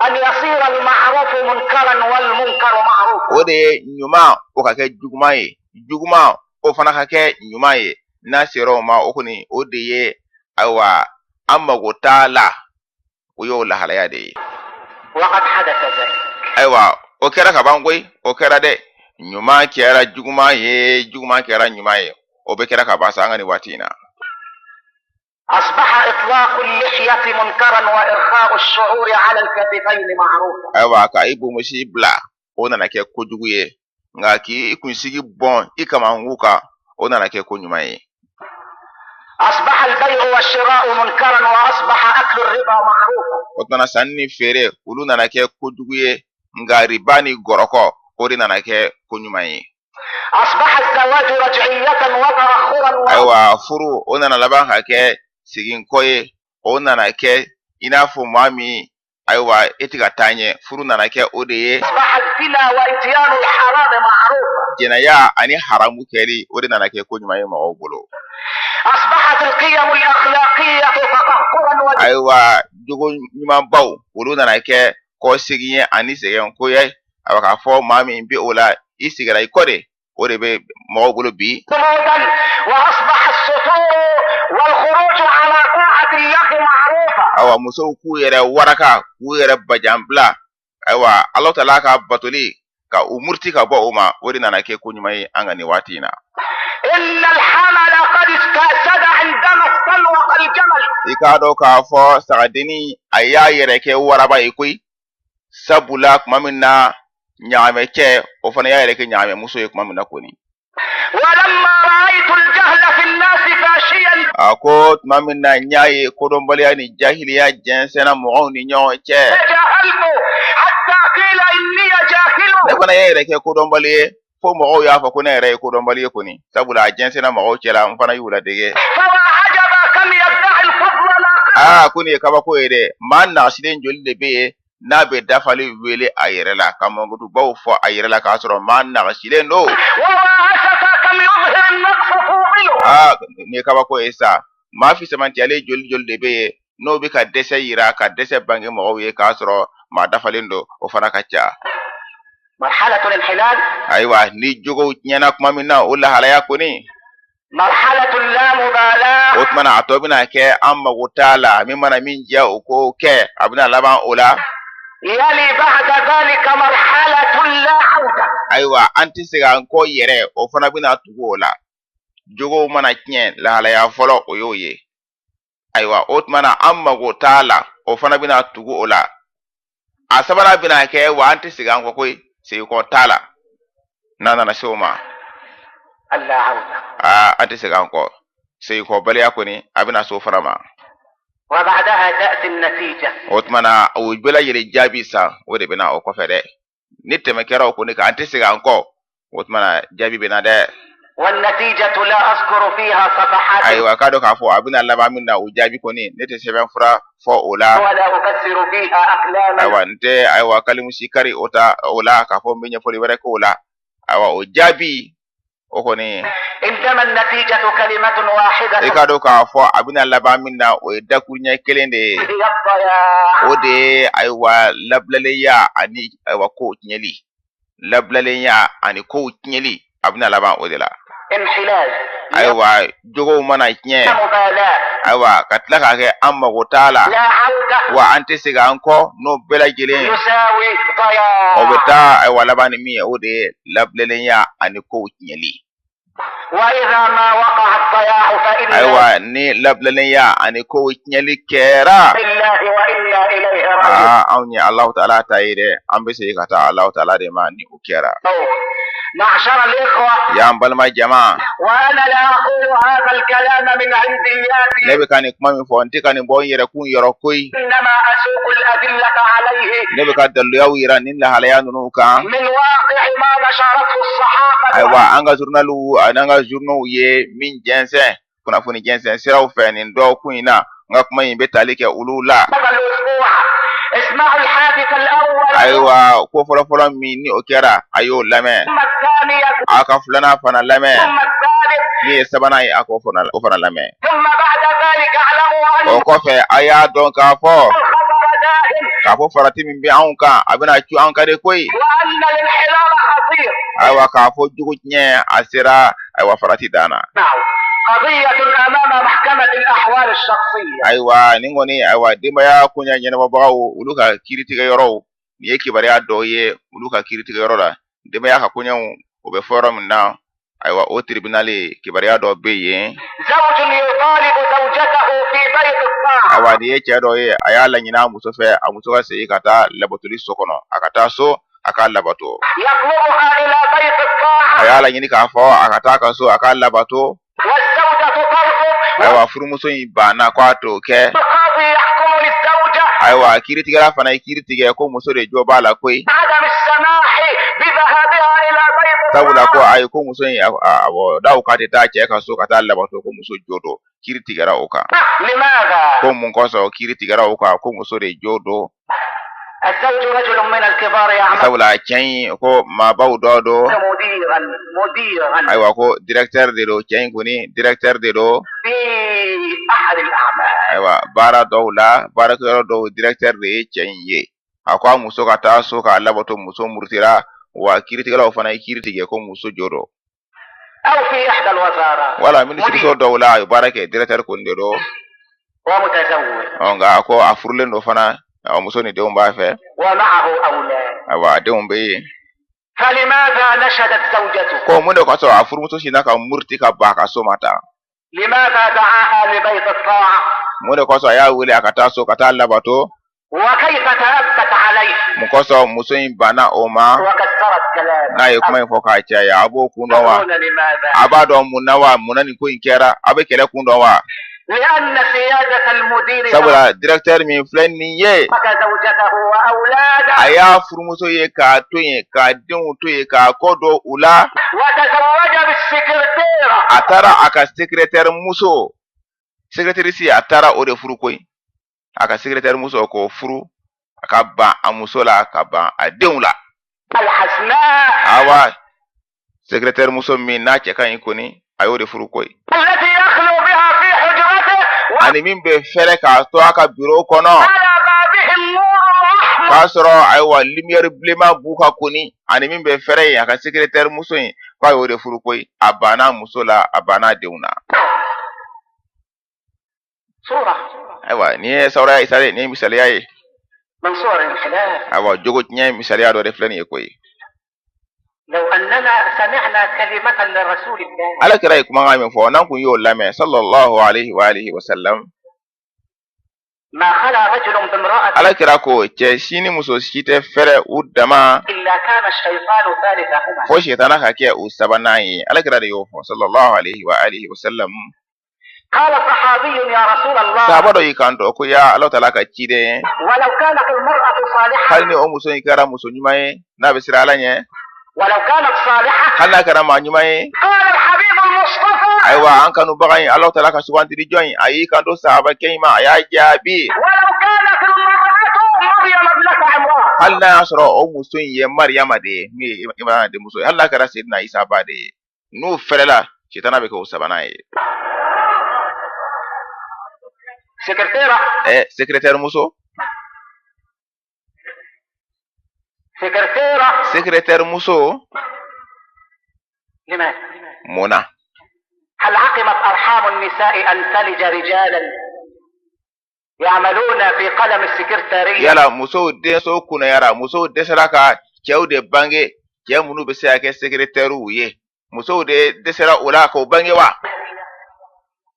S1: أن يصير المعروف منكرا والمنكر معروفا.
S2: o de ye ɲuman o ka kɛ juguman ye, juguman o fana ka kɛ ɲuman ye. N'a sera o ma, o kɔni o de ye, ayiwa, an mago t'a la, o y'o lahalaya de ye.
S1: وقد حدث ذلك.
S2: Ayiwa, o kɛra ka ban koyi, o kɛra dɛ. Ɲuman kɛra juguman ye, juguman kɛra ɲuman ye, o bɛɛ kɛra ka ban sa an ka nin waati in na.
S1: أصبح إطلاق اللحية منكرا وإرخاء الشعور على الكتفين معروفا.
S2: Ayiwa, ka i bonbonsi bila, o nana kɛ kojugu ye, nka k'i kunsigi bɔn i kamankun kan, o nana kɛ ko ɲuman ye.
S1: أصبح البيع والشراء منكرا وأصبح أكل الربا معروفا.
S2: O tuma na sanni ni feere, olu nana kɛ kojugu ye, nka riba ni gɔrɔkɔ, o de nana kɛ ko ɲuman ye.
S1: أصبح الزواج رجعية وتأخرا و...
S2: Ayiwa, furu, o nana laban ka kɛ seginkɔ ye, o nana kɛ i n'a fɔ maa min, ayiwa, e tɛ ka taa ɲɛ, furu nana kɛ o de ye.
S1: أصبح الزنا وإتيان الحرام معروفا.
S2: Jɛnɛya ani haramu kɛli, o de nana kɛ ko ɲuman ye mɔgɔw bolo.
S1: أصبحت القيم الأخلاقية تقهقرا و...
S2: Ayiwa, jogo ɲumanbaw, olu nana kɛ kɔsegin ye ani sɛgɛnko ye. A k'a fɔ maa min bɛ o la, i seginna i kɔ de, o de bɛ mɔgɔw bolo bi.
S1: صمودا. وأصبح السطور والخروج على طاعة الله معروفا.
S2: Ayiwa, musow k'u yɛrɛ waraka, k'u yɛrɛ bajan bila, ayiwa, Ala tala ka batoli ka u muruti ka bɔ o ma, o de nana kɛ ko ɲuman ye an ka nin waati in na.
S1: إن الحمل قد استأسد عندما استلوق الجمل.
S2: I k'a dɔn k'a fɔ sagadennin, a y'a yɛrɛ kɛ waraba ye koyi, sabula tuma min na ɲagamɛcɛ, o fana y'a yɛrɛ kɛ ɲagamɛmuso ye tuma min na kɔni.
S1: ولما رأيت الجهل في الناس فاشيا
S2: A ko tuma min na n y'a ye kodɔnbaliya ni jahiliya jɛnsɛnna mɔgɔw ni ɲɔgɔn cɛ,
S1: تجاهلت حتى قيل إني جاهل.
S2: ne fana y'a yɛrɛ kɛ kodɔnbali ye, fo mɔgɔw y'a fɔ ko ne yɛrɛ ye kodɔnbali ye kɔni, sabula a jɛnsɛnna mɔgɔw cɛla, n fana y'u ladege.
S1: فما عجب كم يدعي الفضل ناقصا.
S2: Aa, ko nin ye kabako ye dɛ! Maa nagasilen joli de bɛ yen n'a bɛ dafali wele a yɛrɛ la, ka mankutubaw fɔ a yɛrɛ la, k'a sɔrɔ maa nagasilen don?
S1: وما أسف كم يظهر النقص فوضله.
S2: Aa, nin ye kabako ye sa! Maa fisamantiyalen joli joli de bɛ yen n'o bɛ ka dɛsɛ yira, ka dɛsɛ bange mɔgɔw ye, k'a sɔrɔ maa dafalen don? O fana ka ca.
S1: مرحلة الانحلال
S2: Ayiwa, ni jogow tiɲɛna tuma min na, o lahalaya kɔni,
S1: مرحلة اللامبالاة.
S2: o tuma na a tɔ bɛna kɛ an mago t'a la, min mana min diya o k'o kɛ, a bɛna laban o la.
S1: يلي بعد ذلك مرحلة لا عودة.
S2: Ayiwa, an tɛ segin an kɔ yɛrɛ, o fana bɛna tugu o la. Jogow mana tiɲɛ, lahalaya fɔlɔ, o y'o ye. Ayiwa, o tuma na an mago t'a la, o fana bɛna tugu o la. A sabanan bɛna kɛ wa an tɛ segin an kɔ koyi, segin kɔ t'a la n'a nana se o ma. Aa, an tɛ segin an kɔ, segin kɔbaliya kɔni, a bɛna se o fana ma. O tuma na, o bɛɛ lajɛlen jaabi sa, o de bɛna o kɔfɛ dɛ. Ni tɛmɛ kɛra o kɔni kan, an tɛ segin an kɔ, o tuma na jaabi bɛ na dɛ. Ayiwa, k'a dɔn k'a fɔ a bɛna laban min na, o jaabi kɔni, ne tɛ sɛbɛn fura fɔ o la. Ayiwa, n tɛ, ayiwa, kalimusi kari o ta o la k'a fɔ n bɛ ɲɛfɔli wɛrɛ k'o la. Ayiwa, o jaabi o kɔni, i k'a dɔn k'a fɔ a bɛna laban min na, o ye dakuruɲɛ kelen de ye. O de ye, ayiwa, labilalenya ani, ayiwa, kow tiɲɛli. Labilalenya ani kow tiɲɛli, a bɛna laban o de la. Ayiwa, jogow mana tiɲɛ, ayiwa, ka tila k'a kɛ an mago t'a la wa an tɛ segin an kɔ, n'o bɛɛ lajɛlen, o bɛ taa, ayiwa, laban ni min ye, o de ye labilalenya ani kow tiɲɛli. Ayiwa, ni labilalenya ani kow tiɲɛli kɛra, aa, anw ye Alahu taala ta ye dɛ, an bɛ segin ka taa Alahu taala de ma ni o kɛra. Y'an balima jama, ne bɛ ka nin kuma min fɔ, n tɛ ka nin bɔ n yɛrɛ kun yɔrɔ koyi. Ne bɛ ka daliluyaw yira nin lahalaya ninnu kan. Ayiwa, an ka journaliw ani an ka journaux ye min jɛnsɛn kunnafoni jɛnsɛn siraw fɛ nin dɔgɔkun in na, n ka kuma in bɛ tali kɛ olu la. Ayiwa, ko fɔlɔfɔlɔ min ni o kɛra, a y'o lamɛn. A ka filanan fana lamɛn. Min ye sabanan ye, a k'o fana lamɛn. O kɔfɛ, a y'a dɔn k'a fɔ farati min bɛ anw kan, a bɛna cu an kan de koyi. Ayiwa, k'a fɔ jogo tiɲɛ, a sera, ayiwa, farati dan na. Ayiwa, nin kɔni, ayiwa, denbaya koɲɛ ɲɛnabɔbagaw, olu ka kiiritigɛ yɔrɔw, nin ye kibaruya dɔw ye olu ka kiiritigɛ yɔrɔ la. Denbaya ka koɲɛw, o bɛ fɔ yɔrɔ min na, ayiwa, o tribunal, kibaruya dɔ bɛ yen. Ayiwa, nin ye cɛ dɔ ye, a y'a laɲini a muso fɛ, a muso ka segin ka taa labatoli so kɔnɔ, a ka taa so a k'a labato. A y'a laɲini k'a fɔ a ka taa ka so a k'a labato. Ayiwa, furumuso in banna ko a t'o kɛ. Ayiwa, kiiritigɛla fana ye kiiri tigɛ ko muso de jo b'a la koyi, sabula ko ayi, ko muso in daw k'a tɛ taa cɛ ka so ka taa labato, ko muso jo don. Kiiri tigɛra o kan. Ko mun kosɔn kiiri tigɛra o kan ko muso de jo don? Sabula cɛ in ko maabaw dɔ don. Ayiwa, ko directeur de don. Cɛ in kɔni, directeur de don. Ayiwa, baara dɔw la, baarakɛyɔrɔ dɔw directeur de ye cɛ in ye. A ko a muso ka taa so k'a labato, muso murutira wa kiiritigɛlaw fana ye kiiri tigɛ ko muso jo don. Wala minisiriso dɔw la, a ye baara kɛ, directeur kɔni de don. Nka a ko a furulen don fana, muso ni denw b'a fɛ. Ayiwa, a denw bɛ yen. Ko mun de kosɔn a furumuso sinna ka muruti ka ban a ka so ma tan? Mun de kosɔn a y'a wele a ka taa so ka taa labato? Mun kosɔn muso in banna o ma n'a ye kuma in fɔ k'a caya? A b'o kun dɔn wa? A b'a dɔn mun na wa? Mun na nin ko in kɛra? A bɛ kɛlɛ kun dɔn wa? Sabula directeur min filɛ nin ye, a y'a furumuso ye k'a to yen, k'a denw to yen, k'a kɔ don u la. A taara a ka secrétaire muso, secrétaire, a taara o de furu koyi. A ka secrétaire muso, k'o furu, a ka ban a muso la, ka ban a denw la. Awa, secrétaire muso min n'a cɛ ka ɲi kɔni, a y'o de furu koyi, ani min bɛ fɛrɛ k'a to a ka bureau kɔnɔ k'a sɔrɔ, ayiwa, lumière bilenman b'u ka kɔni, ani min bɛ fɛrɛ yen, a ka secrétaire muso in, k'a y'o de furu koyi. A banna muso la, a banna denw na. Ayiwa, nin ye sawura ye, nin ye misaliya ye. Ayiwa, jogo tiɲɛ misaliya dɔ de filɛ nin ye koyi. Ala kira ye kumakan min fɔ, n'an kun y'o lamɛn, sallallahu alaihi wa alihi wa sallam.
S1: ما خلا رجل بامرأة
S2: Ala kira ko cɛ si ni muso si tɛ fɛrɛ u dama
S1: إلا كان الشيطان ثالثهما.
S2: fo sitana ka kɛ u sabanan ye. Ala kira de y'o fɔ sallallahu alaihi wa alihi wa sallam.
S1: قال صحابي يا رسول الله
S2: Sahaba dɔ y'i kanto ko ya Ala taala ka ciden,
S1: ولو كانت المرأة صالحة
S2: hali ni o muso in kɛra muso ɲuman ye n'a bɛ siran Ala ɲɛ,
S1: ولو كانت صالحة.
S2: hali n'a kɛra maa ɲuman ye.
S1: قال الحبيب المصطفى
S2: Ayiwa, an kanubaga in, Ala taala ka sugantili jɔn in, a y'i kanto sahabakɛ in ma, a y'a jaabi,
S1: ولو كانت المرأة مريم ابنة عمران.
S2: hali n'a y'a sɔrɔ o muso in ye Mariyama de ye, min ye Imrana denmuso ye, hali n'a kɛra Seydina Isa ba de ye, n'u fɛrɛla, sitana bɛ kɛ o sabanan ye.
S1: سكرتيرة.
S2: Secrétaire muso.
S1: سكرتيرة.
S2: Secrétaire muso.
S1: لماذا؟
S2: Mun na?
S1: هل عقمت أرحام النساء أن تلج رجالا يعملون في قلم السكرتارية؟
S2: Yala musow denso kunnayara, musow dɛsɛra ka cɛw de bange, cɛ minnu bɛ se ka kɛ secrétairew ye, musow de dɛsɛra o la k'o bange wa?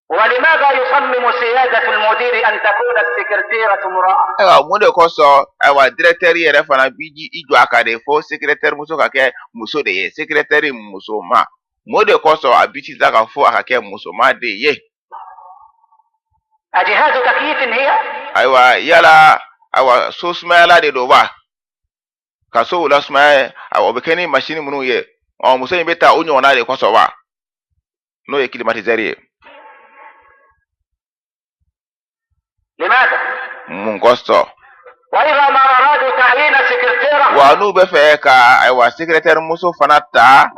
S1: ولماذا يصمم سيادة المدير أن تكون السكرتيرة امرأة؟
S2: Ayiwa, mun de kosɔn, ayiwa, directeur yɛrɛ fana bi i jɔ a kan de fo secrétaire muso ka kɛ muso de ye, secrétaire musoma? Mun de kosɔn a bi ci ka fɔ a ka kɛ musoman de ye?
S1: أجهاز تكييف هي؟
S2: Ayiwa, yala, ayiwa, so sumayala de don wa, ka sow lasumaya? Ayiwa, o bɛ kɛ ni masini minnu ye, ɔ, muso in bɛ taa o ɲɔgɔnna de kosɔn wa, n'o ye climatiseur ye?
S1: لماذا؟
S2: Mun kosɔn?
S1: وإذا ما أرادوا تعيين سكرتيرة
S2: Wa n'u bɛ fɛ ka, ayiwa, secrétaire muso fana ta,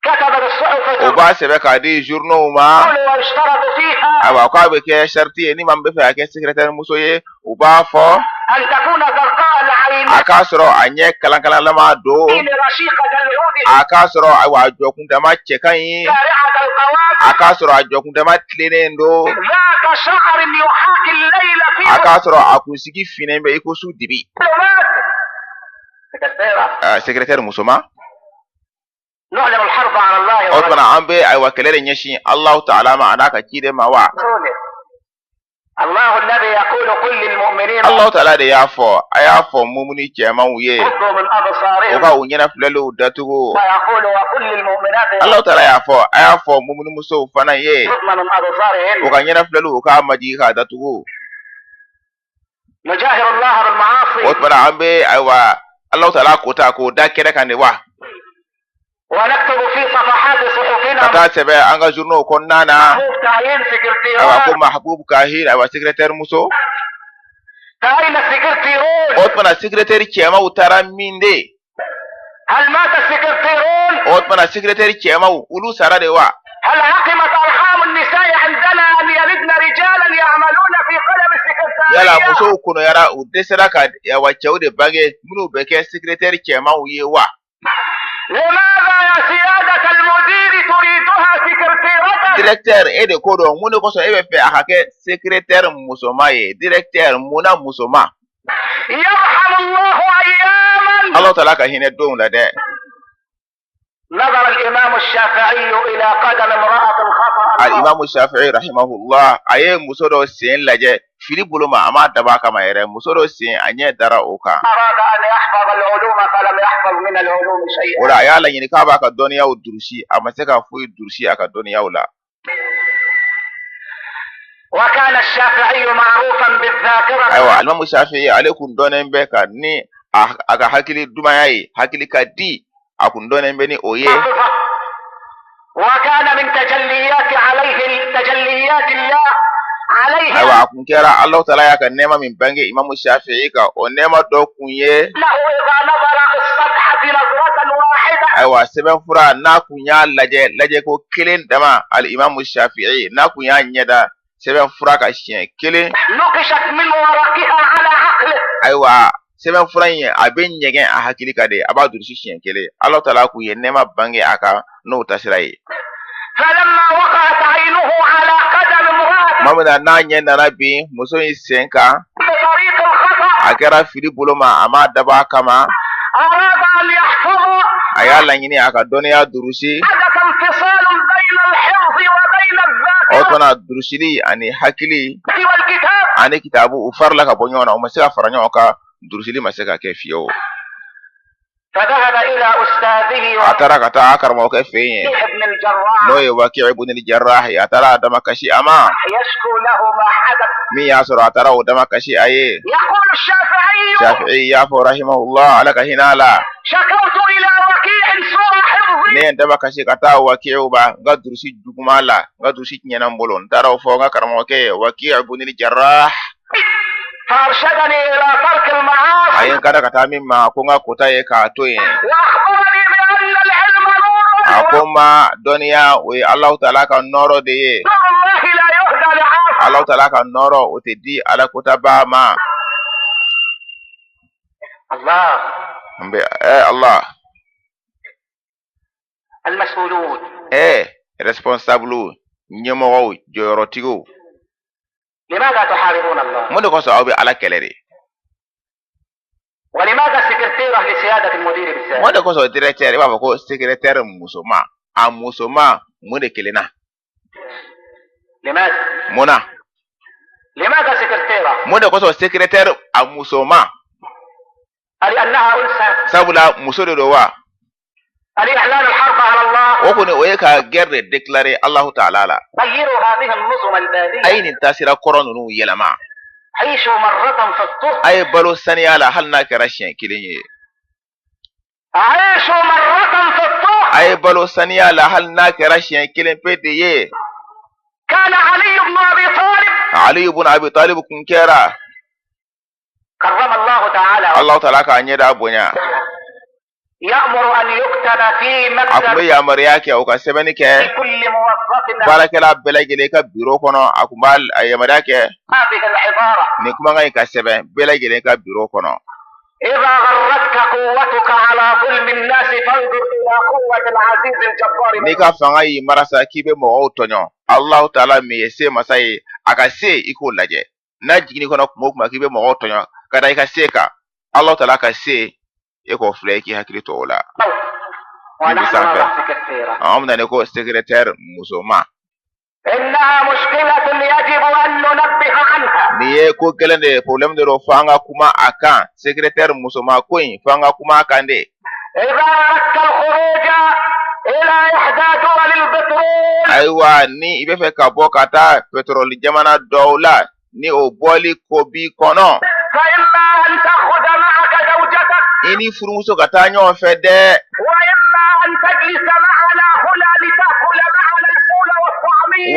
S1: كتب للصحف
S2: o b'a sɛbɛn k'a di journaux ma,
S1: تقول ويشترط فيها
S2: ayiwa, k'a bɛ kɛ sariti ye, ni maa min bɛ fɛ ka kɛ secrétaire muso ye, u b'a fɔ
S1: أن تكون زرقاء العينين
S2: a k'a sɔrɔ a ɲɛ kalankalanlama don,
S1: رشيقة العود
S2: a k'a sɔrɔ, ayiwa, a jɔkundama cɛ ka ɲi,
S1: شارعة القوام
S2: a k'a sɔrɔ a jɔkundama tilennen don,
S1: ذات شعر يحاكي الليل في
S2: a k'a sɔrɔ a kunsigi finnen bɛ i ko su dibi.
S1: ظلمات. سكرتيرة.
S2: Secrétaire musoman.
S1: نعلن الحرب على الله
S2: O tuma na an bɛ, ayiwa, kɛlɛ de ɲɛsin Alahu taala ma a n'a ka ciden ma wa?
S1: ورسوله. الله الذي يقول قل للمؤمنين
S2: Alahu taala de y'a fɔ, a y'a fɔ mumuni cɛmanw ye
S1: يغضوا من
S2: o
S1: أبصارهم
S2: ka u ɲɛna filɛliw datugu.
S1: ويقول وقل للمؤمنات
S2: Alahu taala y'a fɔ, a y'a fɔ mumuni musow fana ye
S1: يغضن من
S2: o
S1: أبصارهن.
S2: ka ɲɛna filɛliw u k'a majigin k'a datugu.
S1: نجاهر الله
S2: O
S1: بالمعاصي
S2: tuma na an bɛ, ayiwa, Alahu taala ko ta k'o da kɛnɛ kan de wa,
S1: ونكتب في صفحات
S2: ka
S1: صحفنا
S2: taa sɛbɛn an ka journaux kɔnɔna na,
S1: محبوب تعيين
S2: ayiwa, ko
S1: سكرتيرات.
S2: Mahabub Kahir, ayiwa, secrétaire muso.
S1: فأين السكرتيرون؟
S2: O tuma na secrétaire cɛmanw taara min de?
S1: هل مات السكرتيرون؟
S2: O tuma na secrétaire cɛmanw, olu sara de wa?
S1: هل عقمت أرحام النساء عندنا أن يلدن رجالا يعملون في قلم
S2: Yala
S1: السكرتارية؟
S2: musow kɔnɔyara, u dɛsɛra ka, ayiwa, cɛw de bange minnu bɛ kɛ secrétaire cɛmanw ye wa?
S1: لماذا يا سيادة المدير تريدها سكرتيرة؟
S2: Directeur, e de ko dɔn, mun de kosɔn e bɛ fɛ a ka kɛ secrétaire musoman ye? Directeur, munna musoman?
S1: يرحم الله أياما
S2: Ala taala ka hinɛ donw la dɛ.
S1: نظر الإمام الشافعي إلى قدم امرأة خطأ
S2: Alimamu Shafi'i rahimahullah, a ye muso dɔ sen lajɛ fili bolo ma, a m'a dabɔ a kama yɛrɛ, muso dɔ sen, a ɲɛ dara o kan.
S1: أراد أن يحفظ العلوم فلم يحفظ من العلوم
S2: O
S1: شيئا.
S2: la a y'a laɲini k'a b'a ka dɔnniyaw durusi, a ma se ka foyi durusi a ka dɔnniyaw la.
S1: وكان الشافعي معروفا بالذاكرة
S2: Ayiwa, alimamu Shafi'i, ale kun dɔnnen bɛ ka ni a ka hakili dumanya ye, hakili ka di, a kun dɔnnen bɛ ni o ye.
S1: الحافظة. وكان من تجليات عليه تجليات الله عليه
S2: Ayiwa, a kun kɛra Alahu taala y'a ka nɛɛma min bange imamu Shafi'i kan, o nɛɛma dɔ kun ye,
S1: أنه إذا نظر في الصفحة نظرة واحدة
S2: ayiwa, sɛbɛnfura n'a kun y'a lajɛ lajɛko kelen dama, ali imamu Shafi'i n'a kun y'a ɲɛda sɛbɛnfura ka siɲɛ kelen,
S1: نقشت من ورقها على عقله.
S2: Ayiwa, sɛbɛnfura in, a bɛ ɲɛgɛn a hakili kan de, a b'a durusi siɲɛ kelen. Alahu taala kun ye nɛɛma bange a kan n'o tasira ye.
S1: فلما وقعت عينه على قدم امرأة
S2: Tuma min na n'a ɲɛ nana bin muso in sen kan,
S1: بطريق الخطأ
S2: a kɛra fili bolo ma, a m'a dabɔ a kama,
S1: أراد أن يحفظ
S2: a y'a laɲini a ka dɔnniya durusi.
S1: حدث انفصال بين الحفظ وبين
S2: O
S1: الذاكرة
S2: tuma na durusili ani hakili
S1: والكتاب.
S2: Ani kitabu u farila ka bɔ ɲɔgɔn na, u ma se ka fara ɲɔgɔn kan, durusili ma se ka kɛ fiyewu. A taara ka taa a karamɔgɔkɛ fɛ yen, n'o ye Waki ibn al-Jarrah ye. A taara a damakasi a ma. Min y'a sɔrɔ, a taara o damakasi a ye. Shafi'i y'a fɔ, rahimahullah, Ala ka hinɛ a la: ne ye n damakasi ka taa Wakiw ma n ka durusi juguman la, n ka durusi tiɲɛna n bolo. N taara o fɔ n ka karamɔgɔkɛ ye, Waki ibn al-Jarrah. A ye n kanda ka taa min ma, ko n ka kota ye k'a to yen. A ko n ma, dɔnniya, o ye Alahu taala ka nɔɔrɔ de ye. Alahu taala ka nɔɔrɔ, o tɛ di Ala kotabaa ma. N bɛ Allah. Responsable, ɲɛmɔgɔw, jɔyɔrɔtigiw, mun de kosɔn aw bɛ Ala kɛlɛ de? Mun de kosɔn directeur, i b'a fɔ ko secrétaire musoma, a musoma, mun de kelenna? Mun na? Mun de kosɔn secrétaire a musoma? Sabula muso de don wa? O kɔni, o ye ka guerre de déclarer Allahu ta'ala la. A ye nin taasira kɔrɔ ninnu yɛlɛma. A ye balo saniya la, hali n'a kɛra siɲɛ kelen ye. A ye balo saniya la, hali n'a kɛra siɲɛ kelen pe de ye. Ali ibn Abi Talib kun kɛra, Allahu ta'ala k'a ɲɛda bonya, a tun bɛ yamaruya kɛ o ka sɛbɛnni kɛ baarakɛla bɛɛ lajɛlen ka biro kɔnɔ. A tun b'a yamaruya kɛ nin kumakan in ka sɛbɛn bɛɛ lajɛlen ka biro kɔnɔ: n'i ka fanga y'i marasa k'i bɛ mɔgɔw tɔɲɔ, Allahu ta'ala min ye se masa ye, a ka se, i k'o lajɛ. N'a jigin'i kɔnɔ kuma o kuma k'i bɛ mɔgɔw tɔɲɔ ka da i ka se kan, Allahu ta'ala ka se, e k'o filɛ, i k'i hakili to o la. Min bɛ sanfɛ, an bɛna ne ko secrétaire musoma. Nin ye ko gɛlɛn de ye, problème de don, fo an ka kuma a kan. Secrétaire musoma ko in, fo an ka kuma a kan de. Ayiwa, ni i bɛ fɛ ka bɔ ka taa pétrole jamana dɔw la, ni o bɔli ko b'i kɔnɔ, i ni furumuso ka taa ɲɔgɔn fɛ dɛ.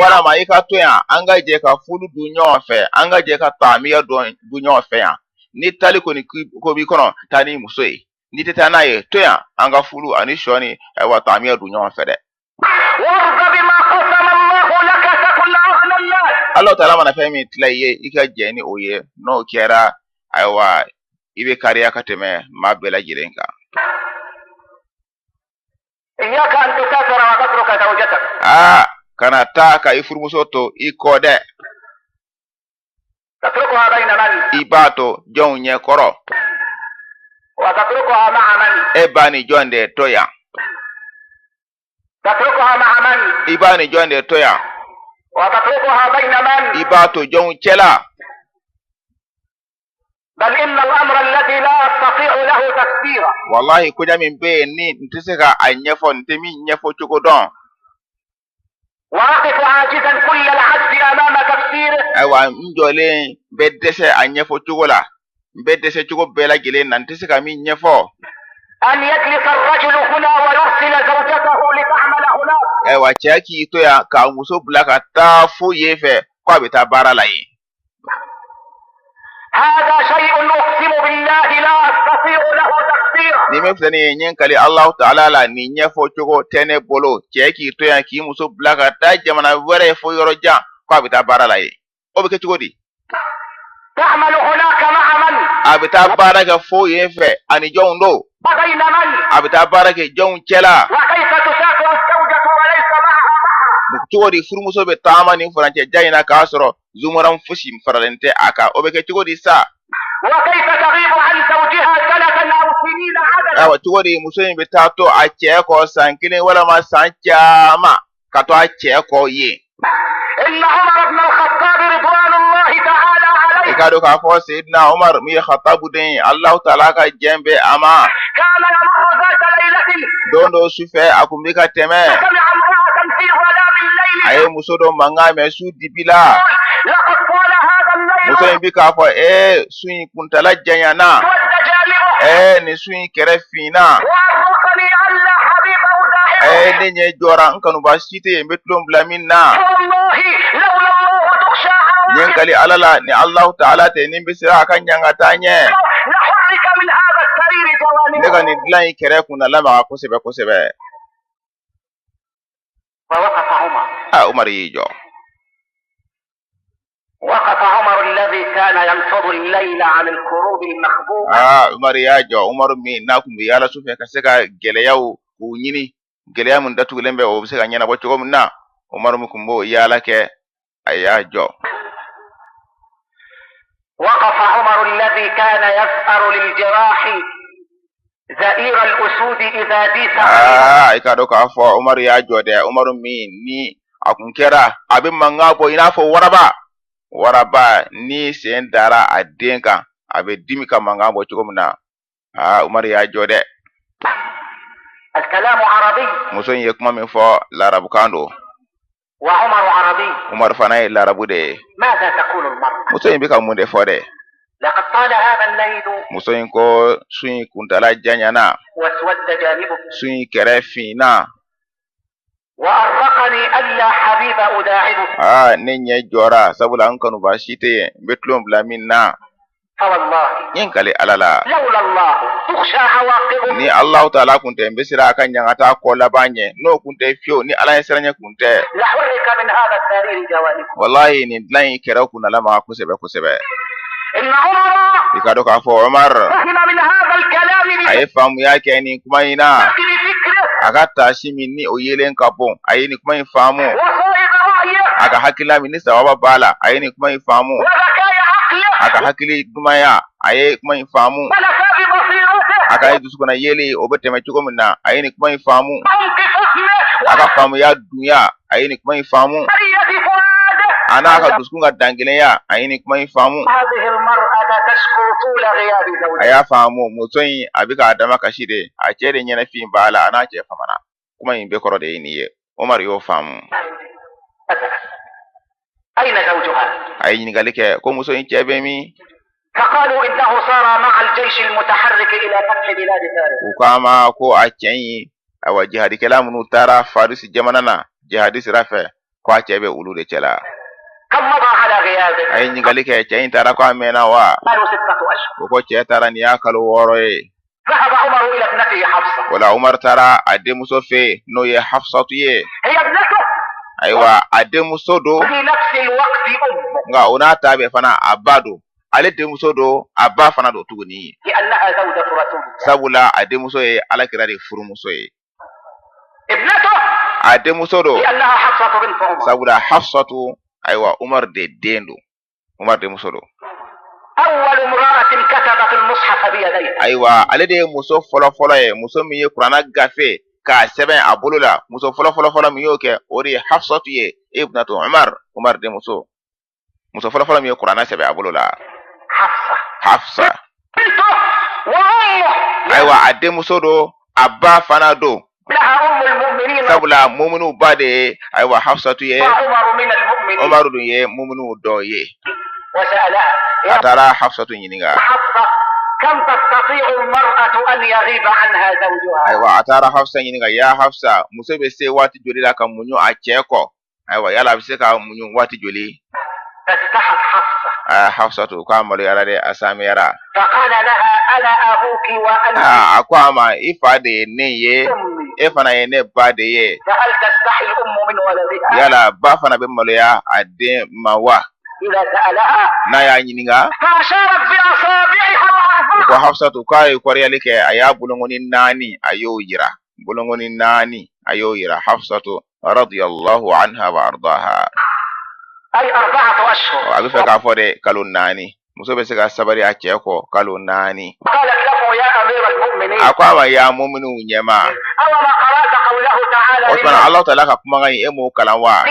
S2: Walama i ka to yan, an ka jɛ ka fulu dun ɲɔgɔn fɛ, an ka jɛ ka taamiya dun ɲɔgɔn fɛ yan. Ni taali kɔni ko b'i kɔnɔ, taa n'i muso ye. N'i tɛ taa n'a ye, to yan, an ka fulu ani sɔ ni, ayiwa, taamiya dun ɲɔgɔn fɛ dɛ. Ala taala mana fɛn min tila i ye, i ka jɛn ni o ye. N'o kɛra, ayiwa, i bɛ kariya ka tɛmɛ maa bɛɛ lajɛlen kan. Aa, kana taa ka i furumuso to i kɔ dɛ. I b'a to jɔnw ɲɛ kɔrɔ? E b'a ni jɔn de to yan? I b'a ni jɔn de to yan? I b'a to jɔnw cɛla? Walahi, koɲa min bɛ yen ni n tɛ se ka a ɲɛfɔ, n tɛ min ɲɛfɔ cogo dɔn. Ayiwa, n jɔlen bɛ dɛsɛ a ɲɛfɔ cogo la, n bɛ dɛsɛ cogo bɛɛ lajɛlen na, n tɛ se ka min ɲɛfɔ. Ayiwa, cɛ k'i to yan k'a muso bila ka taa fo yen fɛ, ko a bɛ taa baara la yen. Nin min filɛ nin ye, n ye n kali Alahu taala la, nin ɲɛfɔ cogo tɛ ne bolo. Cɛ k'i to yan k'i muso bila ka taa jamana wɛrɛ fo yɔrɔ jan, ko a bɛ taa baara la yen, o bɛ kɛ cogo di? A bɛ taa baara kɛ fo yen fɛ, ani jɔnw don? A bɛ taa baara kɛ jɔnw cɛla? Cogo di furumuso bɛ taama nin furancɛ jan in na k'a sɔrɔ zumuran fosi faralen tɛ a kan? O bɛ kɛ cogo di sa? Ayiwa, cogo di muso in bɛ taa to a cɛ kɔ san kelen walama san caman, ka to a cɛ kɔ yen? K'a dɔn k'a fɔ Seyidina Umar min ye Khatabu den ye, Alahu taala ka jɛn bɛ a ma. Don dɔ su fɛ, a kun bɛ ka tɛmɛ, a ye muso dɔ mankan mɛn su dibi la. Muso in bɛ k'a fɔ: ee, su in kuntala janyana, ee, nin su in kɛrɛ finna, ee, ne ɲɛ jɔra, n kanuba si tɛ yen n bɛ tulon bila min na. N ye n kali Ala la, ni Alahu taala tɛ, ni n bɛ siran a ka ɲangata ɲɛ, ne ka nin dilan in kɛrɛ kun na lamaga kosɛbɛ kosɛbɛ. Aa, Umaru y'i jɔ. Aa, Umaru y'a jɔ. Umaru min n'a kun bɛ yaala su fɛ ka se ka gɛlɛyaw k'u ɲini, gɛlɛya min datugulen bɛ, o bɛ se ka ɲɛnabɔ cogo min na, Umaru min kun b'o yaala kɛ, a y'a jɔ.
S1: وقف عمر الذي كان يزأر للجراح زئير الأسود إذا ديس
S2: Aa, i k'a dɔn k'a fɔ Umaru y'a jɔ dɛ. Umaru min ni a kun kɛra a bɛ mankan bɔ i n'a fɔ waraba, waraba ni sen dara a den kan, a bɛ dimi ka mankan bɔ cogo min na. Aa, Umaru y'a jɔ dɛ.
S1: الكلام عربي.
S2: Muso in ye kuma min fɔ, larabukan don.
S1: وعمر عربي.
S2: Umaru fana ye larabu de ye.
S1: ماذا تقول المرأة؟
S2: Muso in bɛ ka mun de fɔ dɛ?
S1: لقد طال هذا الليل.
S2: Muso in ko su in kuntala janyana.
S1: واسود جانبه.
S2: Su in kɛrɛ finna.
S1: وأرقني ألا حبيب أداعبه.
S2: Aa, ne ɲɛ jɔra, sabula n kanuba si tɛ yen n bɛ tulon bila min na.
S1: فوالله
S2: N ye n kali Ala la,
S1: لولا الله تخشى عواقبه
S2: ni Alahu taala kun tɛ, n bɛ siran a ka ɲangata kɔ laban ɲɛ. N'o kun tɛ fiyewu, ni Ala ɲɛ siranɲɛ kun tɛ,
S1: لحرك من هذا السرير جوانبه.
S2: walahi, nin dilan in kɛrɛ kun na lamaga kosɛbɛ kosɛbɛ.
S1: إن عمر
S2: I k'a dɔn k'a fɔ Umar
S1: فهم من هذا الكلام
S2: a ye faamuya kɛ nin kuma in na.
S1: بفكر فكره
S2: A ka taasi min ni o yelen ka bon, a ye nin kuma in faamu.
S1: وصائب رأيه
S2: A ka hakilila min ni sababa b'a la, a ye nin kuma in faamu.
S1: وذكاء عقله
S2: A ka hakili dumanya, a ye kuma in faamu.
S1: ونفاذ بصيرته
S2: A ka dusukunna yeli, o bɛ tɛmɛ cogo min na, a ye nin kuma in faamu.
S1: وعمق فهمه
S2: A ka faamuya dunya, a ye nin kuma in faamu.
S1: وحرية فؤاده.
S2: A n'a ka dusukun ka dangelenya, a ye nin kuma in faamu.
S1: هذه المرأة تشكو طول غياب
S2: A
S1: زوجها.
S2: y'a faamu muso in a bɛ k'a dama kasi de, a cɛ de ɲɛnafin b'a la, a n'a cɛ famana. Kuma in bɛɛ kɔrɔ de ye nin ye. Umaru y'o faamu.
S1: فسأل: أين زوجها؟
S2: A ye ɲininkali kɛ ko muso in cɛ bɛ min?
S1: فقالوا إنه سار مع الجيش المتحرك إلى فتح بلاد فارس.
S2: U k'a ma ko a cɛ in, ayiwa, jihadikɛla minnu taara Farisi jamana na jihadi sira fɛ, ko a cɛ bɛ olu de cɛ la.
S1: كم مضى على غيابه؟
S2: A ye ɲininkali kɛ, cɛ in taara ko a mɛnna wa?
S1: قالوا 6 أشهر.
S2: O ko cɛ taara nin y'a kalo 6 ye.
S1: ذهب عمر إلى ابنته حفصة.
S2: O la Umaru taara a denmuso fɛ yen, n'o ye Hafsatu ye.
S1: هي ابنته
S2: Ayiwa, a denmuso don,
S1: في نفس الوقت أمه.
S2: nka o n'a ta bɛɛ fana, a ba don. Ale denmuso don, a ba fana don tuguni,
S1: لأنها زوجة رسول الله.
S2: sabula a denmuso ye Alakira de furumuso ye.
S1: ابنته
S2: A denmuso don,
S1: لأنها حفصة بنت عمر.
S2: sabula Hafsatu, ayiwa, Umaru de den don, Umaru denmuso don.
S1: أول امرأة كتبت المصحف بيديها.
S2: Ayiwa, ale de ye muso fɔlɔ fɔlɔ ye, muso min ye kuranna gafe k'a sɛbɛn a bolo la. Muso fɔlɔ fɔlɔ fɔlɔ min y'o kɛ, o de ye Hafsatu ye, ibnatu Umar, Umar denmuso, muso fɔlɔ fɔlɔ min ye kuranna sɛbɛn a bolo la.
S1: حفصة
S2: Hafsa,
S1: بنته وأمه.
S2: ayiwa, a denmuso don, a ba fana don,
S1: لها أم المؤمنين.
S2: sabula muminiw ba de ye, ayiwa, Hafsatu ye.
S1: وعمر من المؤمنين.
S2: Umaru dun ye muminiw dɔ ye.
S1: وسألها:
S2: A
S1: يا
S2: taara Hafsatu ɲininka.
S1: حفصة، كم تستطيع المرأة أن يغيب عنها زوجها؟
S2: Ayiwa, a taara Hafsa ɲininka: ya Hafsa, muso bɛ se waati joli la ka muɲu a cɛ kɔ? Ayiwa, yala a bɛ se ka muɲu waati joli?
S1: فاستحت حفصة.
S2: Aa, Hafsatu k'a maloyara dɛ, a samiyara.
S1: فقال لها: أنا أبوك وأنت
S2: Aa, a ko a ma: i fa de ye ne ye,
S1: أمي.
S2: e fana ye ne ba de ye.
S1: فهل تستحي الأم من ولدها
S2: Yala ba fana bɛ maloya a den ma wa,
S1: إذا سألها؟
S2: n'a y'a ɲininka?
S1: فأشارت بأصابعها
S2: O ko
S1: الأربعة.
S2: Hafsatu k'a ye kɔrɔyali kɛ, a y'a bolongoni naani, a y'o yira, bolongoni naani, a y'o yira. Hafsatu radiyallahu anha wa ardaha.
S1: أي 4 أشهر.
S2: A bɛ fɛ k'a fɔ de kalo 4, muso bɛ se ka sabali a cɛ kɔ kalo 4.
S1: قالت له: يا أمير المؤمنين،
S2: A ko a ma: ya muminiw ɲɛma,
S1: أوما قرأت قوله تعالى
S2: o tuma tuma Ala taala ka kumakan in, e m'o kalan wa?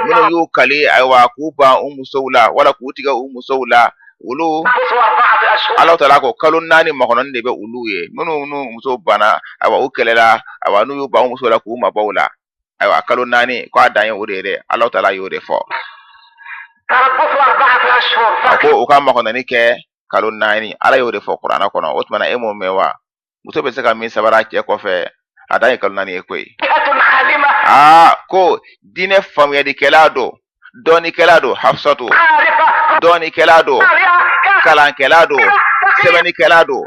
S2: Minnu y'u kali, ayiwa, k'u ban u musow la wala k'u tigɛ u musow la, olu, Ala taala ko kalo 4 makɔnɔni de bɛ olu ye. Minnu n'u musow banna, ayiwa, u kɛlɛla, ayiwa, n'u y'u ban u musow la k'u mabɔ u la, ayiwa, kalo 4 ko a dan ye o de ye dɛ. Ala taala y'o de fɔ. A ko u ka makɔnɔni kɛ kalo 4. Ala y'o de fɔ kuranɛ kɔnɔ. O tuma na, e m'o mɛn wa? Muso bɛ se ka min sabara cɛ kɔfɛ, a dan ye kalo 4 ye koyi. Aa, ko diinɛ faamuyalikɛla don, dɔnnikɛla don, Hafsatu, dɔnnikɛla don, kalankɛla don, sɛbɛnnikɛla don.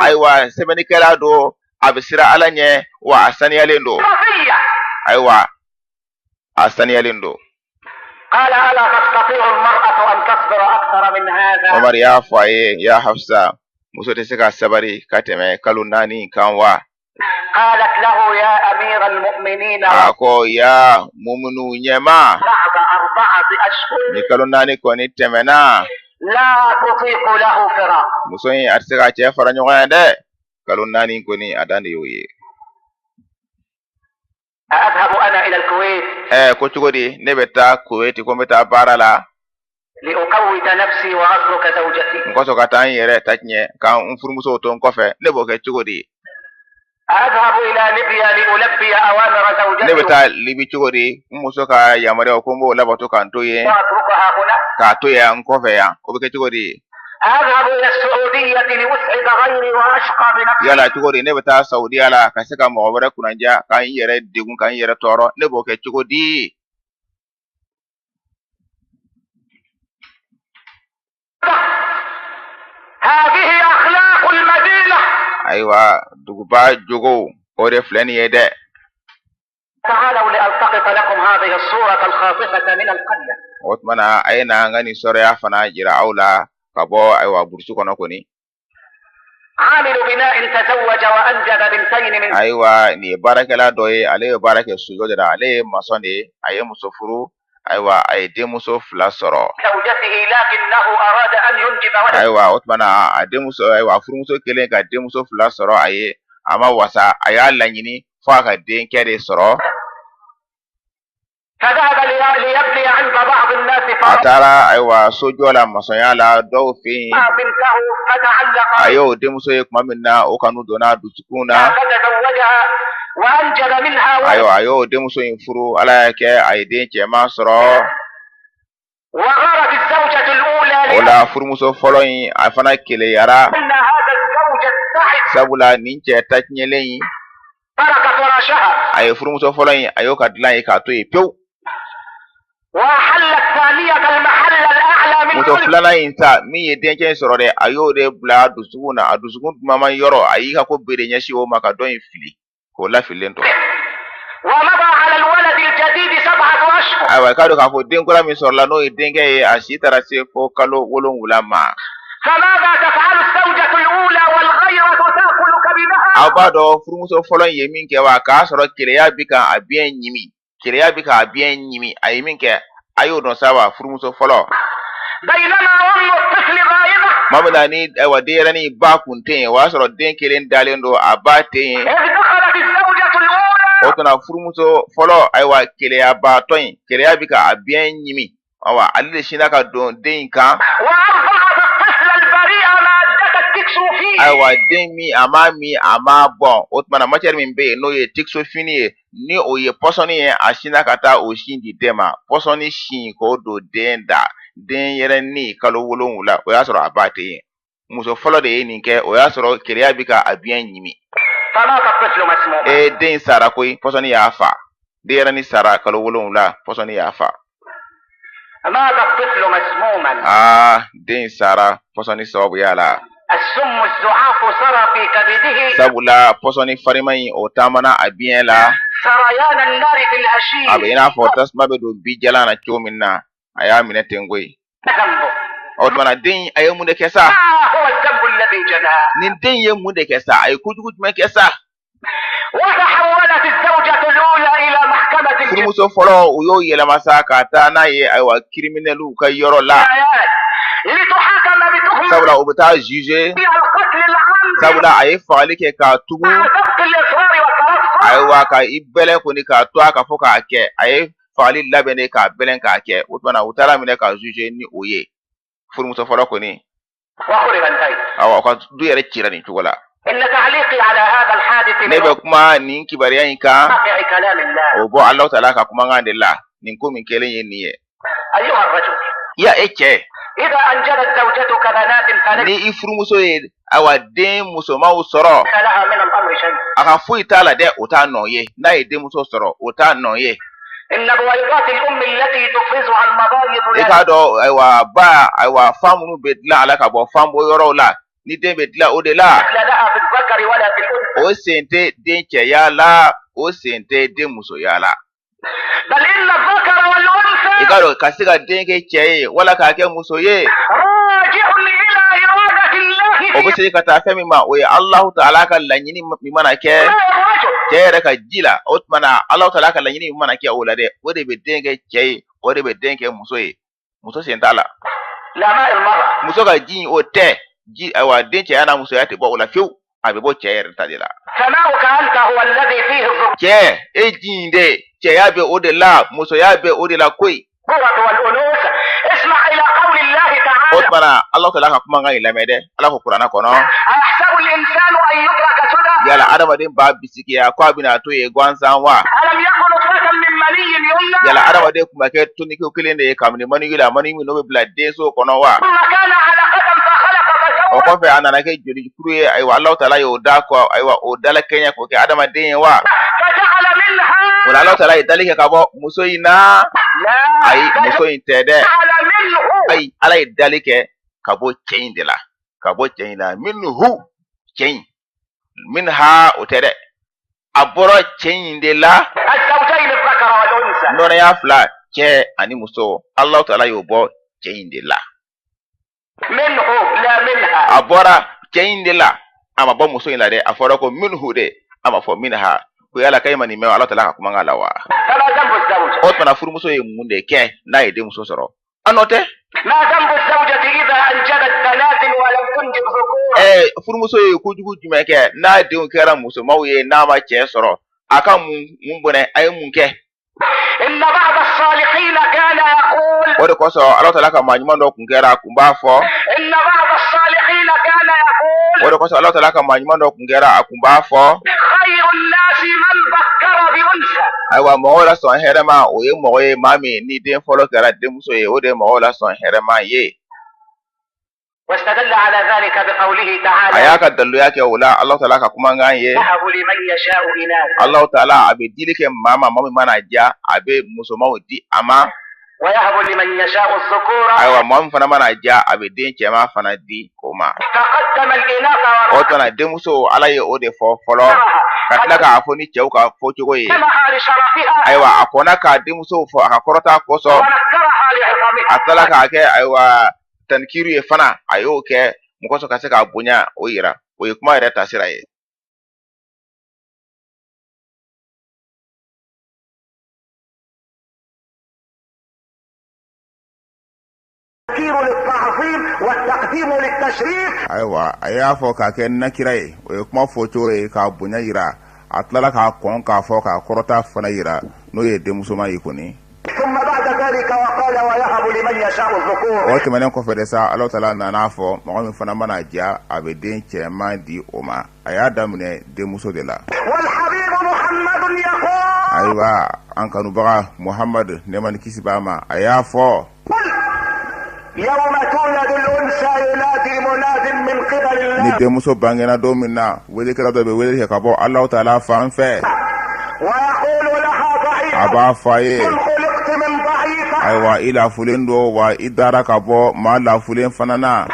S2: Ayiwa, sɛbɛnnikɛla don, a bɛ siran Ala ɲɛ, wa a saniyalen don. Ayiwa, a saniyalen don. Omar y'a fɔ a ye: ya Hafsa, muso tɛ se ka sabari ka tɛmɛ kalo 4 kan wa? A ko: ya muminu ɲɛmaa, ni kalo 4 kɔni tɛmɛna, muso in a tɛ se ka cɛ fara ɲɔgɔn ya dɛ. Kalo 4 kɔni, a dan de y'o ye. Ko cogo di ne bɛ taa Kuwait, ko n bɛ taa baara la n kɔsɔ ka taa n yɛrɛ ta tiɲɛ ka n furumusow to n kɔfɛ, ne b'o kɛ cogo di? Ne bɛ taa Libi cogo di, n muso ka yamaruyaw ko n b'o labato k'an to yen, k'a to yan n kɔfɛ yan, o bɛ kɛ cogo di? Yala cogo di ne bɛ taa Saudiya la ka se ka mɔgɔ wɛrɛ kunnandiya, ka n yɛrɛ degun, ka n yɛrɛ tɔɔrɔ, ne b'o kɛ cogo di? Ayiwa, duguba jogow, o de filɛ nin ye dɛ. O tuma na, a ye na an ka nin sɔrɔya fana jira aw la ka bɔ, ayiwa, burusi kɔnɔ kɔni. Ayiwa, nin ye baarakɛla dɔ ye, ale ye baara kɛ sojɔ de la, ale ye masɔn de ye. A ye muso furu, ayiwa, a ye denmuso fila sɔrɔ. Ayiwa, o tuma na, a denmuso, ayiwa, a furumuso kelen ka denmuso fila sɔrɔ a ye, a ma wasa, a y'a laɲini fo a ka denkɛ de sɔrɔ. A taara, ayiwa, sojɔ la, masɔnya la, dɔw fɛ yen. A y'o denmuso ye tuma min na, o kanu donna a dusukun na. Ayiwa, a y'o denmuso in furu. Ala y'a kɛ, a ye den cɛman sɔrɔ. O la, furumuso fɔlɔ in, a fana keleyara, sabula nin cɛ ta tiɲɛlen in, a ye furumuso fɔlɔ in, a y'o ka dilan ye k'a to yen pewu. Muso filanan in ta min ye denkɛ in sɔrɔ dɛ, a y'o de bila a dusukun na, a dusukun duman yɔrɔ, a y'i ka ko bɛɛ de ɲɛsin o ma ka dɔ in fili k'o lafililen to. Ayiwa, i k'a dɔn k'a fɔ den kura min sɔrɔla, n'o ye denkɛ ye, a si taara se fo kalo 7 ma. Aw b'a dɔn furumuso fɔlɔ in ye min kɛ wa? K'a sɔrɔ keleya bi ka a biɲɛ ɲimi, keleya bi ka a biɲɛ ɲimi, a ye min kɛ, a y'o dɔn sa wa, furumuso fɔlɔ? Tuma min na ni, ayiwa, denyɛrɛnin ba kun tɛ yen, o y'a sɔrɔ den kelen dalen don, a ba tɛ yen. O tuma, furumuso fɔlɔ, ayiwa, keleyabaatɔ in, keleya bi ka a biɲɛ ɲimi, awa, ale de sinna ka don den in kan. Ayiwa, den min a m'a min, a m'a bɔn, o tuma na, matière min bɛ yen, n'o ye tixofine ye, ni o ye pɔsɔni ye, a sinna ka taa o sin di den ma, pɔsɔni sin k'o don den da, denyɛrɛnin kalo 7, o y'a sɔrɔ a ba tɛ yen. Muso fɔlɔ de ye nin kɛ, o y'a sɔrɔ keleya bi ka a biɲɛ ɲimi. Ee, den sara koyi, pɔsɔni y'a fa. Denyɛrɛnin sara kalo 7, pɔsɔni y'a fa. Aa, den sara pɔsɔni sababuya la, sabula pɔsɔni farima in, o taamana a biɲɛ la, a bɛ i n'a fɔ tasuma bɛ don bijalan na cogo min na, a y'a minɛ ten koyi. O tuma na, den, a ye mun de kɛ sa? Nin den ye mun de kɛ sa? A ye kojugu jumɛn kɛ sa? Furumuso fɔlɔ, u y'o yɛlɛma sa ka taa n'a ye, ayiwa, kiriminɛliw ka yɔrɔ la, sabula u bɛ taa juger, sabula a ye fagali kɛ k'a tugu. Ayiwa. Ayiwa, ka i bɛlɛn kɔni k'a to a ka fɔ k'a kɛ, a ye fagali labɛn de k'a bɛlɛn k'a kɛ. O tuma na, u taara minɛ k'a juger ni o ye furumuso fɔlɔ kɔni. Awa, ka du yɛrɛ cira nin cogo la. Ne bɛ kuma nin kibaruya in kan, o bɔ Alahu Taala ka kumakan de la. Nin ko min kɛlen ye nin ye. Ya e cɛ, ni i furumuso ye, awa, den musomanw sɔrɔ, a ka foyi t'a la dɛ, o t'a nɔ ye. N'a ye denmuso sɔrɔ, o t'a nɔ ye. I k'a dɔn, ayiwa, ba, ayiwa, fan minnu bɛ dilan a la ka bɔ fan bɔ yɔrɔw la, ni den bɛ dilan o de la, o sen tɛ den cɛya la, o sen tɛ den musoya la. I k'a dɔn, ka se ka den kɛ cɛ ye wala k'a kɛ muso ye, o bɛ se ka taa fɛn min ma, o ye Alahu Taala ka laɲini min mana kɛ cɛ yɛrɛ ka ji la. O tuma na, Alahu Taala ka laɲini min mana kɛ o la dɛ, o de bɛ den kɛ cɛ ye, o de bɛ den kɛ muso ye. Muso sen t'a la. Muso ka ji, o tɛ ji. Ayiwa, den cɛya n'a musoya tɛ bɔ o la fiyewu, a bɛ bɔ cɛ yɛrɛ ta de la. Cɛ, e ji in de, cɛya bɛ o de la, musoya bɛ o de la koyi. O tuma na, Ala Taala ka kumakan in lamɛn dɛ. Ala ko Kuranɛ kɔnɔ: yala adamaden b'a bisigiya ko a bɛna to yen gansan wa? Yala adamaden tun ma kɛ toniko kelen de ye kabini maniyu la, maniyu min n'o bɛ bila denso kɔnɔ wa? O kɔfɛ, a nana kɛ jolikuru ye. Ayiwa, Alahu Taala y'o da kɔ, ayiwa, o dalakɛɲɛ k'o kɛ adamaden ye wa? O la, Alahu Taala ye dali kɛ ka bɔ muso in na. Ayi, muso in tɛ dɛ. Ayi, Ala ye dali kɛ ka bɔ cɛ in de la, ka bɔ cɛ in la. Minhu, cɛ in. Minha, o tɛ dɛ, a bɔra cɛ in de la. Nɔnɔya fila, cɛ ani muso, Alahu Taala y'o bɔ cɛ in de la. A bɔra cɛ in de la, a ma bɔ muso in la dɛ. A fɔra ko minhu de, a ma fɔ minha. Ko yala k'e ma nin mɛn Ala Taala ka kumakan la wa? O tuma na, furumuso ye mun de kɛ n'a ye denmuso sɔrɔ? A nɔ tɛ. Ɛɛ, furumuso ye kojugu jumɛn kɛ n'a denw kɛra musomanw ye, n'a ma cɛ sɔrɔ? A ka mun bɔnɛ? A ye mun kɛ? O de kosɔn, Ala Taala ka maa ɲuman dɔ kun kɛra, a kun b'a fɔ. O de kosɔn, Ala Taala ka maa ɲuman dɔ kun kɛra, a kun b'a fɔ. Ayiwa, mɔgɔw la sɔn hɛrɛma, o ye mɔgɔ ye, maa min ni den fɔlɔ kɛra denmuso ye, o de ye mɔgɔw la sɔn hɛrɛma ye. A y'a ka daliluya kɛ o la Alahu Taala ka kumakan ye. Alahu Taala a bɛ dili kɛ maa ma, maa min mana diya, a bɛ musomanw di a ma. Ayiwa, maa min fana mana diya, a bɛ den cɛman fana di o ma. O tuma na, denmuso, Ala ye o de fɔ fɔlɔ, ka tila k'a fɔ ni cɛw ka fɔcogo ye. Ayiwa, a kɔnna ka denmusow fɔ a ka kɔrɔta kosɔn, a tilala k'a kɛ, ayiwa, tankiru ye fana. A y'o kɛ mɔgɔ sɔrɔ ka se k'a bonya o yira. O ye kuma yɛrɛ taasira ye. Ayiwa, a y'a fɔ k'a kɛ nakira ye, o ye kuma fɔcogo ye k'a bonya yira. A tilala k'a kɔn k'a fɔ k'a kɔrɔta fana yira, n'o ye denmusoman ye kɔni. O tɛmɛnen kɔfɛ de sa, Alahu Taala nana fɔ, mɔgɔ min fana mana diya, a bɛ den cɛman di o ma. A y'a daminɛ denmuso de la. Ayiwa, an kanubaga Muhamadu, nɛɛma ni kisi b'a ma, a y'a fɔ. Ni denmuso bangena don min na, welekɛla dɔ bɛ wele kɛ ka bɔ Alahu Taala fan fɛ. A b'a fɔ a ye: ayiwa, i lafulen don wa i dara ka bɔ maa lafulen fana na.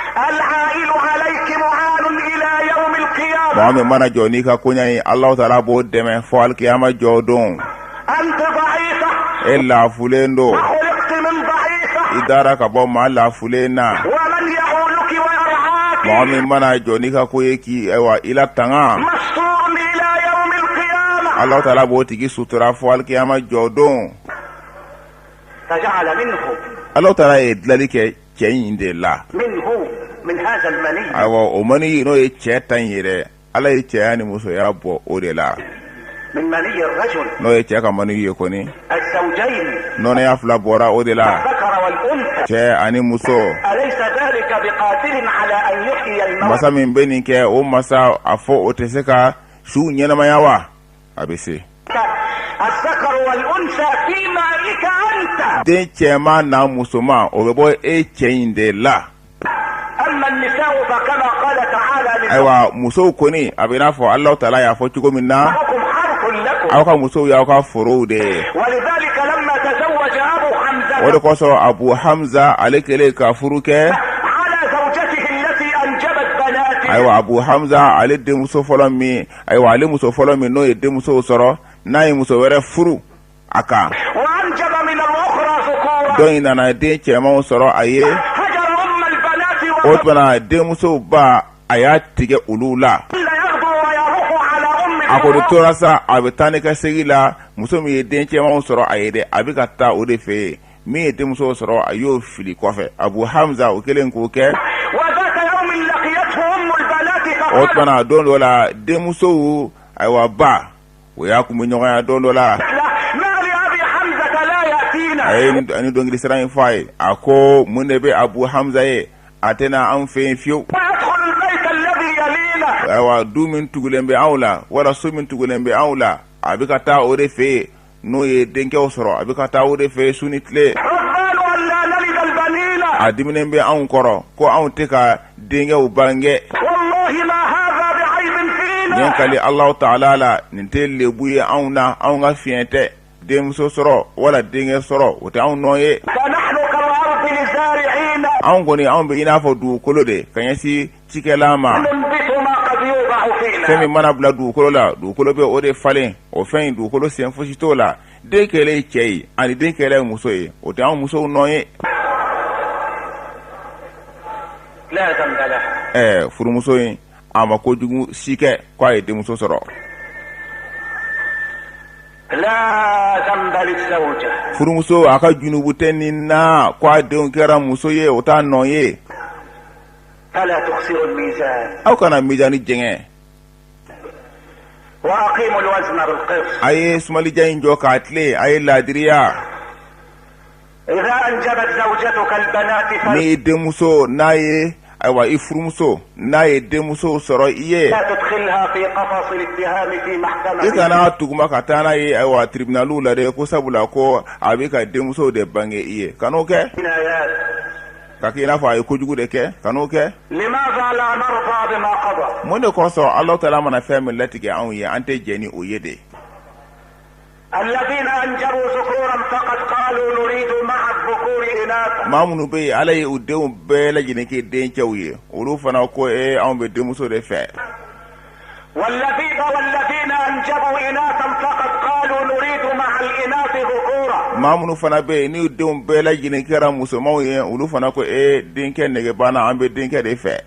S2: Mɔgɔ min mana jɔ n'i ka koɲa ye, Alahu Taala b'o dɛmɛ fɔ alikiyama jɔ don. E lafulen don, i dara ka bɔ maa lafulen na. Mɔgɔ min mana jɔ n'i ka ko ye k'i, ayiwa, i latanga, Alahu Taala b'o tigi sutura fɔ alikiyama jɔ don. Alahu Taala ye dilali kɛ cɛ in de la. Ayiwa, o mani, n'o ye cɛ ta in yɛrɛ, Ala ye cɛya ni musoya bɔ o de la. N'o ye cɛ ka maniyu ye kɔni, nɔnɔya fila bɔra o de la, cɛ ani muso. Masa min bɛ nin kɛ, o masa a fɔ o tɛ se ka suw ɲɛnamaya wa? A bɛ se. Den cɛman n'a musoman, o bɛ bɔ e cɛ in de la. Ayiwa musow kɔni a bɛ n'a fɔ Alahu taala y'a fɔ cogo min na, aw ka musow y'aw ka forow de ye. O de kosɔn Abu Hamza ale kɛlen ka furu kɛ, ayiwa Abu Hamza ale denmuso fɔlɔ min, ayiwa ale muso fɔlɔ min n'o ye denmusow sɔrɔ, n'a ye muso wɛrɛ furu a kan dɔ in nana den cɛmanw sɔrɔ a ye o tuma na denmusow ba a y'a tigɛ olu la a kɔni tora sa a bɛ taa ni ka segin la muso min ye den cɛmanw sɔrɔ a ye dɛ a bɛ ka taa o de fɛ yen min ye denmuso sɔrɔ a y'o fili kɔfɛ abu hamza o kɛlen k'o kɛ o tuma na don dɔ la denmusow ayiwa ba o y'a kun bɛ ɲɔgɔnya don dɔ la a ye nin dɔnkili sira in fɔ a ye a ko mun de bɛ abu hamza ye a tɛ na anw fɛ yen fiyewu ayiwa du min tugulen bɛ anw la wala so min tugulen bɛ anw la a bɛ ka taa o de fɛ yen n'o ye denkɛw sɔrɔ a bɛ ka taa o de fɛ yen su ni tile a diminen bɛ anw kɔrɔ ko anw tɛ ka denkɛw bange n ye n kali Alahu taala la nin tɛ lebu ye anw na anw ka fiɲɛ tɛ denmuso sɔrɔ wala denkɛ sɔrɔ o tɛ anw nɔ ye anw kɔni anw bɛ i n'a fɔ dugukolo de ka ɲɛsin cikɛla ma fɛn min mana bila dugukolo la dugukolo bɛ o de falen o fɛn in dugukolo sen fosi t'o la den kɛlen cɛ ye ani den kɛlen muso ye o tɛ anw musow nɔ ye ɛɛ furumuso in a ma kojugu si kɛ ko a ye denmuso sɔrɔ furumuso a ka junubu tɛ nin na ko a denw kɛra muso ye o t'a nɔ ye aw kana mizani jɛngɛ a ye sumalija in jɔ k'a tilen a ye laadiriya n'i denmuso n'a ye ayiwa i furumuso n'a ye denmuso sɔrɔ i ye i kana tuguma ka taa n'a ye ayiwa tiribinaliw la dɛ ko sabula ko a bɛ ka denmuso de bange i ye kan'o kɛ ka kɛ i n'a fɔ a ye kojugu de kɛ kan'o kɛ mun de kosɔn Alahu taala mana fɛn min latigɛ anw ye an tɛ jɛn ni o ye de maa minnu bɛ yen Ala ye u denw bɛɛ lajɛlen kɛ dencɛw ye olu fana ko ee anw bɛ denmuso de fɛ Maa minnu fana bɛ yen n'u denw bɛɛ lajɛlen kɛra musomanw ye olu fana ko ee denkɛ nege b'an na an bɛ denkɛ de fɛ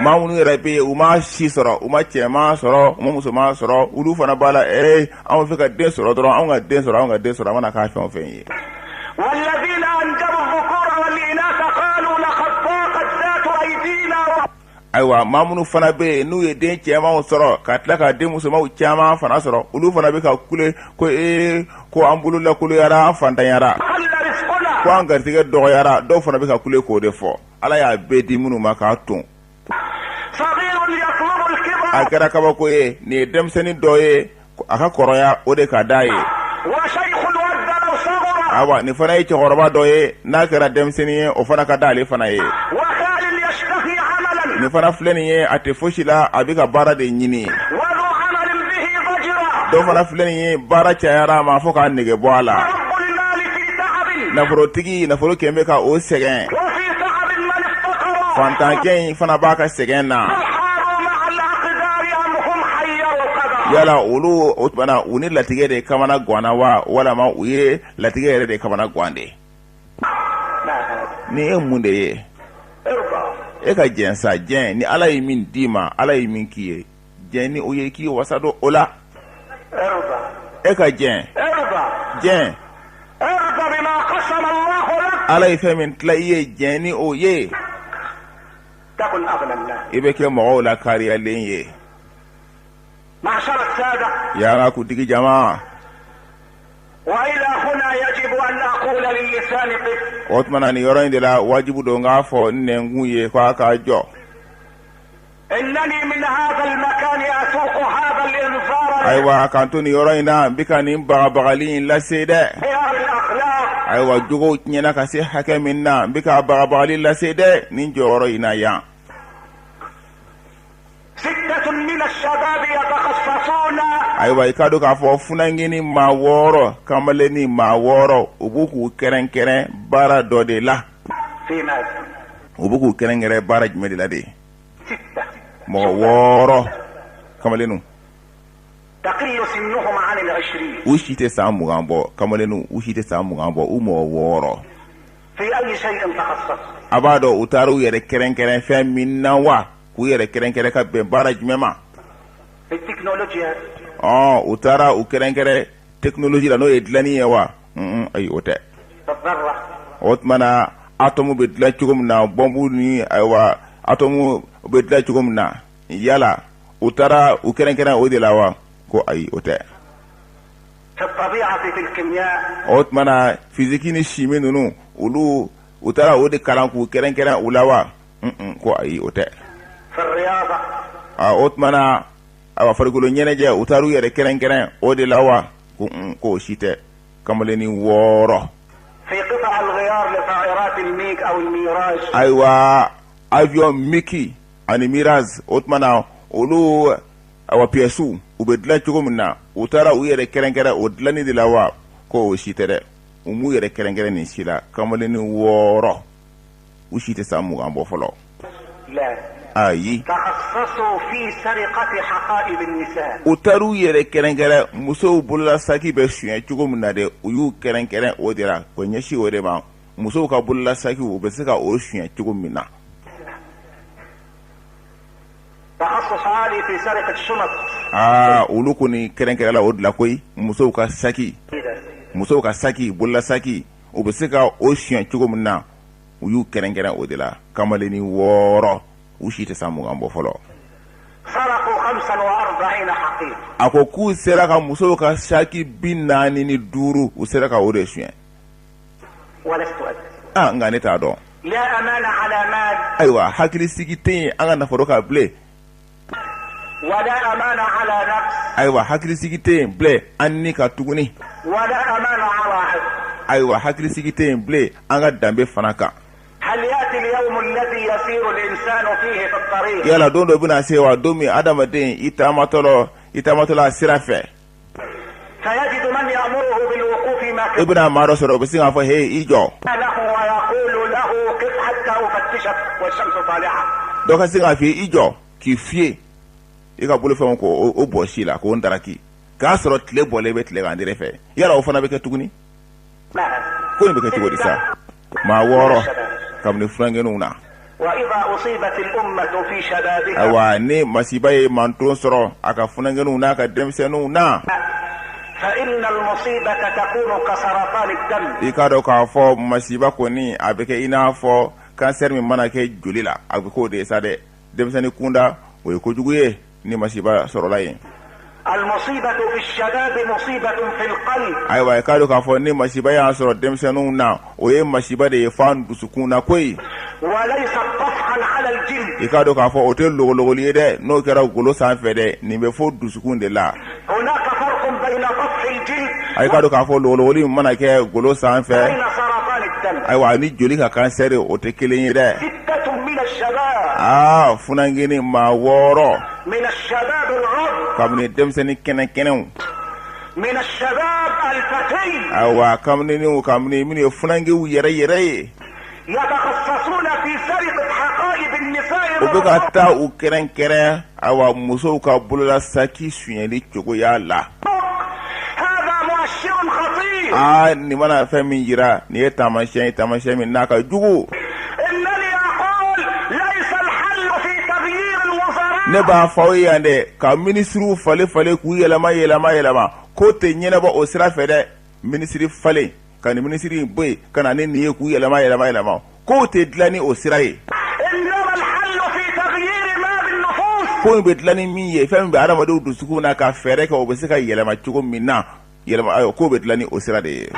S2: maa minnu yɛrɛ bɛ yen u ma si sɔrɔ u ma cɛman sɔrɔ u ma musoman sɔrɔ olu fana b'a la ee anw bɛ fɛ ka den sɔrɔ dɔrɔn anw ka den sɔrɔ anw ka den sɔrɔ a mana k'a fɛn o fɛn ye Ayiwa maa minnu fana bɛ yen n'u ye den cɛmanw sɔrɔ ka tila ka den musomanw caman fana sɔrɔ olu fana bɛ ka kule ko ee ko an bolo lakoloyara an fantanyara ko an garisɛgɛ dɔgɔyara dɔw fana bɛ ka kule k'o de fɔ ala y'a bɛɛ di minnu ma k'a ton a kɛra kabako ye nin ye denmisɛnnin dɔ ye a ka kɔrɔya o de ka d'a ye awa nin fana ye cɛkɔrɔba dɔ ye n'a kɛra denmisɛnnin ye o fana ka d'ale fana ye nin fana filɛ nin ye a tɛ fosi la a bɛ ka baara de ɲini dɔ fana filɛ nin ye baara cayara a ma fo k'a nege bɔ a la nafolotigi nafolo kɛn bɛ ka o sɛgɛn fantankɛ in fana b'a ka sɛgɛn na yala olu o tuma na u ni latigɛ de kamana ganna wa walama u ye latigɛ yɛrɛ de kamana gan de nin ye mun de ye e ka jɛn sa jɛn ni ala ye min d'i ma ala ye min k'i ye jɛn ni o ye k'i wasa don o la e ka jɛn jɛn ala ye fɛn min tila i ye jɛn ni o ye I bɛ kɛ mɔgɔw la kariyalen ye. Yaa an ka kuntigi jama. O tuma na nin yɔrɔ in de la wajibu don n k'a fɔ n nɛnkun ye ko a k'a jɔ. Ayiwa k'an to nin yɔrɔ in na n bɛ ka nin bagabagali in lase dɛ. Ayiwa jogow tiɲɛna ka se hakɛ min na n bɛ ka bagabagali lase dɛ nin jɔyɔrɔ in na yan. Ayiwa i k'a dɔn k'a fɔ funankɛnin maa wɔɔrɔ kamalennin maa wɔɔrɔ u b'u k'u kɛrɛnkɛrɛn baara dɔ de la u b'u k'u kɛrɛnkɛrɛn baara jumɛn de la de mɔgɔ wɔɔrɔ kamalenninw u si tɛ san 20 bɔ kamalenninw u si tɛ san 20 bɔ u mɔgɔ wɔɔrɔ a b'a dɔn u taara u yɛrɛ kɛrɛnkɛrɛn fɛn min na wa k'u yɛrɛ kɛrɛnkɛrɛn ka bɛn baara jumɛn ma ɔ u taara u kɛrɛnkɛrɛn technologie la n'o ye dilanni ye wa ayi o tɛ o tuma na atɔmu bɛ dilan cogo min na bɔnbu ni ayiwa atɔmu bɛ dilan cogo min na yala u taara u kɛrɛnkɛrɛn o de la wa ko ayi o tɛ o tuma na fiziki ni simi ninnu olu u taara o de kalan k'u kɛrɛnkɛrɛn u la wa ko ayi o tɛ o tuma na awa farikolo ɲɛnajɛ u taara u yɛrɛ kɛrɛnkɛrɛn o de la wa ko k'o si tɛ kamalennin wɔɔrɔ ayiwa avion MiG ani Mirage o tuma na olu awa piyɛsiw u bɛ dilan cogo min na u taara u yɛrɛ kɛrɛnkɛrɛn o dilanni de la wa ko o si tɛ dɛ u m'u yɛrɛ kɛrɛnkɛrɛn nin si la kamalennin wɔɔrɔ u si tɛ san 20 bɔ fɔlɔ ayi u taara u yɛrɛ kɛrɛnkɛrɛn musow bolola saki bɛ suɲɛ cogo min na dɛ u y'u kɛrɛnkɛrɛn o de la k'o ɲɛsin o de ma musow ka bolola sakiw u bɛ se ka o suɲɛ cogo min na aa olu kɔni kɛrɛnkɛrɛnla o de la koyi musow ka saki musow ka saki bolola saki u bɛ se ka o suɲɛ cogo min na u y'u kɛrɛnkɛrɛn o de la kamalennin wɔɔrɔ u si tɛ san 20 bɔ fɔlɔ a ko k'u sera ka musow ka saki 45 u sera ka o de suɲɛ aa nka ne t'a dɔn ayiwa hakilisigi tɛ yen an ka nafolo kan bilen ayiwa hakilisigi tɛ yen bilen an ni kan tuguni ayiwa hakilisigi tɛ yen bilen an ka danbe fana kan yala don dɔ bɛna se wa don min adamaden i taamatɔ i taamatɔla sira fɛ i bɛna maa dɔ sɔrɔ o bɛ sin k'a fɔ he i jɔ dɔ ka sin k'a fɔ i jɔ k'i fiye i ka bolofɛnw ko o bɔsi la k'o ndaraki k'a sɔrɔ tile bɔlen bɛ tilegan tere fɛ yala o fana bɛ kɛ tuguni ko nin bɛ kɛ cogo di sa maa wɔɔrɔ kabini funankɛninw na ayiwa ni masiba ye manton sɔrɔ a ka funankɛninw n'a ka denmisɛnninw na i k'a dɔn k'a fɔ masiba kɔni a bɛ kɛ i n'a fɔ kansɛri min mana kɛ joli la a bɛ k'o de ye sa dɛ denmisɛnnin kunda o ye kojugu ye ni masiba sɔrɔla yen ayiwa i k'a dɔn k'a fɔ ni masiba y'a sɔrɔ denmisɛnninw na o ye masiba de ye f'an dusukun na koyi i k'a dɔn k'a fɔ o tɛ logologoli ye dɛ n'o kɛra golo sanfɛ dɛ nin bɛ fo dusukun de la a k'a dɔn k'a fɔ logologoli min mana kɛ golo sanfɛ ayiwa ani joli ka kansɛri o tɛ kelen ye dɛ aa funankɛnin maa wɔɔrɔ kabini denmisɛnnin kɛnɛ kɛnɛw ayiwa kamalenninw kabini minnu ye funankɛw yɛrɛ yɛrɛ ye u bɛ ka taa u kɛrɛnkɛrɛn ayiwa musow ka bolola saki sonyɛli cogoya la aa nin mana fɛn min jira nin ye taamasiyɛn ye taamasiyɛn min n'a ka jugu ne b'a fɔ aw ye yan dɛ ka minisiriw falen falen k'u yɛlɛma yɛlɛma yɛlɛma ko tɛ ɲɛnabɔ o sira fɛ dɛ minisiri falen ka nin minisiri in bɔ yen ka na ni nin ye k'u yɛlɛma yɛlɛma yɛlɛma kow tɛ dilan ni o sira ye. Ko in bɛ dilan ni min ye, fɛn min bɛ adamadenw dusukun na, ka fɛɛrɛ kɛ o bɛ se ka yɛlɛma cogo min na, yɛlɛma, ayiwa, ko bɛ dilan ni o sira de ye.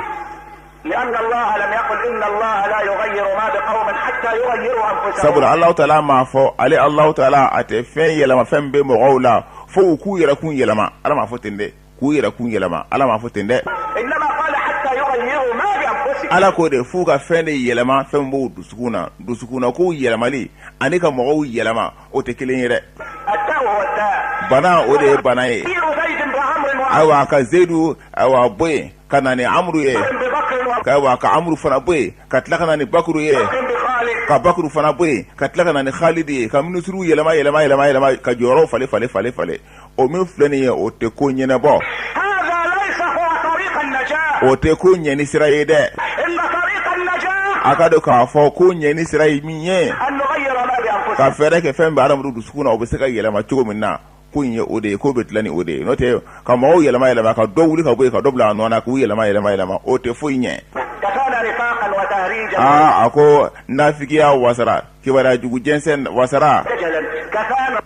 S2: Sabula Alahu taala m'a fɔ, ale Alahu taala, a tɛ fɛn yɛlɛma fɛn min bɛ mɔgɔw la fo u k'u yɛrɛkun yɛlɛma. Ala m'a fɔ ten dɛ, k'u yɛrɛkun yɛlɛma, Ala m'a fɔ ten dɛ. Ala k'o de f'u ka fɛn de yɛlɛma, fɛn b'u dusukun na. Dusukun na kow yɛlɛmali ani ka mɔgɔw yɛlɛma, o tɛ kelen ye dɛ. Bana, o de ye bana ye. Ayiwa, ka Zeyidu, ayiwa, bɔ yen ka na ni Amuru ye, ayiwa, ka Amuru fana bɔ yen ka tila ka na ni Bakuru ye, ka Bakuru fana bɔ yen ka tila ka na ni Khalidi ye, ka minisiriw yɛlɛma yɛlɛma yɛlɛma yɛlɛma, ka jɔyɔrɔw falen falen falen falen, o min filɛ nin ye, o tɛ ko ɲɛnabɔ, o tɛ ko ɲɛni sira ye dɛ. A ka dɔn k'a fɔ ko ɲɛni sira ye min ye, ka fɛɛrɛ kɛ fɛn bɛ adamadenw dusukun na, o bɛ se ka yɛlɛma cogo min na, ko in ye o de ye, ko bɛ dilan ni o de ye. N'o tɛ, ka mɔgɔw yɛlɛma yɛlɛma, ka dɔ wuli ka bɔ yen ka dɔ bila a nɔ na, k'u yɛlɛma yɛlɛma yɛlɛma, o tɛ foyi ɲɛ. Aa, a ko nafigiya wasara, kibaruya jugu jɛnsɛn wasara.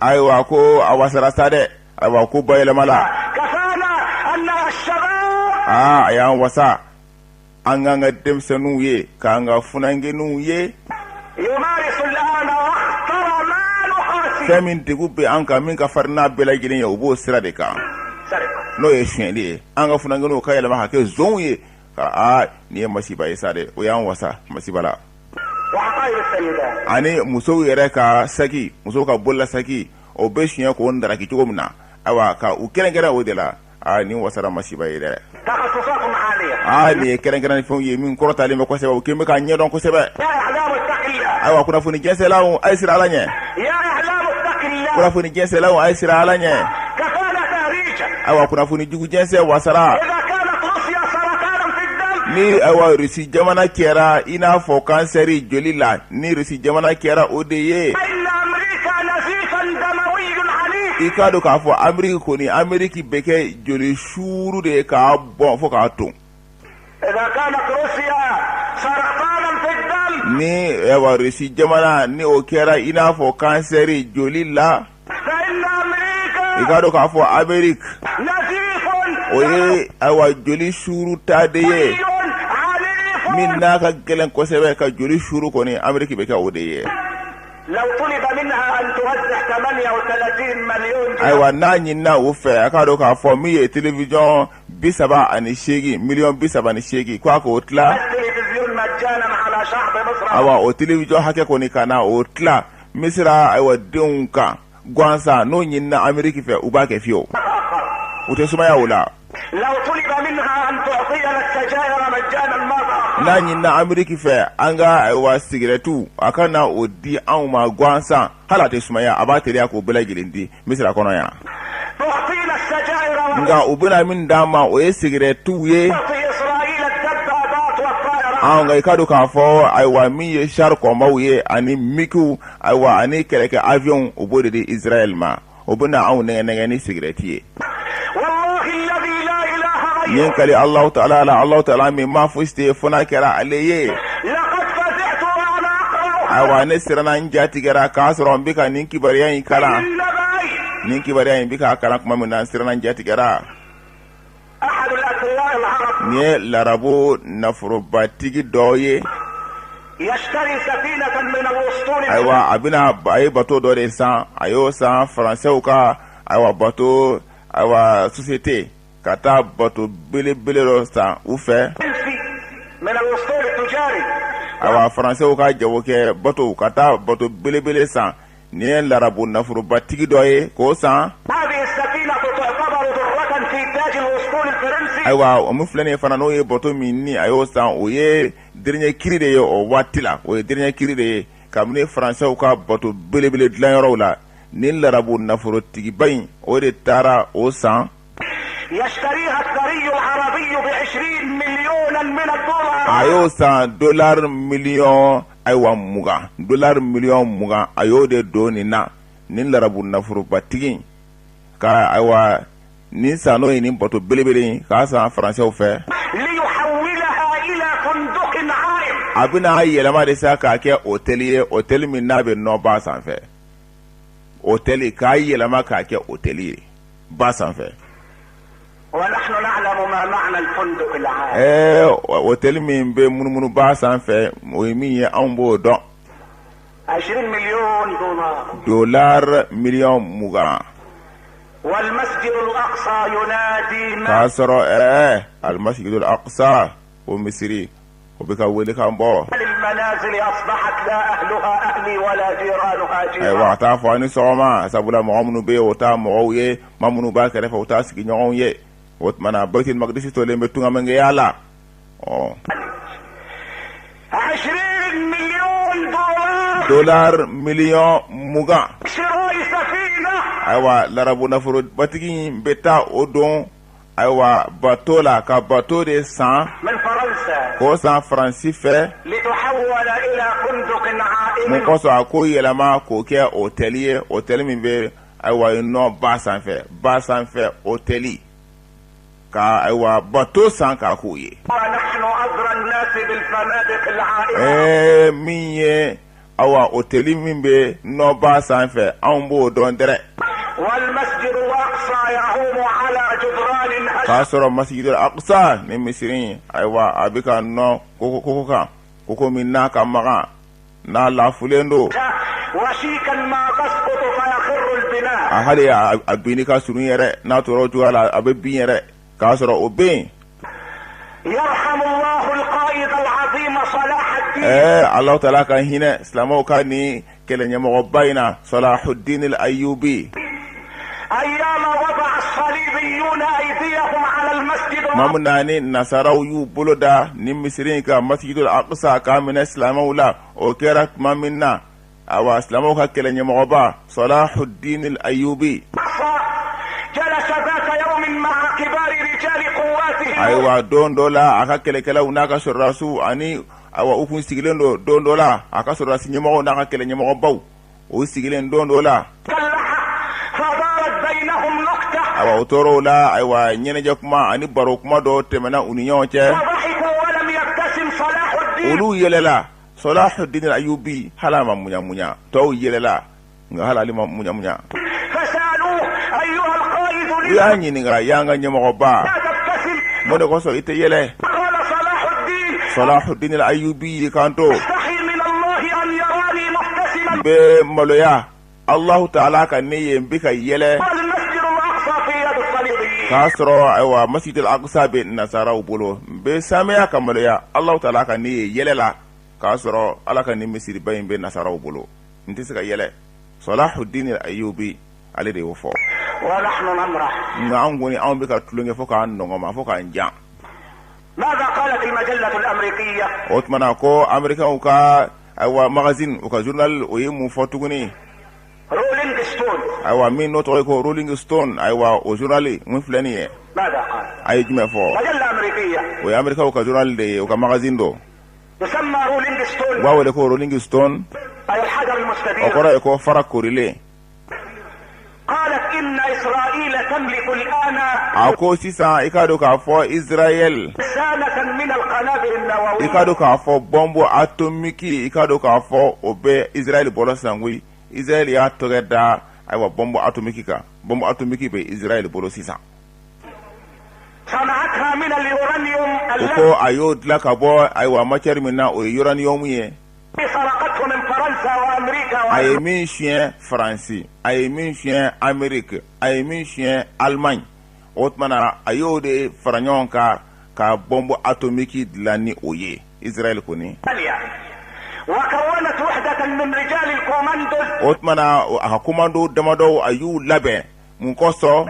S2: Ayiwa, ko a wasara sa dɛ. Ayiwa, ko bayɛlɛmala. Aa, a y'an wasa an k'an ka denmisɛnninw ye, k'an ka funankɛninw ye. Fɛn min degun bɛ an kan, min ka farin n'a bɛɛ lajɛlen ye, o b'o sira de kan, n'o ye sonyɛli ye. An ka funankɛninw ka yɛlɛma ka kɛ zonw ye. Aa, nin ye masiba ye sa dɛ. O y'an wasa masiba la. Ani musow yɛrɛ ka saki, musow ka bolola saki, o bɛ suɲɛ k'o ndaraki cogo min na, ayiwa, ka u kɛrɛnkɛrɛn o de la. Aa, nin wasara masiba ye dɛ. Aa, nin ye kɛrɛnkɛrɛn fɛnw ye min kɔrɔtalen bɛ kosɛbɛ, o kɛlen bɛ k'a ɲɛdɔn kosɛbɛ. Ayiwa, kunnafoni jɛnsɛnlaw, a ye siran Ala ɲɛ. Kunnafoni jɛnsɛnlaw, a ye siran Ala ɲɛ. Ayiwa, kunnafoni jugu jɛnsɛn wasara. Ni, ayiwa, Rusi jamana kɛra i n'a fɔ kansɛri joli la, ni Rusi jamana kɛra o de ye, i k'a dɔn k'a fɔ Ameriki kɔni, Ameriki bɛ kɛ joli suuru de ye k'a bɔn fo k'a ton. Ni, ayiwa, Rusi jamana, ni o kɛra i n'a fɔ kansɛri joli la, i k'a dɔn k'a fɔ Ameriki, o ye, ayiwa, joli suuru ta de ye min n'a ka gɛlɛn kosɛbɛ ka joli suuru kɔni, Ameriki bɛ kɛ o de ye. Ayiwa, n'a ɲinina u fɛ, a k'a dɔn k'a fɔ min ye télévision 38, miliyɔn 38, ko a k'o tila, ayiwa, o télévision hakɛ kɔni, ka na o tila Misira, ayiwa, denw kan gansan, n'o ɲinina Ameriki fɛ, u b'a kɛ fiyewu, u tɛ sumaya o la. N'a ɲinina Ameriki fɛ, an ka, ayiwa, sigirɛtiw, a ka na o di anw ma gansan, hali a tɛ sumaya, a b'a teliya k'o bɛɛ lajɛlen di Misira kɔnɔ yan. Nka u bɛna min d'an ma, o ye sigirɛtiw ye. Nka i ka dɔn k'a fɔ, ayiwa, min ye char combatw ye ani MiGw, ayiwa, ani kɛlɛkɛ avion, u b'o de di Israël ma. O bɛna anw nɛgɛ nɛgɛ ni sigirɛti ye. N ye kali Alahu taala la, Alahu taala min ma fosi tɛ fo n'a kɛra ale ye. Ayiwa, ne siranna, n ja tigɛra k'a sɔrɔ n bɛ ka nin kibaruya in kalan. Nin kibaruya in bɛ k'a kalan tuma min na, n siranna, n ja tigɛra. Nin ye larabu nafolobatigi dɔ ye. Ayiwa, a bɛna, a ye bato dɔ de san. A y'o san Faransɛw ka, ayiwa, bato, ayiwa, société, ka taa bato belebele dɔ san u fɛ. Ayiwa, Faransɛw ka jagokɛ bato, ka taa bato belebele san. Nin ye larabu nafolobatigi dɔ ye k'o san. Ayiwa, o min filɛ nin ye fana, n'o ye bato min ni a y'o san, o ye dernier cri de ye o waati la. O ye dernier cri de ye kabini Faransɛw ka bato belebele dilanyɔrɔw la. Nin larabu nafolotigiba in, o de taara o san. A y'o san dolari miliyɔn, ayiwa, 20, dolari miliyɔn 20, a y'o de don nin na. Nin larabu nafolobatigi ka, ayiwa, nin san, n'o ye nin bato belebele in k'a san Faransɛw fɛ, a bɛna a yɛlɛma de sa k'a kɛ hôtel ye, hôtel min n'a bɛ nɔba sanfɛ. Hôtel k'a yɛlɛma k'a kɛ hôtel ye ba sanfɛ. Ɛɛ hôtel min bɛ munumunu ba sanfɛ, o ye min ye, anw b'o dɔn. Dollar miliyɔn 20. K'a sɔrɔ ɛɛ Almasjidul Aqsa, o misiri, o bɛ ka welekan bɔ. Ayiwa, a t'a fɔ a ni sɔgɔma, sabula mɔgɔ minnu bɛ yen, o t'a mɔgɔw ye, maa minnu b'a kɛrɛfɛ, o t'a sigiɲɔgɔnw ye. O tuma na, Baitul Maqdis tolen bɛ tungarankeya la. Ɔ, dollar miliyɔn 20. Ayiwa, larabu nafolobatigi in bɛ taa o don, ayiwa, bato la, ka bato de san, k'o san Faransi fɛ. Mun kosɔn? A k'o yɛlɛma k'o kɛ hôtel ye, hôtel min bɛ, ayiwa, nɔ ba sanfɛ, ba sanfɛ hôtel, ka, ayiwa, bato san k'a k'o ye. Ɛɛ, min ye, awa, hôtel min bɛ nɔba sanfɛ, anw b'o dɔn dɛrɛ. K'a sɔrɔ Masjidul Aqsa ni misiri, ayiwa, a bɛ ka nɔ koko kan, koko min n'a ka magan, n'a lafulen don, a hali a binni ka surun yɛrɛ. N'a tora o cogoya la, a bɛ bin yɛrɛ, k'a sɔrɔ o bɛ yen. Ɛɛ, Alahu Taala ka hinɛ silamɛw ka ni kɛlɛ ɲɛmɔgɔba in na, Salahuddin Ayubi. Tuma min na ni nasaraw y'u bolo da ni misiri in kan, Masjidul Aqsa, k'a minɛ silamɛw la, o kɛra tuma min na, awa, silamɛw ka kɛlɛ ɲɛmɔgɔba Salahuddin Ayubi, ayiwa, don dɔ la, a ka kɛlɛkɛlaw n'a ka sɔrɔdasiw ani, awa, u kun sigilen don don dɔ la, a ka sɔrɔdasi ɲɛmɔgɔw n'a ka kɛlɛ ɲɛmɔgɔbaw, o sigilen don dɔ la, awa, o tɔɔrɔw la, ayiwa, ɲɛnajɛ kuma ani baro kuma dɔ tɛmɛna u ni ɲɔgɔn cɛ, olu yɛlɛla. Salahuddin Ayubi hali a ma muɲamuɲa. Tɔw yɛlɛla, nka hali ale ma muɲamuɲa. U y'a ɲininka: y'an ka ɲɛmɔgɔba, mun de kosɔn i tɛ yɛlɛ? Salahuddin Ayubi y'i kanto: n bɛ maloya Alahu Taala ka ne ye n bɛ ka yɛlɛ, k'a sɔrɔ, ayiwa, Masjidul Aqsa bɛ nasaraw bolo. N bɛ samaya ka maloya Alahu Taala ka ne ye yɛlɛ la, k'a sɔrɔ Ala ka nin misiriba in bɛ nasaraw bolo. N tɛ se ka yɛlɛ. Salahuddin Ayubi, ale de y'o fɔ. Nka anw kɔni, anw bɛ ka tulonkɛ fo k'an nɔgɔma, fo k'an jan. O tuma na ko Amerikɛnw ka, ayiwa, magazine, u ka journal, o ye mun fɔ tuguni? Ayiwa, min n'o tɔgɔ ye ko Rolling Stone, ayiwa, o journal mun filɛ nin ye, a ye jumɛn fɔ? O ye Amerikɛnw ka journal de ye, u ka magazine don, u b'a wele ko Rolling Stone, o kɔrɔ ye ko fara korilen. A ko sisan, i k'a dɔn k'a fɔ Israël, i k'a dɔn k'a fɔ bombe atomique, i k'a dɔn k'a fɔ o bɛ Israël bolo sisan koyi. Israël y'a tɔgɔ da, ayiwa, bombe atomique kan. Bombe atomique bɛ Israël bolo sisan. O ko a y'o dilan ka bɔ, ayiwa, matière min na, o ye uranium ye, a ye min suɲɛ Faransi, a ye min suɲɛ Ameriki, a ye min suɲɛ Allemagne. O tuma na, a y'o de fara ɲɔgɔn kan ka bombe atomique dilan ni o ye, Israël kɔni. O tuma na, a ka commando damadɔw, a y'u labɛn. Mun kosɔn?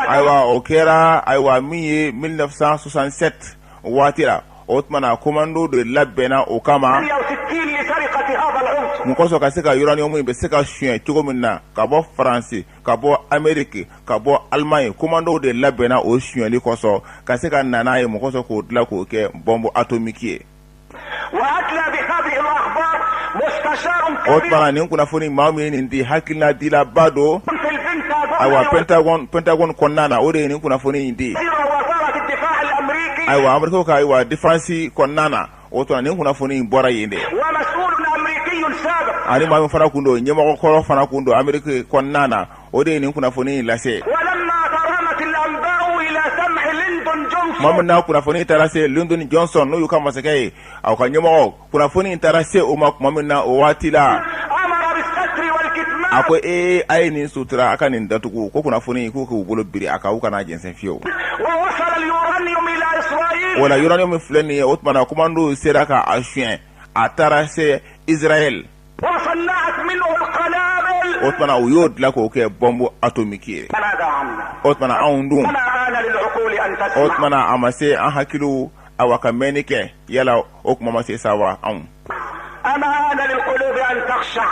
S2: Ayiwa, o kɛra, ayiwa, min ye 1967 waati la. O tuma na, commando de labɛnna o kama. Mun kosɔn? Ka se ka uranium in bɛ se ka suɲɛ cogo min na ka bɔ Faransi, ka bɔ Ameriki, ka bɔ Allemagne. Commando de labɛnna o suɲɛli kosɔn, ka se ka na n'a ye. Mun kosɔn? K'o dilan k'o kɛ bombe atomique ye. O tuma nin kunnafoni, maa min ye nin di, hakilina dilaba don, ayiwa, Pentagone kɔnɔna na, o de ye nin kunnafoni in di. Ayiwa, Ameriki ka, ayiwa, défense kɔnɔna na, o tuma nin kunnafoni in bɔra yen de. Ani maa min fana kun don, ɲɛmɔgɔ kɔrɔ fana kun don Ameriki kɔnɔna na, o de ye nin kunnafoni in lase. Tuma min na kunnafoni taara se Lyndon Johnson, n'o y'u ka masakɛ ye, aw ka ɲɛmɔgɔ, kunnafoni in taara se o ma tuma min na, o waati la, a ko ee, a ye nin sutura, a ka nin datugu, ko kunnafoni k'u k'u bolo biri a kan, u kana jɛnsɛn fiyewu. O la uranium min filɛ nin ye, o tuma na komando sera ka a suɲɛ, a taara se Israël. O tuma na u y'o dilan k'o kɛ bɔnbu atomiki ye. O tuma na anw dun, o tuma na a ma se an hakiliw awa ka mɛnni kɛ, yala o tuma ma se sa wa anw?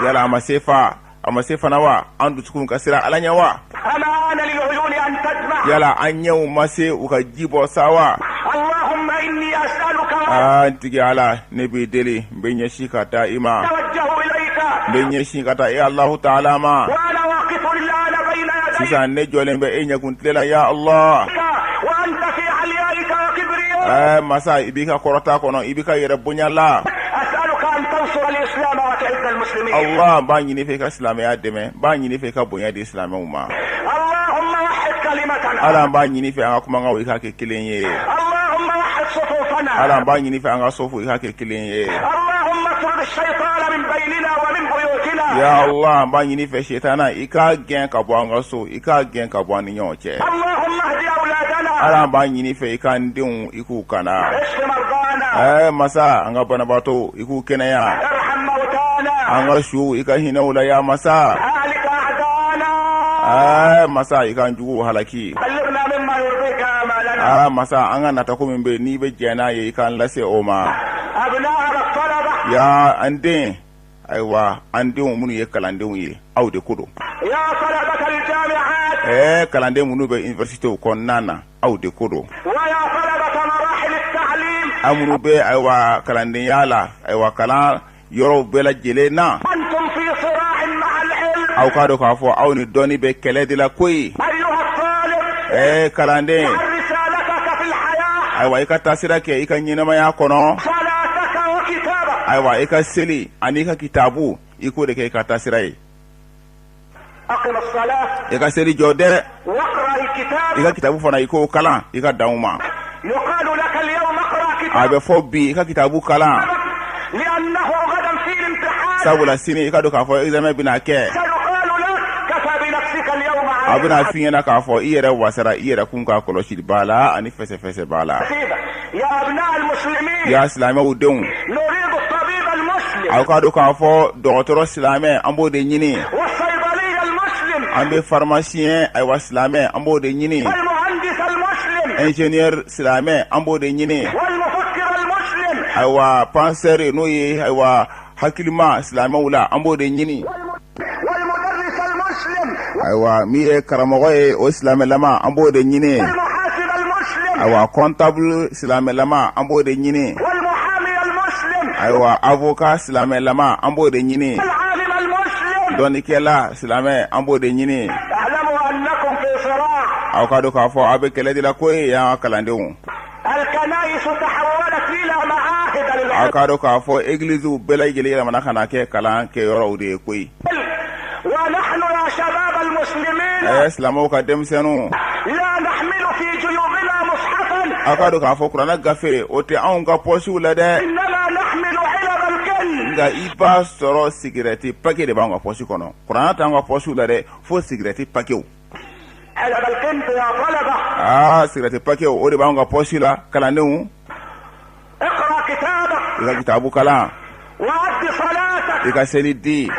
S2: Yala a ma se fa, a ma se fana wa an dusukun ka siran Ala ɲɛ wa? Yala an ɲɛw ma se u ka ji bɔ sa wa? Aa n tigi Ala, ne b'i deli, n bɛ ɲɛsin ka taa i ma, n bɛ ɲɛsin ka taa e Alahu taala ma. Sisan ne jɔlen bɛ e ɲɛkun tile la ya Allah. Ɛɛ masa, i b'i ka kɔrɔta kɔnɔ, i b'i ka yɛrɛ bonya la. Allah, n b'a ɲini i fɛ i ka silamɛya dɛmɛ, n b'a ɲini i fɛ i ka bonya di silamɛw ma. Ala, n b'a ɲini i fɛ an ka kumakanw i k'a kɛ kelen ye. Ala, n b'a ɲini i fɛ an ka safu i k'a kɛ kelen ye. Ya Allah, n b'a ɲini i fɛ setana i k'a gɛn ka bɔ an ka so, i k'a gɛn ka bɔ an ni ɲɔgɔn cɛ. Ala, n b'a ɲini i fɛ i k'an denw i k'u kana. Ɛɛ masa, an ka banabaatɔw i k'u kɛnɛya. An ka suw i ka hinɛ u la ya masa. Ɛɛ masa, i k'an juguw halaki. Aa masa, an ka natako min bɛ n'i bɛ jɛn n'a ye, i k'an lase o ma. Ya an den, ayiwa an denw minnu ye kalandenw ye, aw de ko don. Ɛɛ kalanden minnu bɛ universitéw kɔnɔna na, aw de ko don. Aw minnu bɛ ayiwa kalandenya la, ayiwa kalan yɔrɔw bɛɛ lajɛlen na, aw k'a dɔn k'a fɔ aw ni dɔnni bɛ kɛlɛ de la koyi. Ɛɛ kalanden, ayiwa i ka taasira kɛ i ka ɲɛnamaya kɔnɔ, ayiwa i ka seli ani i ka kitabu, i k'o de kɛ i ka taasira ye. I ka seli jɔ dɛ, i ka kitabu fana i k'o kalan, i ka dan o ma. A bɛ fɔ bi i ka kitabu kalan, sabula sini i k'a dɔn k'a fɔ examen bɛna kɛ, a bɛna f'i ɲɛna k'a fɔ i yɛrɛ wasara i yɛrɛ kun ka kɔlɔsiliba la ani fɛsɛfɛsɛba la. Ya silamɛw denw, aw k'a dɔn k'a fɔ dɔgɔtɔrɔ silamɛ, an b'o de ɲini. An bɛ pharmacien ayiwa silamɛ, an b'o de ɲini. Ingénieur silamɛ, an b'o de ɲini. Ayiwa penseur, n'o ye ayiwa hakilima silamɛw la, an b'o de ɲini. Ayiwa min ye karamɔgɔ ye, o silamɛlama, an b'o de ɲini. Ayiwa comptable silamɛlama, an b'o de ɲini. Ayiwa avocat silamɛlama, an b'o de ɲini. Dɔnnikɛla silamɛ, an b'o de ɲini. Aw k'a dɔn k'a fɔ aw bɛ kɛlɛ de la koyi, y'an ka kalandenw. Aw k'a dɔn k'a fɔ egiliziw bɛɛ lajɛlen yɛlɛmana ka na kɛ kalan kɛyɔrɔw de ye koyi. Ɛɛ silamɛw ka denmisɛnninw, aw k'a dɔn k'a fɔ kuranɛ gafe o tɛ anw ka pɔsiw la dɛ, nka i b'a sɔrɔ sigirɛti pake de b'anw ka pɔsi kɔnɔ. Kuranɛ t'anw ka pɔsiw la dɛ, fo sigirɛti pakew. Aa sigirɛti pakew, o de b'an ka pɔsi la. Kalandenw, i ka kitabu kalan, i ka seli di, i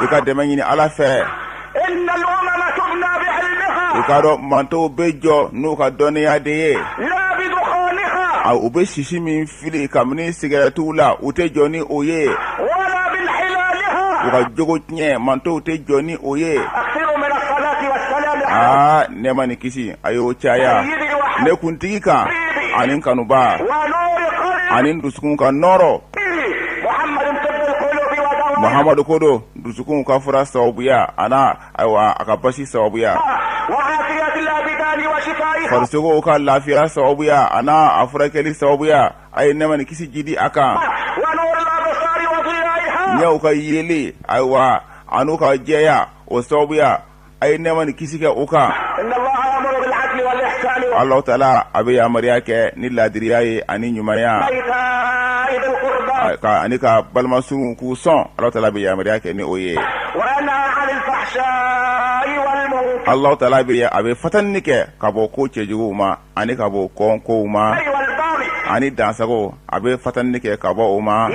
S2: ka dɛmɛ ɲini Ala fɛ. I k'a dɔn mantɔnw bɛ jɔ n'u ka dɔnniya de ye. U bɛ sisi min fili kabini sigɛrɛtiw la, u tɛ jɔ ni o ye. U ka jogo tiɲɛ, mantɔnw tɛ jɔ ni o ye. Aa nɛɛma ni kisi, a y'o caya ne kuntigi kan ani n kanuba ani n dusukun ka nɔɔrɔ, Muhamadu ko don, dusukunw ka fura sababuya an'a ayiwa a ka basi sababuya, farisogow ka lafiya sababuya an'a a furakɛli sababuya, a ye nɛɛma ni kisi jidi a kan. ɲɛw ka yeli, ayiwa, an'u ka jɛya, o sababuya a ye nɛɛma ni kisi kɛ u kan. Alahu taala a bɛ yamaruya kɛ ni laadiriya ye ani ɲumanya ani ka balima surunw k'u sɔn. Alahu taala bɛ yamaruya kɛ ni o ye. Alahu taala bɛ a bɛ fatanni kɛ ka bɔ ko cɛjuguw ma ani ka bɔ kɔnkow ma ani dansago, a bɛ fatanni kɛ ka bɔ o ma.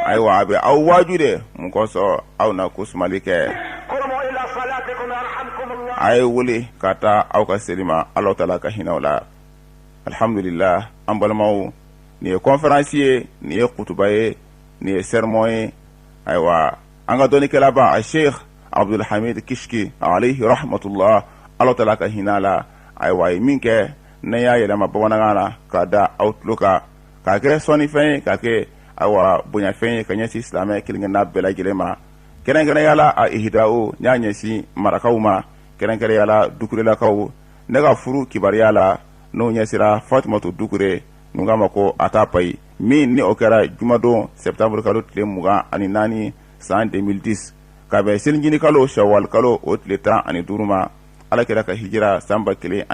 S2: Ayiwa, a bɛ aw waaju de mun kosɔn aw na ko sumali kɛ. A ye wuli ka taa aw ka seli ma, Alahu taala ka hinɛ aw la. Alihamudulila, an balimaw, nin ye conférence ye, nin ye kutuba ye, nin ye sermon ye. Ayiwa, an ka dɔnnikɛlaba a Sheikh Abdulhamid Kishki alayhi rahmatullah, Alahu taala ka hinɛ a la, ayiwa, a ye min kɛ ne y'a yɛlɛma bamanankan na k'a da aw tulo kan, k'a kɛ sɔnnifɛn ye, k'a kɛ ayiwa bonyafɛn ye ka ɲɛsin silamɛ kelenkelenna bɛɛ lajɛlen ma, kɛrɛnkɛrɛnya la a ihidao n y'a ɲɛsin marakaw ma, kɛrɛnkɛrɛnya la dukurelakaw. Ne ka furu kibaruya la, n'o ɲɛsira Fatumatu Dukure, n'u k'a ma ko a taa payi, min ni o kɛra jumadon septembre kalo tile 24 san 2010, ka bɛn selincinin kalo sawali kalo o tile 15 ma, ala kira ka hijira san 1431,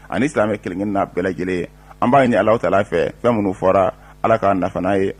S2: ani silamɛ kelenkelenna bɛɛ lajɛlen. An b'a ɲini Alahu taala fɛ, fɛn minnu fɔra, Ala k'a nafa n'a ye.